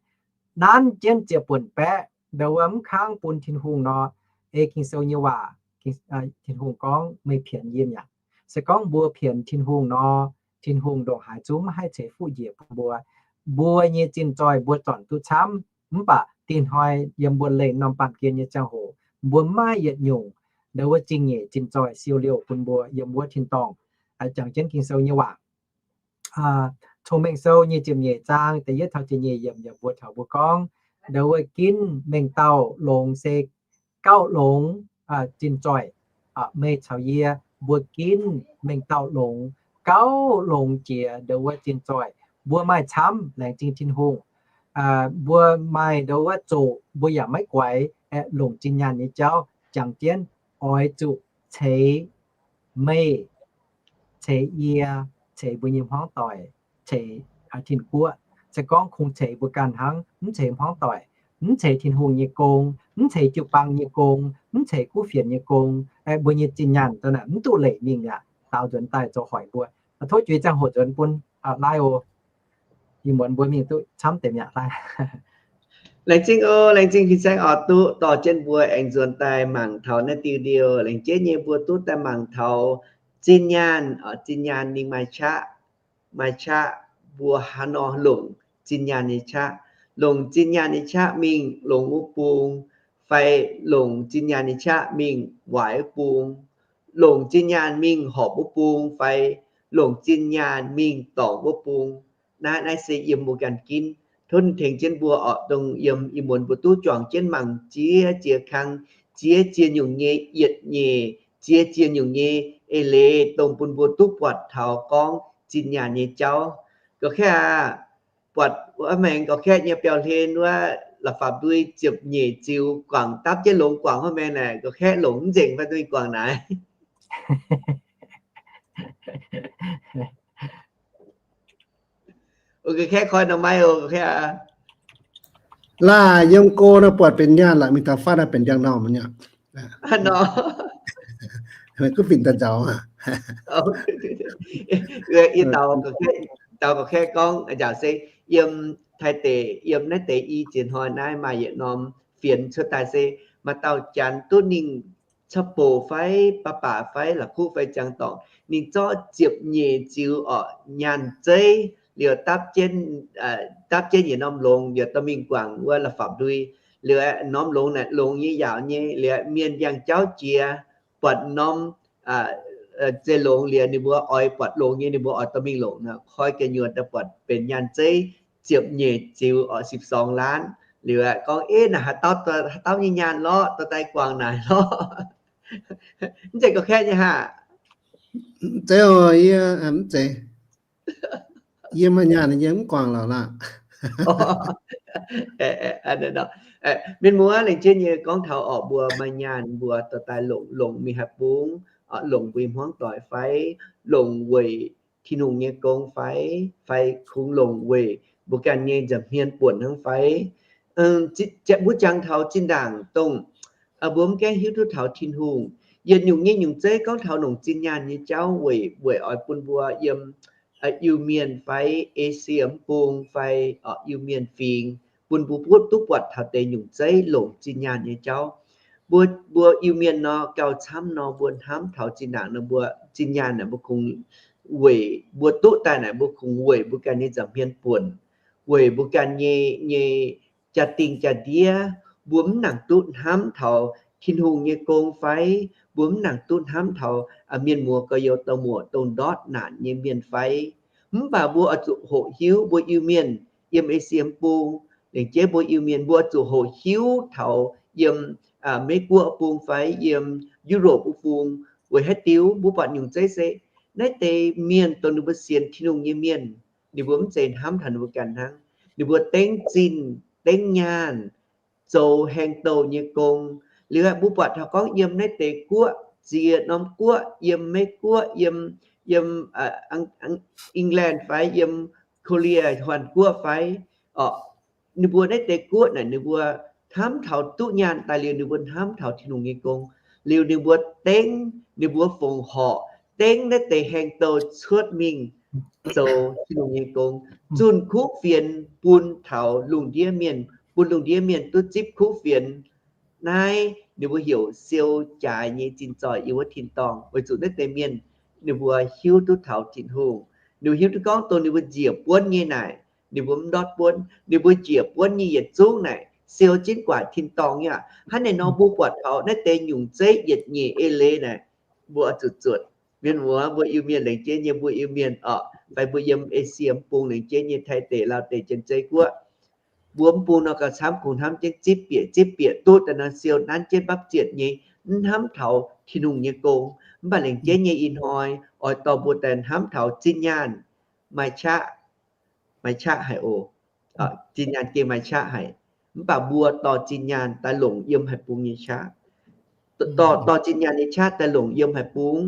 nanv jienv ziepc buonc baeqv, ndo wuov mv kangv bun Tin-Hungh nor, ei Ging-Sou nyei waac, Tin-Hungh gorngv meih pienx yie mi'aqv. Se gorngv mbuo pienx Tin-Hungh nor, Tin-Hungh ndongc haaix zungv maiv haih ceix fuqv njiec bun mbuo. Mbuo nyei zinh zoih mbuo zornc duqv camv, mv baac dingh hnoi yiem mbuo leih norm baamh gen nyei ziangh hoc, mbuo maiv yietc nyungc ndo wuov zingh nyeic zinh zoih siou liouh bun mbuo yiem wuov tin-dorngh. Jangx jienv Ging-Sou nyei waac, Cong-Mengh Sou nyei ziepc nyeic zaang da'yietv taux ziepc nyeic yiemc yaac mbuox taux mbuo gorngv, ndo wuov ginv mengh dauh longx se gauh longx zinh zoih. Meih caux yie mbuo ginv mengh dauh longx, gauh longx jiex ndo wuov zinh zoih. Mbuo maaih camv laengz zingh Tin-Hungh. Mbuo maaih ndo wuov zoqc mbuo yaac maiv guaix aeqv, longc zinh nyaanh nyei jauv jangx jienv oix zuqc ceix meih, ceix yie, ceix mbuo nyei hmuangv doic, ceix tin-guoqv. Se gorngv kungx ceix mbuo ganh hnangv, mv ceix hmuangv doic, mv ceix Tin-Hungh nyei gong, mv ceix jiu-baang nyei gong, mv ceix kuv fienx nyei gong, mbuo nyei zinh nyaanh daaih naaic mv duqv leic mingh aqv. Daaux nzuonx daaih zoux hoic mbuo. Tov juix ziangh hoc nzuonx bun laai oc. Ih muonz mbuo mingh duqv camv deix mi'aqv laai. Laengz zingh oc, laengz zingh fin-saeng oix duqv dorh jienv mbuo aengx nzuonx daaih mangc taux naaiv diuh liouh. Laengz jienv nyei mbuo duqv daaih mangc taux zinh nyaanh, zinh nyaanh ninh maaih qaqv, maaih qaqv mbuo haaix nor longc zinh nyaanh nyei qaqv. Longc zinh nyaanh nyei qaqv mingh longx wuov bung, fai longc zinh nyaanh nyei qaqv mingh waaic wuov bung, longc zinh nyaanh mingh horpc wuov bung, fai longc zinh nyaanh mingh dorngc wuov bung. Naaiv, naaiv se yiem mbuo ganh ginv. Tov ninh tengx jienv mbuo oc, dongh yiem ih muonz mbuo duqv juangc jienv mangc ziex ziex kang, ziex ziex nyungc nyei yietc nyeic, ziex ziex nyungc nyei eix leiz, dongh bun mbuo duqv buatc taux gorngv zinh nyaanh nyei jauv. Gorqv-kaeqv aac, buatc wuov maengx gorqv-kaeqv nyei biauv-hlen wuov la'fapv-ndui ziepc nyeic ziux guangc dapv jienv longx guangc wuov maengx naaic, gorqv-kaeqv longc mv nzengc fai duqv guangc naaic. Gorqv-kaeqv koi nor maiv oc, gorqv-kaeqv aac. Laaic yiem go nor buatc benx nyaanh la'mingh taux fatv naaiv benx ndiangx-normh nyei. Hnangv nor. Kuv fingx daaih nzauc. Yie daux gorqv-kaeqv gorngv nzaaux se yiem Taiv deic, yiem naaiv deix i ziex hnoi naaiv maaih yietc norm fienx cuotv daaih se maaih dauh janx duqv ninh caqv-bouc fai baav baac fai la'kuqv fai ziangx dorngc, ninh zorqv ziepc nyeic ziux orqc nyaanh zeiv liuz dapv jienv, dapv jienv yietc norm longx liuz dorh mingh guangc wuov la'fapv-ndui. Liuz norm longx naaic longx nyei yaauc nyei, liuz mienh ndiangx-jauv jiex buatc norm zei longx liuz ninh mbuo oix buatc longx nyei ninh mbuo oix dorh mingh longc nor, koi gu'nyuoz daaih buatc benx nyaanh zeiv ziepc nyeic ziux orqc สิบสอง ล้าน. Liuz aeqv, gorngv, Ev, naaic haaix dauh, haaix dauh nyei nyaanh lorqc, dorh daaih guangc naaic lorqc. Mv zeiz gorqv-kaeqv nyei haah? Mv zeiz, yie mv zeiz. Yie maaih nyaanh yie mv guangc lorqc laah. Mienh muoz, laengz jienv nyei gorngv taux orqc, mbuo maaih nyaanh mbuo dorh daaih longc, longc mingh haaix bung, longc mbuo nyei hmuangv doic fai, longc weic Tin-Hungh nyei gong fai, fai kungx longc weic mbuo ganh nyei nza'hmien buonc hnangv fai. Mbuo jangx taux zinh ndaangc dongh mbuo mv gaengh hiuv duqv taux Tin-Hungh yietc nyungc nyei nyungc zeiv gorngv taux longc zinh nyaanh nyei jauv weic, weic oix bun mbuo yiem Iu-Mienh fai Esie mv bung fai Iu-Mienh fingx, bun mbuo duqv buatc taux deix nyungc zeiv longc zinh nyaanh nyei jauv. Mbuo, mbuo Iu-Mienh nor gauh camv nor, mbuo hnamv taux zinh ndaangc nor, mbuo zinh nyaanh naaic mbuo kungx weic, mbuo duqv daaih naaic mbuo kungx weic mbuo ganh nyei nza'hmien buonc, weic mbuo ganh nyei, nyei jaa-dingh jaa-ndiev. Mbuo mv nangc duqv hnamv taux Tin-Hungh nyei gong fai, mbuo mv nangc duqv hnamv taux mienh muoz gorx-youz dauh muoc dongh ndortv naanc nyei mienh fai. Mv baac mbuo oix zuqc hoqc hiuv mbuo Iu-Mienh yiem Esie mv bung, laengz jienv mbuo Iu-Mienh mbuo oix zuqc hoqc hiuv taux yiem Meiv-Guoqv bung fai yiem Europe wuov bung. Weic haaix diuc? Mbuo buatc nyungc zeiv se naaiv deix mienh dongh ninh mbuo sienx Tin-Hungh nyei mienh, ninh mbuo mv zeiz hnamv taux ninh mbuo ganh hnangv. ninh mbuo dengv zinh, dengv nyaanh, zoux haengh douh nyei gong. Liuz aeqv, mbuo buatc taux gorngv yiem naaiv deix guoqv, ziex norm guoqv, yiem Meiv Guoqv, yiem, yiem England fai yiem Korea, Hàn Guoqv fai, orqc, ninh mbuo naaiv deix guoqv naaic ninh mbuo hnamv taux duqv nyaanh daaih liuz, ninh mbuo hnamv taux Tin-Hungh nyei gong. Liuz ninh mbuo dengv, ninh mbuo fongc horc dengv naaiv deix haengh douh cuotv mingh zoux Tin-Hungh nyei gong, zunh kuv fienx bun taux lungh ndiev mienh, bun lungh ndiev mienh duqv zipv kuv fienx. Naaiv ninh mbuo heuc siou jaaix nyei zinh zoih yiem wuov tin-dorngh, weic zuqc naaiv deix mienh ninh mbuo hiuv duqv taux Tin-Hungh. Ninh mbuo hiuv duqv gorngv dongh ninh mbuo njiec buonv nyei naaic, ninh mbuo mv ndortv buonv. Ninh mbuo njiec buonv nyei yietc zungv naaic siou jienv guaax tin-dorngh nyei aqv. Hnangv naaic nor mbuo buatc taux naaiv deix nyungc zeiv yietc nyeic eix leiz naaic, mbuo oix zuqc zuotc. Mienh muoz, mbuo Iu-Mienh, laengz jienv nyei mbuo Iu-Mienh orqc, fai mbuo yiem Esie bung laengz jienv nyei Taiv deic, Laauv deic, Janx-Zei Guoqv, mbuo mv bung nor gauh camv kungx hnamv jienv zipv bieqc zipv bieqc duqv daaih nor siou nanv jienv mbapv zietc nyei, mv hnamv taux Tin-Hungh nyei gong. Mv baac laengz jienv nyei ih hnoi oix dorh mbuo daaih hnamv taux zinh nyaanh maaih qaqv, maaih qaqv haic oc. Zinh nyaanh gengh maaih qaqv haic. Mv baac mbuo dorh zinh nyaanh daaih longc yiem haaix bung nyei qaqv, dorh, dorh zinh nyaanh nyei qaqv daaih longc yiem haaix bung,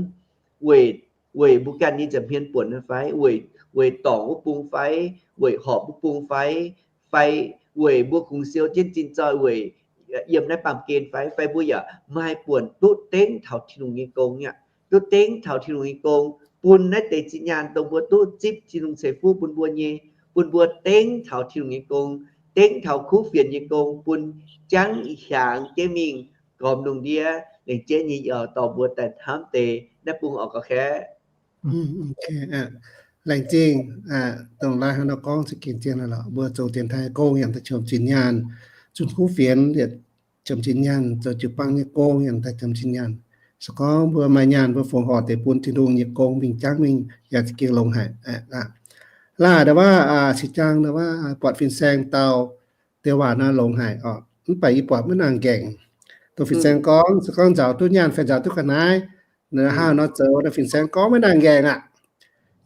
weic, weic mbuo ganh nyei nza'hmien buonc fai, weic, weic dorngc wuov bung fai, weic horpc wuov bung fai, fai weic mbuo kungx siou jienv zinh zoih weic yiem naaiv baamh gen fai, fai mbuo yaac maaih buonc duqv dengv taux Tin-Hungh nyei gong aqv. Duqv dengv taux Tin-Hungh nyei gong, bun naaiv deix zinh nyaanh dongh mbuo duqv zipv Tin-Hungh ceix fuqv bun mbuo nyei, bun mbuo dengv taux Tin-Hungh nyei gong, dengv taux kuv fienx nyei gong, bun jangv hiaangx jienv mingh gormx lungh ndiev. Laengz jienv nyei dorh mbuo daaih hnamv deix naaiv bung orqc, gauh kaeqv. Laengz zingh, dongh lai hnangv nor gorngv za'gengh zien lorqc. Mbuo zoux dienx taaih gong yaac daaih qiemx zinh nyaanh, zunh kuv fienx yaac qiemx zinh nyaanh, zoux jiu-baang nyei gong yaac daaih qiemx zinh nyaanh. Se gorngv mbuo maaih nyaanh mbuo fongc horc deix bun Tin-Hungh nyei gong mingh jangv mingh yaac za'gengh longx haic. Laah ndau wuov, cing jaang ndau wuov buatc fin-saeng dau deix waac nor longx haic orqc. Mv baac yie buatc maiv nangc nqaengc. Dongh fin-saeng gorngv, se gorngv nzaaux duqv nyaanh fai nzaaux duqv ga'naaiv, hnangv nor zoux, fin-saeng gorngv maiv nangc nqaengc aqv.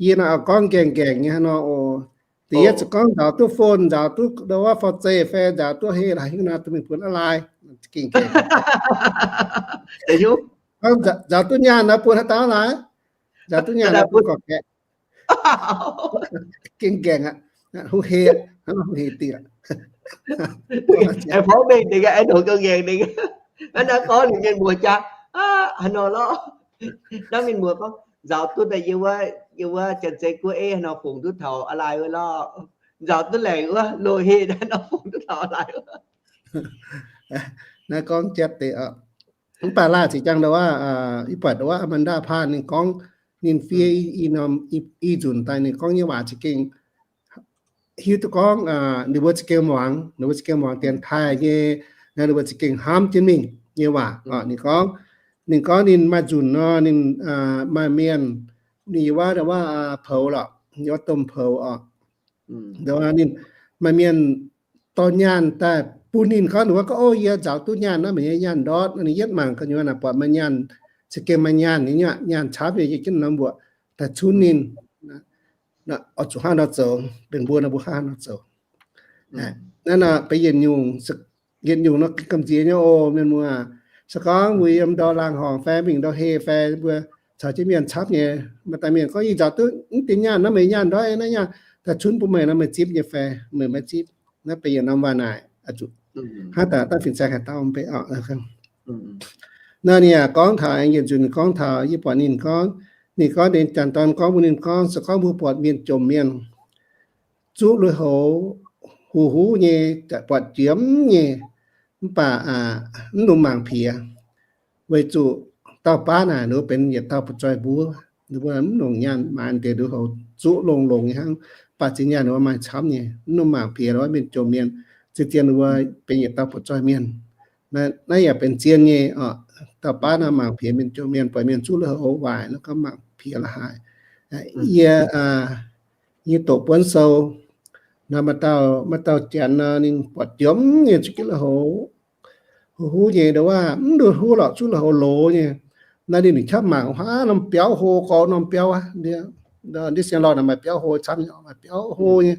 Yie nor oix gorngv nqaengc nqaengc nyei hnangv nor oc. Da'yietv se gorngv nzaaux duqv phone, nzaaux duqv ndau wuov faux zeiv fai nzaaux duqv heh laaix hingv nor, duqv mingh bun aqv lai. Gorngv nzaaux duqv nyaanh nor bun haaix dauh lai? Nzaaux duqv nyaanh nor bun gorqv-gaeqv. Gengh nqaengc aqv. Huv heh, huv heh diqc aqv. Aengx porv mengh dingc, aengx nongc gau nqaengc dingc. Hnangv naaiv gorngv ninh mienh muoz jaax, haaix nor lorqc? Hnangv mienh muoz gorngv, nzaaux duqv daaih yie wuov, yie wuov Janx-Zei Guoqv ei haaix nor fungx duqv taux a'laaix wuov lorqc. Nzaaux duqv laengc wuov, loz-heh haaix nor fungx duqv taux a'laaix wuov. Naaiv gorngv jatv deix oc. Mv baac laah cingx jangx ndau wuov, ih buatc ndau wuov Amanda Paan ninh gorngv, ninh fiev i norm i nzunc daaih ninh gorngv nyei waac za'gengh hiuv duqv gorngv, ninh mbuo za'gengh muangx, ninh mbuo za'gengh muangx dienx taaih nyei, ninh mbuo za'gengh hnamv jienv mingh nyei waac. Ninh gorngv, ninh gorngv ninh maaih nzunc nor, ninh maaih mienh, ninh yiem wuov, ndau wuov poux lorqc, yiem wuov domh poux oc. Ndau wuov ninh maaih mienh dorh nyaanh daaih bun ninh gorngv, ninh wuov gorngv, O, yie nzaaux duqv nyaanh naaiv, meih nyei nyaanh ndortv. Ninh yietv mangc ga'nyuoz naaic buatc maaih nyaanh, za'gengh maaih nyaanh, nyaanh camv nyei, yie jienv norm mbuoqc daaih cunv ninh. Oix zuqc hnangv nor zoux, benx mbuo nor mbuo hnangv nor zoux. Naaiv nor benx yietc nyungc, yietc nyungc nor gamh nziex nyei oc, mienh muoz. Se gorngv mbuo yiem ndau laangh horngc fai mingh ndau heh fai mbuo caux jienv mienh camv nyei, maaih deix mienh gorngv, Yie nzaaux duqv mv deix nyaanh nor, meih nyaanh ndortv naaiv nyaanh daaih cunv bun meih nor, meih zipv nyei fai meih maiv zipv? Naaiv benx yietc norm waac naaic, hnangv daaih daaih fin-saeng haaix dauh mv bei oc. Naaiv ninh yaac gorngv taux, aengx yietc nzunc ninh gorngv taux, yie buatc ninh gorngv, ninh gorngv deix janx-dorn gorngv mbuox ninh gorngv, se gorngv mbuo buatc mienh jomc mienh zuqv lui-houx huv huv nyei, buatc jiemx nyei, mv baac mv longc mangc piex, weic zuqc dauh baav naaic ninh mbuo benx yietc dauh butv-zoih mbuov, ninh mbuo mv longc nyaanh maaiz deix lui-houx zuqv longx-longx nyei hnangv, mv baac zinh nyaanh ninh mbuo maaih camv nyei, mv longc mangc piex wuov mienh jomc mienh, zien-zien ninh mbuo benx yietc dauh butv-zoih mienh. Naaiv yaac benx zien nyei oc. Dauh baav nor mangc piex mienh jomc mienh, buatc mienh zuqv lui-houx waaic nor gorngv mangc piex la'haaix. Yie, yie doqc buonv sou nor, maaih dauh, maaih dauh janx nor ninh buatc jiemx nyei zuqv jienv lui-houx huv huv nyei, ndau wuov mv ndutv huv lorqc, zuqv lui-houx loz nyei. Naaiv ninh, ninh qapv mangc, aav, norm biauv hlo gorx norm biauv aqv. Ndiev siang-lorh naaic maaih biauv hlo camv, maaih biauv hlo nyei.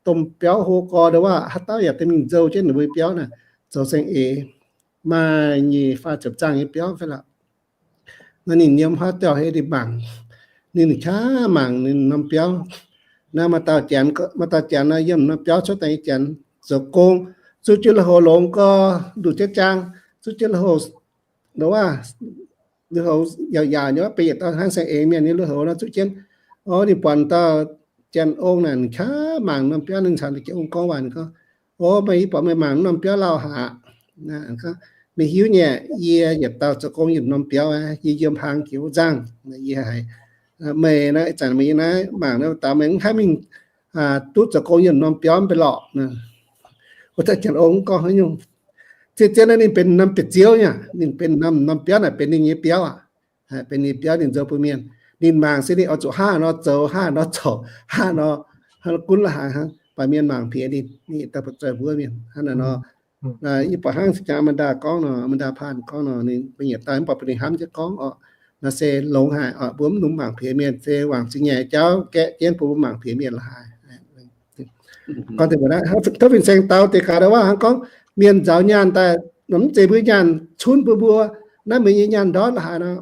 domh biauv hlo gorx ndau wuov, haaix dauh yaac deix mingh nzou jienv ninh mbuo biauv naaic, zoux saeng-eix, maaih nyic faah ziepc zaangh nyei biauv fai lorqc. Nor ninh yiem haaix dauh hei ninh mangc, ninh qaqv mangc ninh norm biauv. Naaiv maaih dauh janx, maaih dauh janx nor yiem norm biauv cuotv daaih nyei janx zoux gong, zuqv jienv lui-houx longx gorx, nduqc jienv jaang, zuqv jienv lui-houx, ndau wuov, lui-houx yaauc yaauc nyei, benx yietc dauh hnangv saeng-eix mienh nyei lui-houx nor zuqv jienv. O, ninh buatc dauh janx ong naaic, ninh qaqv mangc norm biauv, ninh caux ninh janx ong gorngv waac, ninh gorngv, O, meih, yie buatc meih mangc norm biauv lauh haic. Meih hiuv nyei, yie yietc dauh zoux gong yiem norm biauv, yie yiem hlang jiex wuov nzangv. Yie haiz meih naaiv, ih zanc meih yiem naaiv mangc naaiv daux, meih mv haih mingh duqv zoux gong yiem norm biauv mv bei lorqc. Wuov dauh janx ong gorngv haaix nyungc. Zien-zien naaiv ninh benx norm biauv-ziouv nyei, ninh benx norm, norm biauv naaic benx ninh nyei biauv aqv. Benx ninh biauv, ninh nzou bun mienh. Ninh mangc se ninh oix zuqc hnangv nor zoux, hnangv nor zoux, hnangv nor, hnangv nor gunv la'haaix hnangv, baac mienh mangc piex ninh, ninh daaih butv zoih mbuov mienh hnangv naaiv nor. Yie buatc hnangv jangx Amanda gorngv nor, Amanda Paan gorngv nor, ninh mbuo yietc dauh mv baac bun ninh hnamv jienv gorngv oc. Naaiv se longx haic oc, mbuo mv nungx mangc piex mienh, se wangc zingh nyei jauv gaeqv jienv bun mbuo mangc piex mienh la'haaix. Gorngv deix mbuo naaiv, tov fin-saeng dau deix gaax ndau wuov hnangv gorngv mienh nzaaux nyaanh daaih, mv zeiz mbuo nyaanh cunv bun mbuo, naaiv meih nyei nyaanh ndortv la'haaix nor.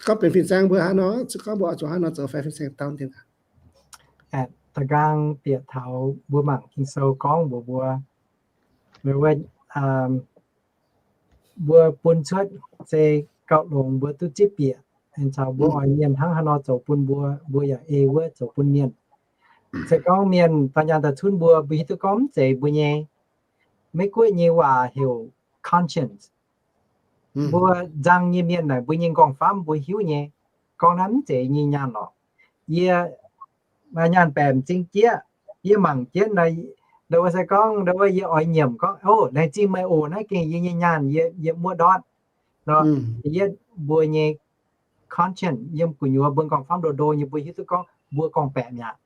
Gorngv benx fin-saeng mbuo hnangv nor, se gorngv mbuo oix zuqc hnangv nor zoux fai fin-saeng dau deix gaax. Da'nqaang bieqc taux mbuo mangc Ging-Sou gorngv mbuox mbuo, mbuo bun cuotv se gauh longx mbuo duqv zipv bieqc, caux mbuo oix mienh hnangv haaix nor zoux bun mbuo, mbuo yaac ei wuov zoux bun mienh. Se gorngv mienh daaih nyaanh daaih cunv mbuo, mbuo hiuv duqv gorngv mv zeiz mbuo nyei. Meiv Guoqv nyei waac heuc conscience. Mbuo nzang nyei mienh naaic, mbuo nyei nqorngv-famv mbuo hiuv nyei, gorngv naaiv mv zeiz nyei nyaanh lorqc. Yie nyaanh baeqc m'zing jieqv, yie mangc jienv nor, ndau wuov se gorngv, ndau wuov yie oix nyiemc gorngv, O, laengz zingh meih oc, naaiv gengh yie nyei nyaanh, yie, yie muoqv ndortv nor. Yie mbuo nyei conscience yiem gu'nyuoz mbuo nqorngv-famv ndo ndo nyei, mbuo hiuv duqv gorngv mbuo gorngv-baeqc mi'aqv.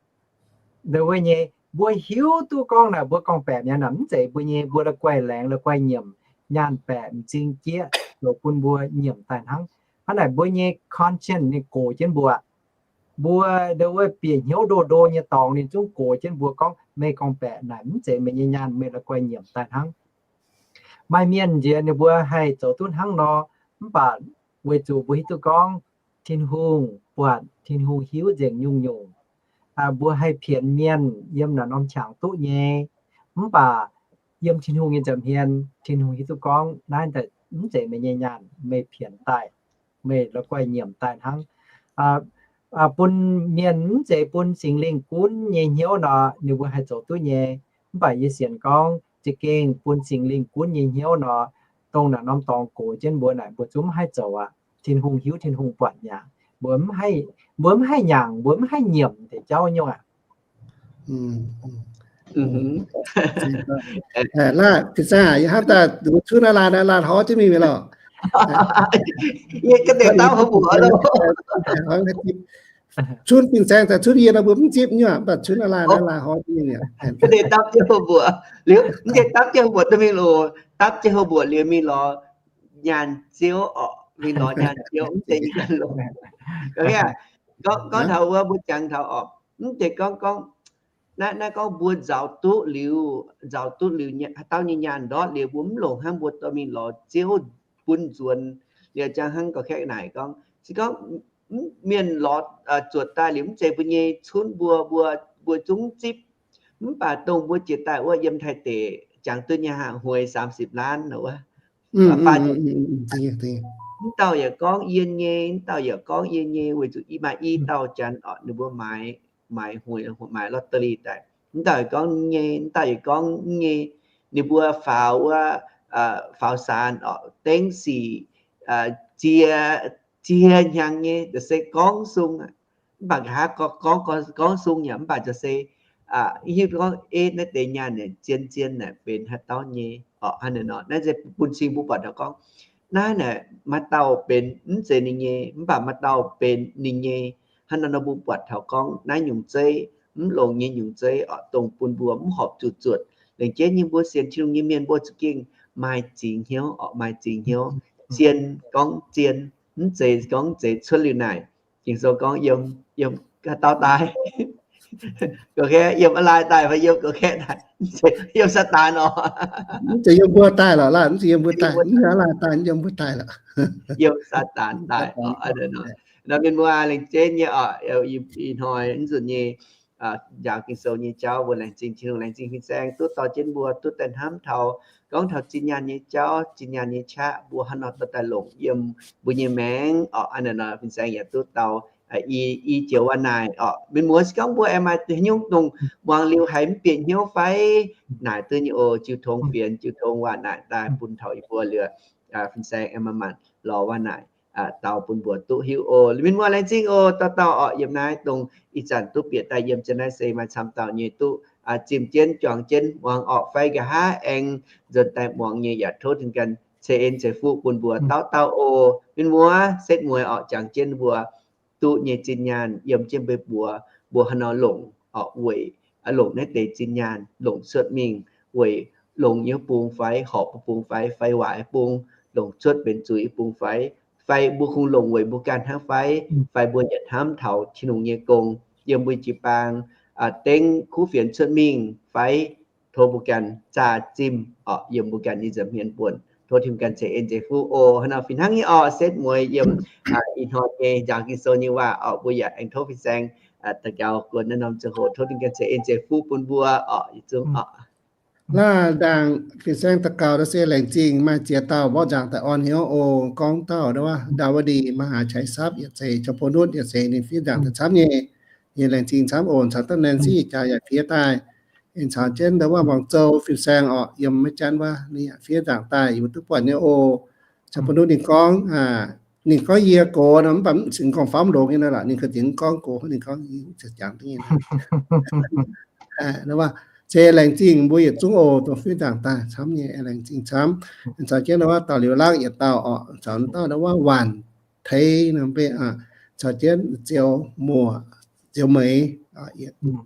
Ndau wuov nyei, mbuo hiuv duqv gorngv naaic mbuo gorngv-baeqc mi'aqv naaic, mv zeiz mbuo nyei, mbuo la'guaih laengz, la'guaih nyiemc, nyaanh baeqc m'zing jieqv zoux bun mbuo nyiemc daaih hnangv. Hnangv naaic mbuo nyei conscience ninh gox jienv mbuo. Mbuo ndau wuov bieqc hnyouv ndo ndo nyei dorngx ninh zungv gox jienv mbuo gorngv, meih gorngv-baeqc naaic mv zeiz meih nyei nyaanh, meih la'guaih nyiemc daaih hnangv. Maaih mienh nziex ninh mbuo haih zoux duqv hnangv nor, mv baac weic zuqc mbuo hiuv duqv gorngv Tin-Hungh buatc, Tin-Hungh hiuv nzengc nyungc-nyungc. Mbuo haih pienx mienh yiem naaiv norm qangx duqv nyei, mv baac yiem Tin-Hungh nyei nza'hmien, Tin-Hungh hiuv duqv gorngv naaiv mv zeiz meih nyei nyaanh, meih pienx daaih, meih la'guaih nyiemc daaih hnangv. Bun mienh mv zeiz bun Singx Lingh gunv nyei hnyouv nor, ninh mbuo haih zoux duqv nyei. Mv baac yie sienx gorngv za'gengh bun Singx Lingh gunv nyei hnyouv nor, dongh naaic norm dorngx gox jienv mbuo naaic, mbuo zungv mv haih zoux aqv. Tin-Hungh hiuv, Tin-Hungh buatc mi'aqv. Mbuo mv haih, mbuo mv haih nyanc, mbuo mv haih nyiemc deix jauv nyungc aqv. Laih, fin-saeng, yie hnamv daaih mbuo cunv aav laanh, aav laanh horv jienv mingh mi'aqv lorqc. Yie ga'deix dau haaix mbuox lo. Cunv fin-saeng daaih cunv yie nor mbuo mv zipv nyuoqc, mv baac cunv aav laanh, aav laanh horv jienv mingh mi'aqv. Ga'deix dapv jienv haaix mbuox liuz, mv zeiz dapv jienv haaix mbuox duqv mingh loz, dapv jienv haaix mbuox liuz mingh lorz nyaanh ziouv orqc, mingh lorz nyaanh ziouv mv zeiz nyaanh loz. Gorngv taux wuov mbuo jangx taux orqc, mv zeiz gorngv, gorngv naaiv, naaiv gorngv mbuo nzaaux duqv liuz, nzaaux duqv liuz haaix dauh nyei nyaanh ndortv liuz, mbuo mv longc hnangv mbuo dorh mingh lorz ziouv bun nzuonx. Liuz jangx hnangv gorx-kaeqv naaic gorngv, se gorngv mienh lorz zuotc daaih liuz mv zeiz mbuo nyei, cunv mbuo, mbuo, mbuo zungv zipv. Mv baac dongh mbuo jiex daaih wuov yiem Taiv deic jangx duqv nyei haaix hueix สามสิบ ล้าน wuov, mv dauh yaac gorngv yie nyei, mv dauh yaac gorngv yie nyei, weic zuqc maaih i dauh janx orqc, ninh mbuo maaiz, maaiz hueix, maaiz lottery daaih. Mv dauh yaac gorngv nyei, mv dauh yaac gorngv nyei. Ninh mbuo faaux wuov, faaux saan orqc, dengv sic, zie, zie hnyangx nyei, se gorngv sung. Mv baac nqa'haav gorngv, gorngv sung yaac mv baac se hiuv duqv gorngv, ei, naaiv deix nyaanh naaic zien-zien naaic benx haaix dauh nyei orqc. Hnangv naaic nor, naaiv se bun cing mbuo buatc taux gorngv, naaiv naaic maaih dauh benx mv zeiz ninh nyei, mv baac maaih dauh benx ninh nyei. Hnangv naaiv nor mbuo buatc taux gorngv naaiv nyungc zeiv, mv longx nyei nyungc zeiv orqc, dongh bun mbuo mv horpc zuqc zuotc. Lengc jeiv nyei mbuo sienx Tin-Hungh nyei mienh mbuo za'gengh maaih zingx hnyouv orqc, maaih zingx hnyouv. Zien gorngv zien, mv zeiz gorngv zeiz cuotv liuz naaic. Ging-Sou gorngv yiem, yiem haaix dauh daaih? Gorqv-kaeqv yiem a'laaih daaih fai yiem gorqv-kaeqv daaih? Yiem Saadaan oc. Mv zeiz yiem mbuo daaih lorqc laanh, mv zeiz yiem mbuo daaih, mv a'laaih daaih, yiem mbuo daaih lorqc. Yiem Saadaan daaih oc. Nor mienh muoz, laengz zingh nyei oc, ih hnoi nzunc nyei njaaux Ging-Sou nyei jauv mbuo laengz zingh Tin-Hungh, laengz zingh fin-saeng duqv dorh jienv mbuo duqv daaih hnamv taux, gorngv taux zinh nyaanh nyei jauv, zinh nyaanh nyei qaqv mbuo hnangv nor dorh daaih longc yiem mbuo nyei maengc oc. Aa, nor fin-saeng yaac duqv dau i joux waac naaic oc. Mienh muoz, se gorngv mbuo aengx maaih haaix nyungc dongh muangx liuz haiz mv bieqc hnyouv fai naaic duqv nyei oc, jiu tong fienx, jiu tong waac naaic daaih bun taux yie mbuo liuz, fin-saeng aengx manc-manc lorz waac naaic dau bun mbuo duqv hiuv oc. Mienh muoz, laengz zingh oc. Dauh dauh oc, yiem naaiv dongh ih zanc duqv bieqc daaih yiem jienv naaiv se maaih camv dauh nyei duqv zimh jienv, juangc jienv muangx oc, fai nqa'haav aengx nzuonx daaih muangx nyei yaac tov Tin-Hungh ganh ceix en ceix fuqv bun mbuo dauh dauh oc. Mienh muoz, setv mueiz oc, jangx jienv mbuo duqv nyei zinh nyaanh yiem jienv mbuo, mbuo hnangv nor longc oc, weic longc naaiv deix zinh nyaanh longc cuotv mingh weic longx nyei bung fai horpc bung fai, fai waaic bung, longc cuotv benx zuiz bung fai, fai mbuo kungx longc weic mbuo ganh hnangv fai, fai mbuo yietc hnamv taux Tin-Hungh nyei gong yiem mbuo jiu-baang dengv kuv fienx cuotv mingh fai, tov mbuo ganh zaah zimh oc, yiem mbuo ganh nyei nza'hmien buonc. Tov Tin-Hungh ganh ceix en ceix fuqv oc. Hnangv nor fih hnangv nyei oc, setv mueiz yiem ih hnoi nyei njaaux Ging-Sou nyei waac oc, mbuo yaac aengx tov fin-saeng daux gaux guon naaiv norm ziangh hoc, tov Tin-Hungh ganh ceix en ceix fuqv bun mbuo oc, yietc zungv oc. Laaih ndaangc fin-saeng daux gaux se laengz zingh maaih ziex dauh mborqv nzangc daaih orn hnyouv oc. Gorngv dauh Ndaawitv Mahaa Chai Sap yaac zeiz, Jang Bou Nutv yaac zeiz, ninh fiev nzangc daaih camv nyei. Yie laengz zingh camv oc. Caux da'naaiv Sieqv Jaax yaac fiev daaih. Aengx caux jienv ndau wuov Muangz Zou fin-saeng oc, yiem Meiv Janv wuov, ninh yaac fiev nzangc daaih, yie mbuo duqv buatc nyei oc. Jang Bou Nutv ninh gorngv, ninh gorngv yie gox nor, mv baac mv cingx gorngv faaux longx nyei nor lorqc, ninh gengh gorngv gox, ninh gorngv jangx nyei. Se laengz zingh mbuo yietc zungv oc, dongh fiev nzangc daaih camv nyei, laengz zingh camv. Caux jienv ndau wuov dauh Liuz Lakv yietc dauh oc, caux ndau wuov Waanc Teiv nor, caux jienv Ziouv Muoc, Ziouv Meix,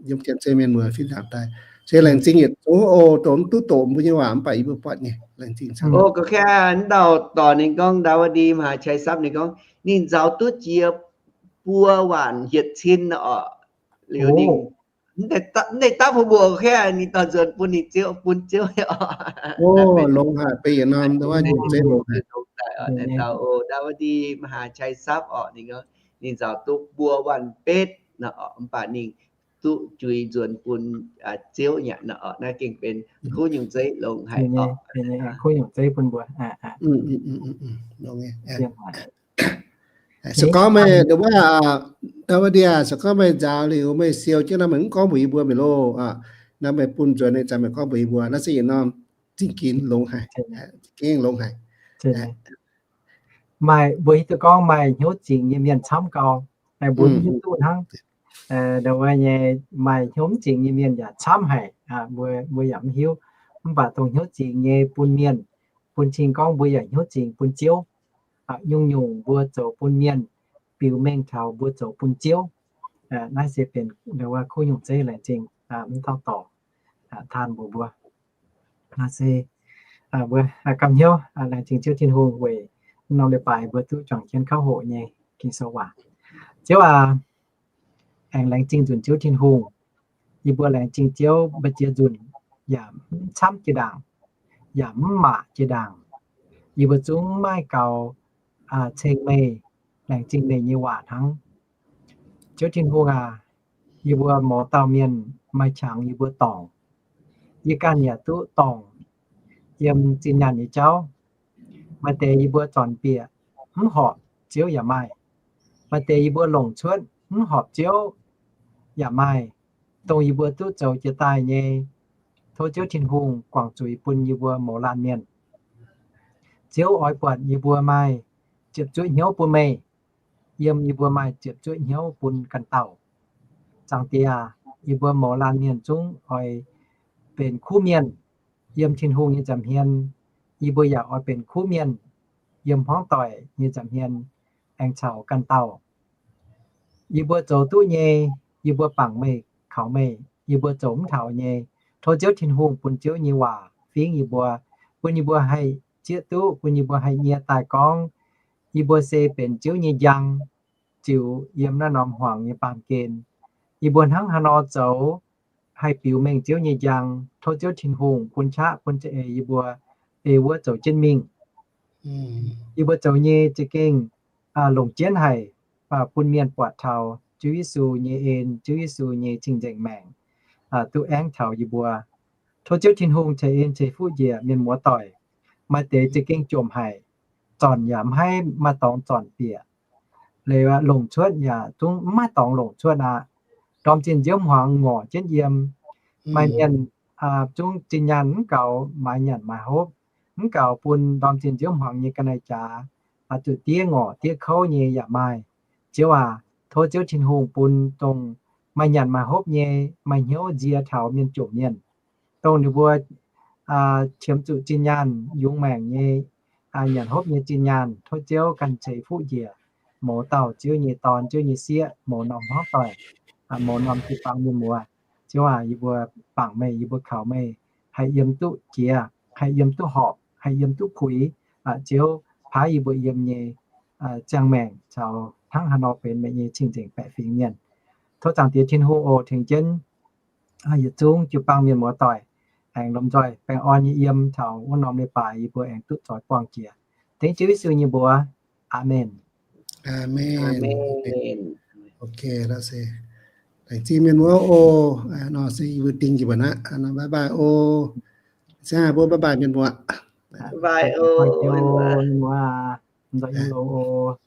yiem jienv se mienh muoz fiev nzangc daaih. Se laengz zingh yietc zungv oc, dongh mv duqv doqc mbuo nyei waac mv baac yie mbuo buatc nyei, laengz zingh camv. Oc, gorngv kaav ndau dorh ninh gorngv Ndaawitv Mahaa Chai Sap ninh gorngv ninh nzaaux duqv jiex buo waanc hietc cin oc. Liuz ninh mv deix dapv hungh muoc kaav ninh dorh nzuonx bun ninh Ziouv, bun Ziouv oc. Longx haic, beiv yietc norm ndau wuov nyungc zeiv longx haic. Ndaawitv Mahaa Chai Sap oc, ninh gorngv ninh nzaaux duqv buo waanc betv nor oc, mv baac ninh duqv juix nzuonx bun Ziouv nyei nor oc. Naaiv gengh benx kuv nyungc zeiv longx haic oc. Kuv nyungc zeiv bun mbuo. Se gorngv meih, ndau wuov, Ndaawitv, se gorngv meih nzaaux liuz meih siou jienv nor, meih mv gorngv mbuox yie mbuo mi'aqv loh. Nor meih bun nzuonx nyei zanc meih gorngv mbuox yie mbuo, naaiv se yietc norm zingh ginx longx haic. Zingh ginx longx haic. Maaih mbuo hiuv duqv gorngv maaih hnyouv zingx nyei mienh camv gau. Mbuo mv hiuv duqv hnangv. Ndau wuov nyei maaih hnyouv mv zingx nyei mienh yaac camv haic. Mbuo, mbuo yaac mv hiuv. Mv baac dongh hnyouv zingx nyei bun mienh, bun cing gorngv mbuo yaac hnyouv zingx bun Ziouv. Nyungc-nyungc mbuo zoux bun mienh biux mengh taux mbuo zoux bun Ziouv. Naaiv se benx ndau wuov kuv nyungc zeiv laengz zingh mv dauh dorc taan mbuox mbuo. Naaiv se mbuo ganh hnyouv laengz zingh Ziouv Tin-Hungh weic norm leiz-baaix mbuo duqv juangc jienv kauv hoqc nyei Ging-Sou waac. Ziouv aac, aengx laengz zingh nzunc Ziouv Tin-Hungh. Yie mbuo laengz zingh Ziouv mbu'ziex nzunc yaac mv camv jiex ndaangc, yaac mv maac jiex ndaangc. Yie mbuo zungv maiv gaux ceng meih, laengz zingh meih nyei waac hnangv. Ziouv Tin-Hungh aac, yie mbuo mouz dauh mienh maaih qangx yie mbuo dorngc. Yie ganh yaac duqv dorngc yiem zinh nyaanh nyei jauv. Maaih deix yie mbuo zornc bieqc mv horpc Ziouv yaac maaih. Maaih deix yie mbuo longc cuotv mv horpc Ziouv yaac maaih. Dongh yie mbuo duqv zoux jiex daaih nyei, tov Ziouv Tin-Hungh guangc zuiz bun yie mbuo mouz laanh mienh. Ziouv oix buatc yie mbuo maaih ziepc zuoqv hnyouv bun meih, yiem yie mbuo maaih ziepc zuoqv hnyouv bun ganh dauh. Zaangc Diex aac, yie mbuo mouz laanh mienh zungv oix benx kuv mienh yiem Tin-Hungh nyei nza'hmien. Yie mbuo yaac oix benx kuv mienh yiem hmuangv doic nyei nza'hmien aengx caux ganh dauh. Yie mbuo zoux duqv nyei, yie mbuo bangc meih, kaux meih. Yie mbuo zoux mv taux nyei, tov Ziouv Tin-Hungh bun Ziouv nyei waac fingv yie mbuo, bun yie mbuo haih zieqv duqv, bun yie mbuo haih nyie daaih gorngv, yie mbuo se benx Ziouv nyei njang, ziux yiem naaiv norm hmuangx nyei baamh gen, Yie mbuo hnangv haaix nor zoux haih biux mengh Ziouv nyei njang, tov Ziouv Tin-Hungh bun qaqv bun za'eix yie mbuo ei wuov zoux jienv mingh. Yie mbuo zoux nyei za'gengh longc jienv haic, bun mienh buatc taux Ziouv Yesu nyei en, Ziouv Yesu nyei cing-nzengc maengc, duqv aengv taux yie mbuo. Tov Ziouv Tin-Hungh ceix en ceix fuqv njiec mienh muoz doic. Maaih deix za'gengh jomc haic, zornc yaac maiv maaih dorngx zornc bieqc. Leiz longc cuotv yaac zungv maiv maaih dorngx longc cuotv aqv. Ndorm zinh nziouv hmuangx ngorc jienv yiem. Maaih mienh zungv zinh nyaanh mv gaux maaiz nyanc maaiz hopv, mv gaux bun ndorm zinh nziouv hmuangx nyei ga'naaiv jaax zuqc diev ngorc diev kouv nyei yaac maaih. Ziouv aac, tov Ziouv Tin-Hungh bun dongh maaih nyanc maaih hopv nyei, maaih hnyouv nzie taux mienh jomc mienh, dongh ninh mbuo qiemx zuqc zinh nyaanh yungz maengc nyei, nyanc hopv nyei zinh nyaanh, tov Ziouv ganh ceix fuqv njiec, mouz dauh Ziouv nyei dorn, Ziouv nyei sieqv, mouz norm hmuangv doic, mouz norm jiu-baang mienh muoz. Ziouv aac, yie mbuo bangc meih, yie mbuo kaux meih, haih yiem duqv jiex, haih yiem duqv horpc, haih yiem duqv puix. Ziouv paaiv yie mbuo yiem nyei ziangh maengc caux hnangv haaix nor benx meih nyei cing-nzengc baeqc fingx mienh. Tov Zaangc Diex Tin-Hungh oc tengx jienv yietc zungv jiu-baang mienh muoz doic aengx lomh nzoih baengh orn nyei yiem taux wuov norm leiz-baaix yie mbuo aengx duqv zoix buangh jiex. Dengv Ziouv Yesu nyei mbuox. Aamen. Aamen. Ok, se laengz zingh mienh muoz oc. Nor se yie mbuo ding njiec mbuo aqv. Bye bye oc. Se haaix mbuo bye bye mienh muoz. Mienh muoz, nzoih yiem longx oc.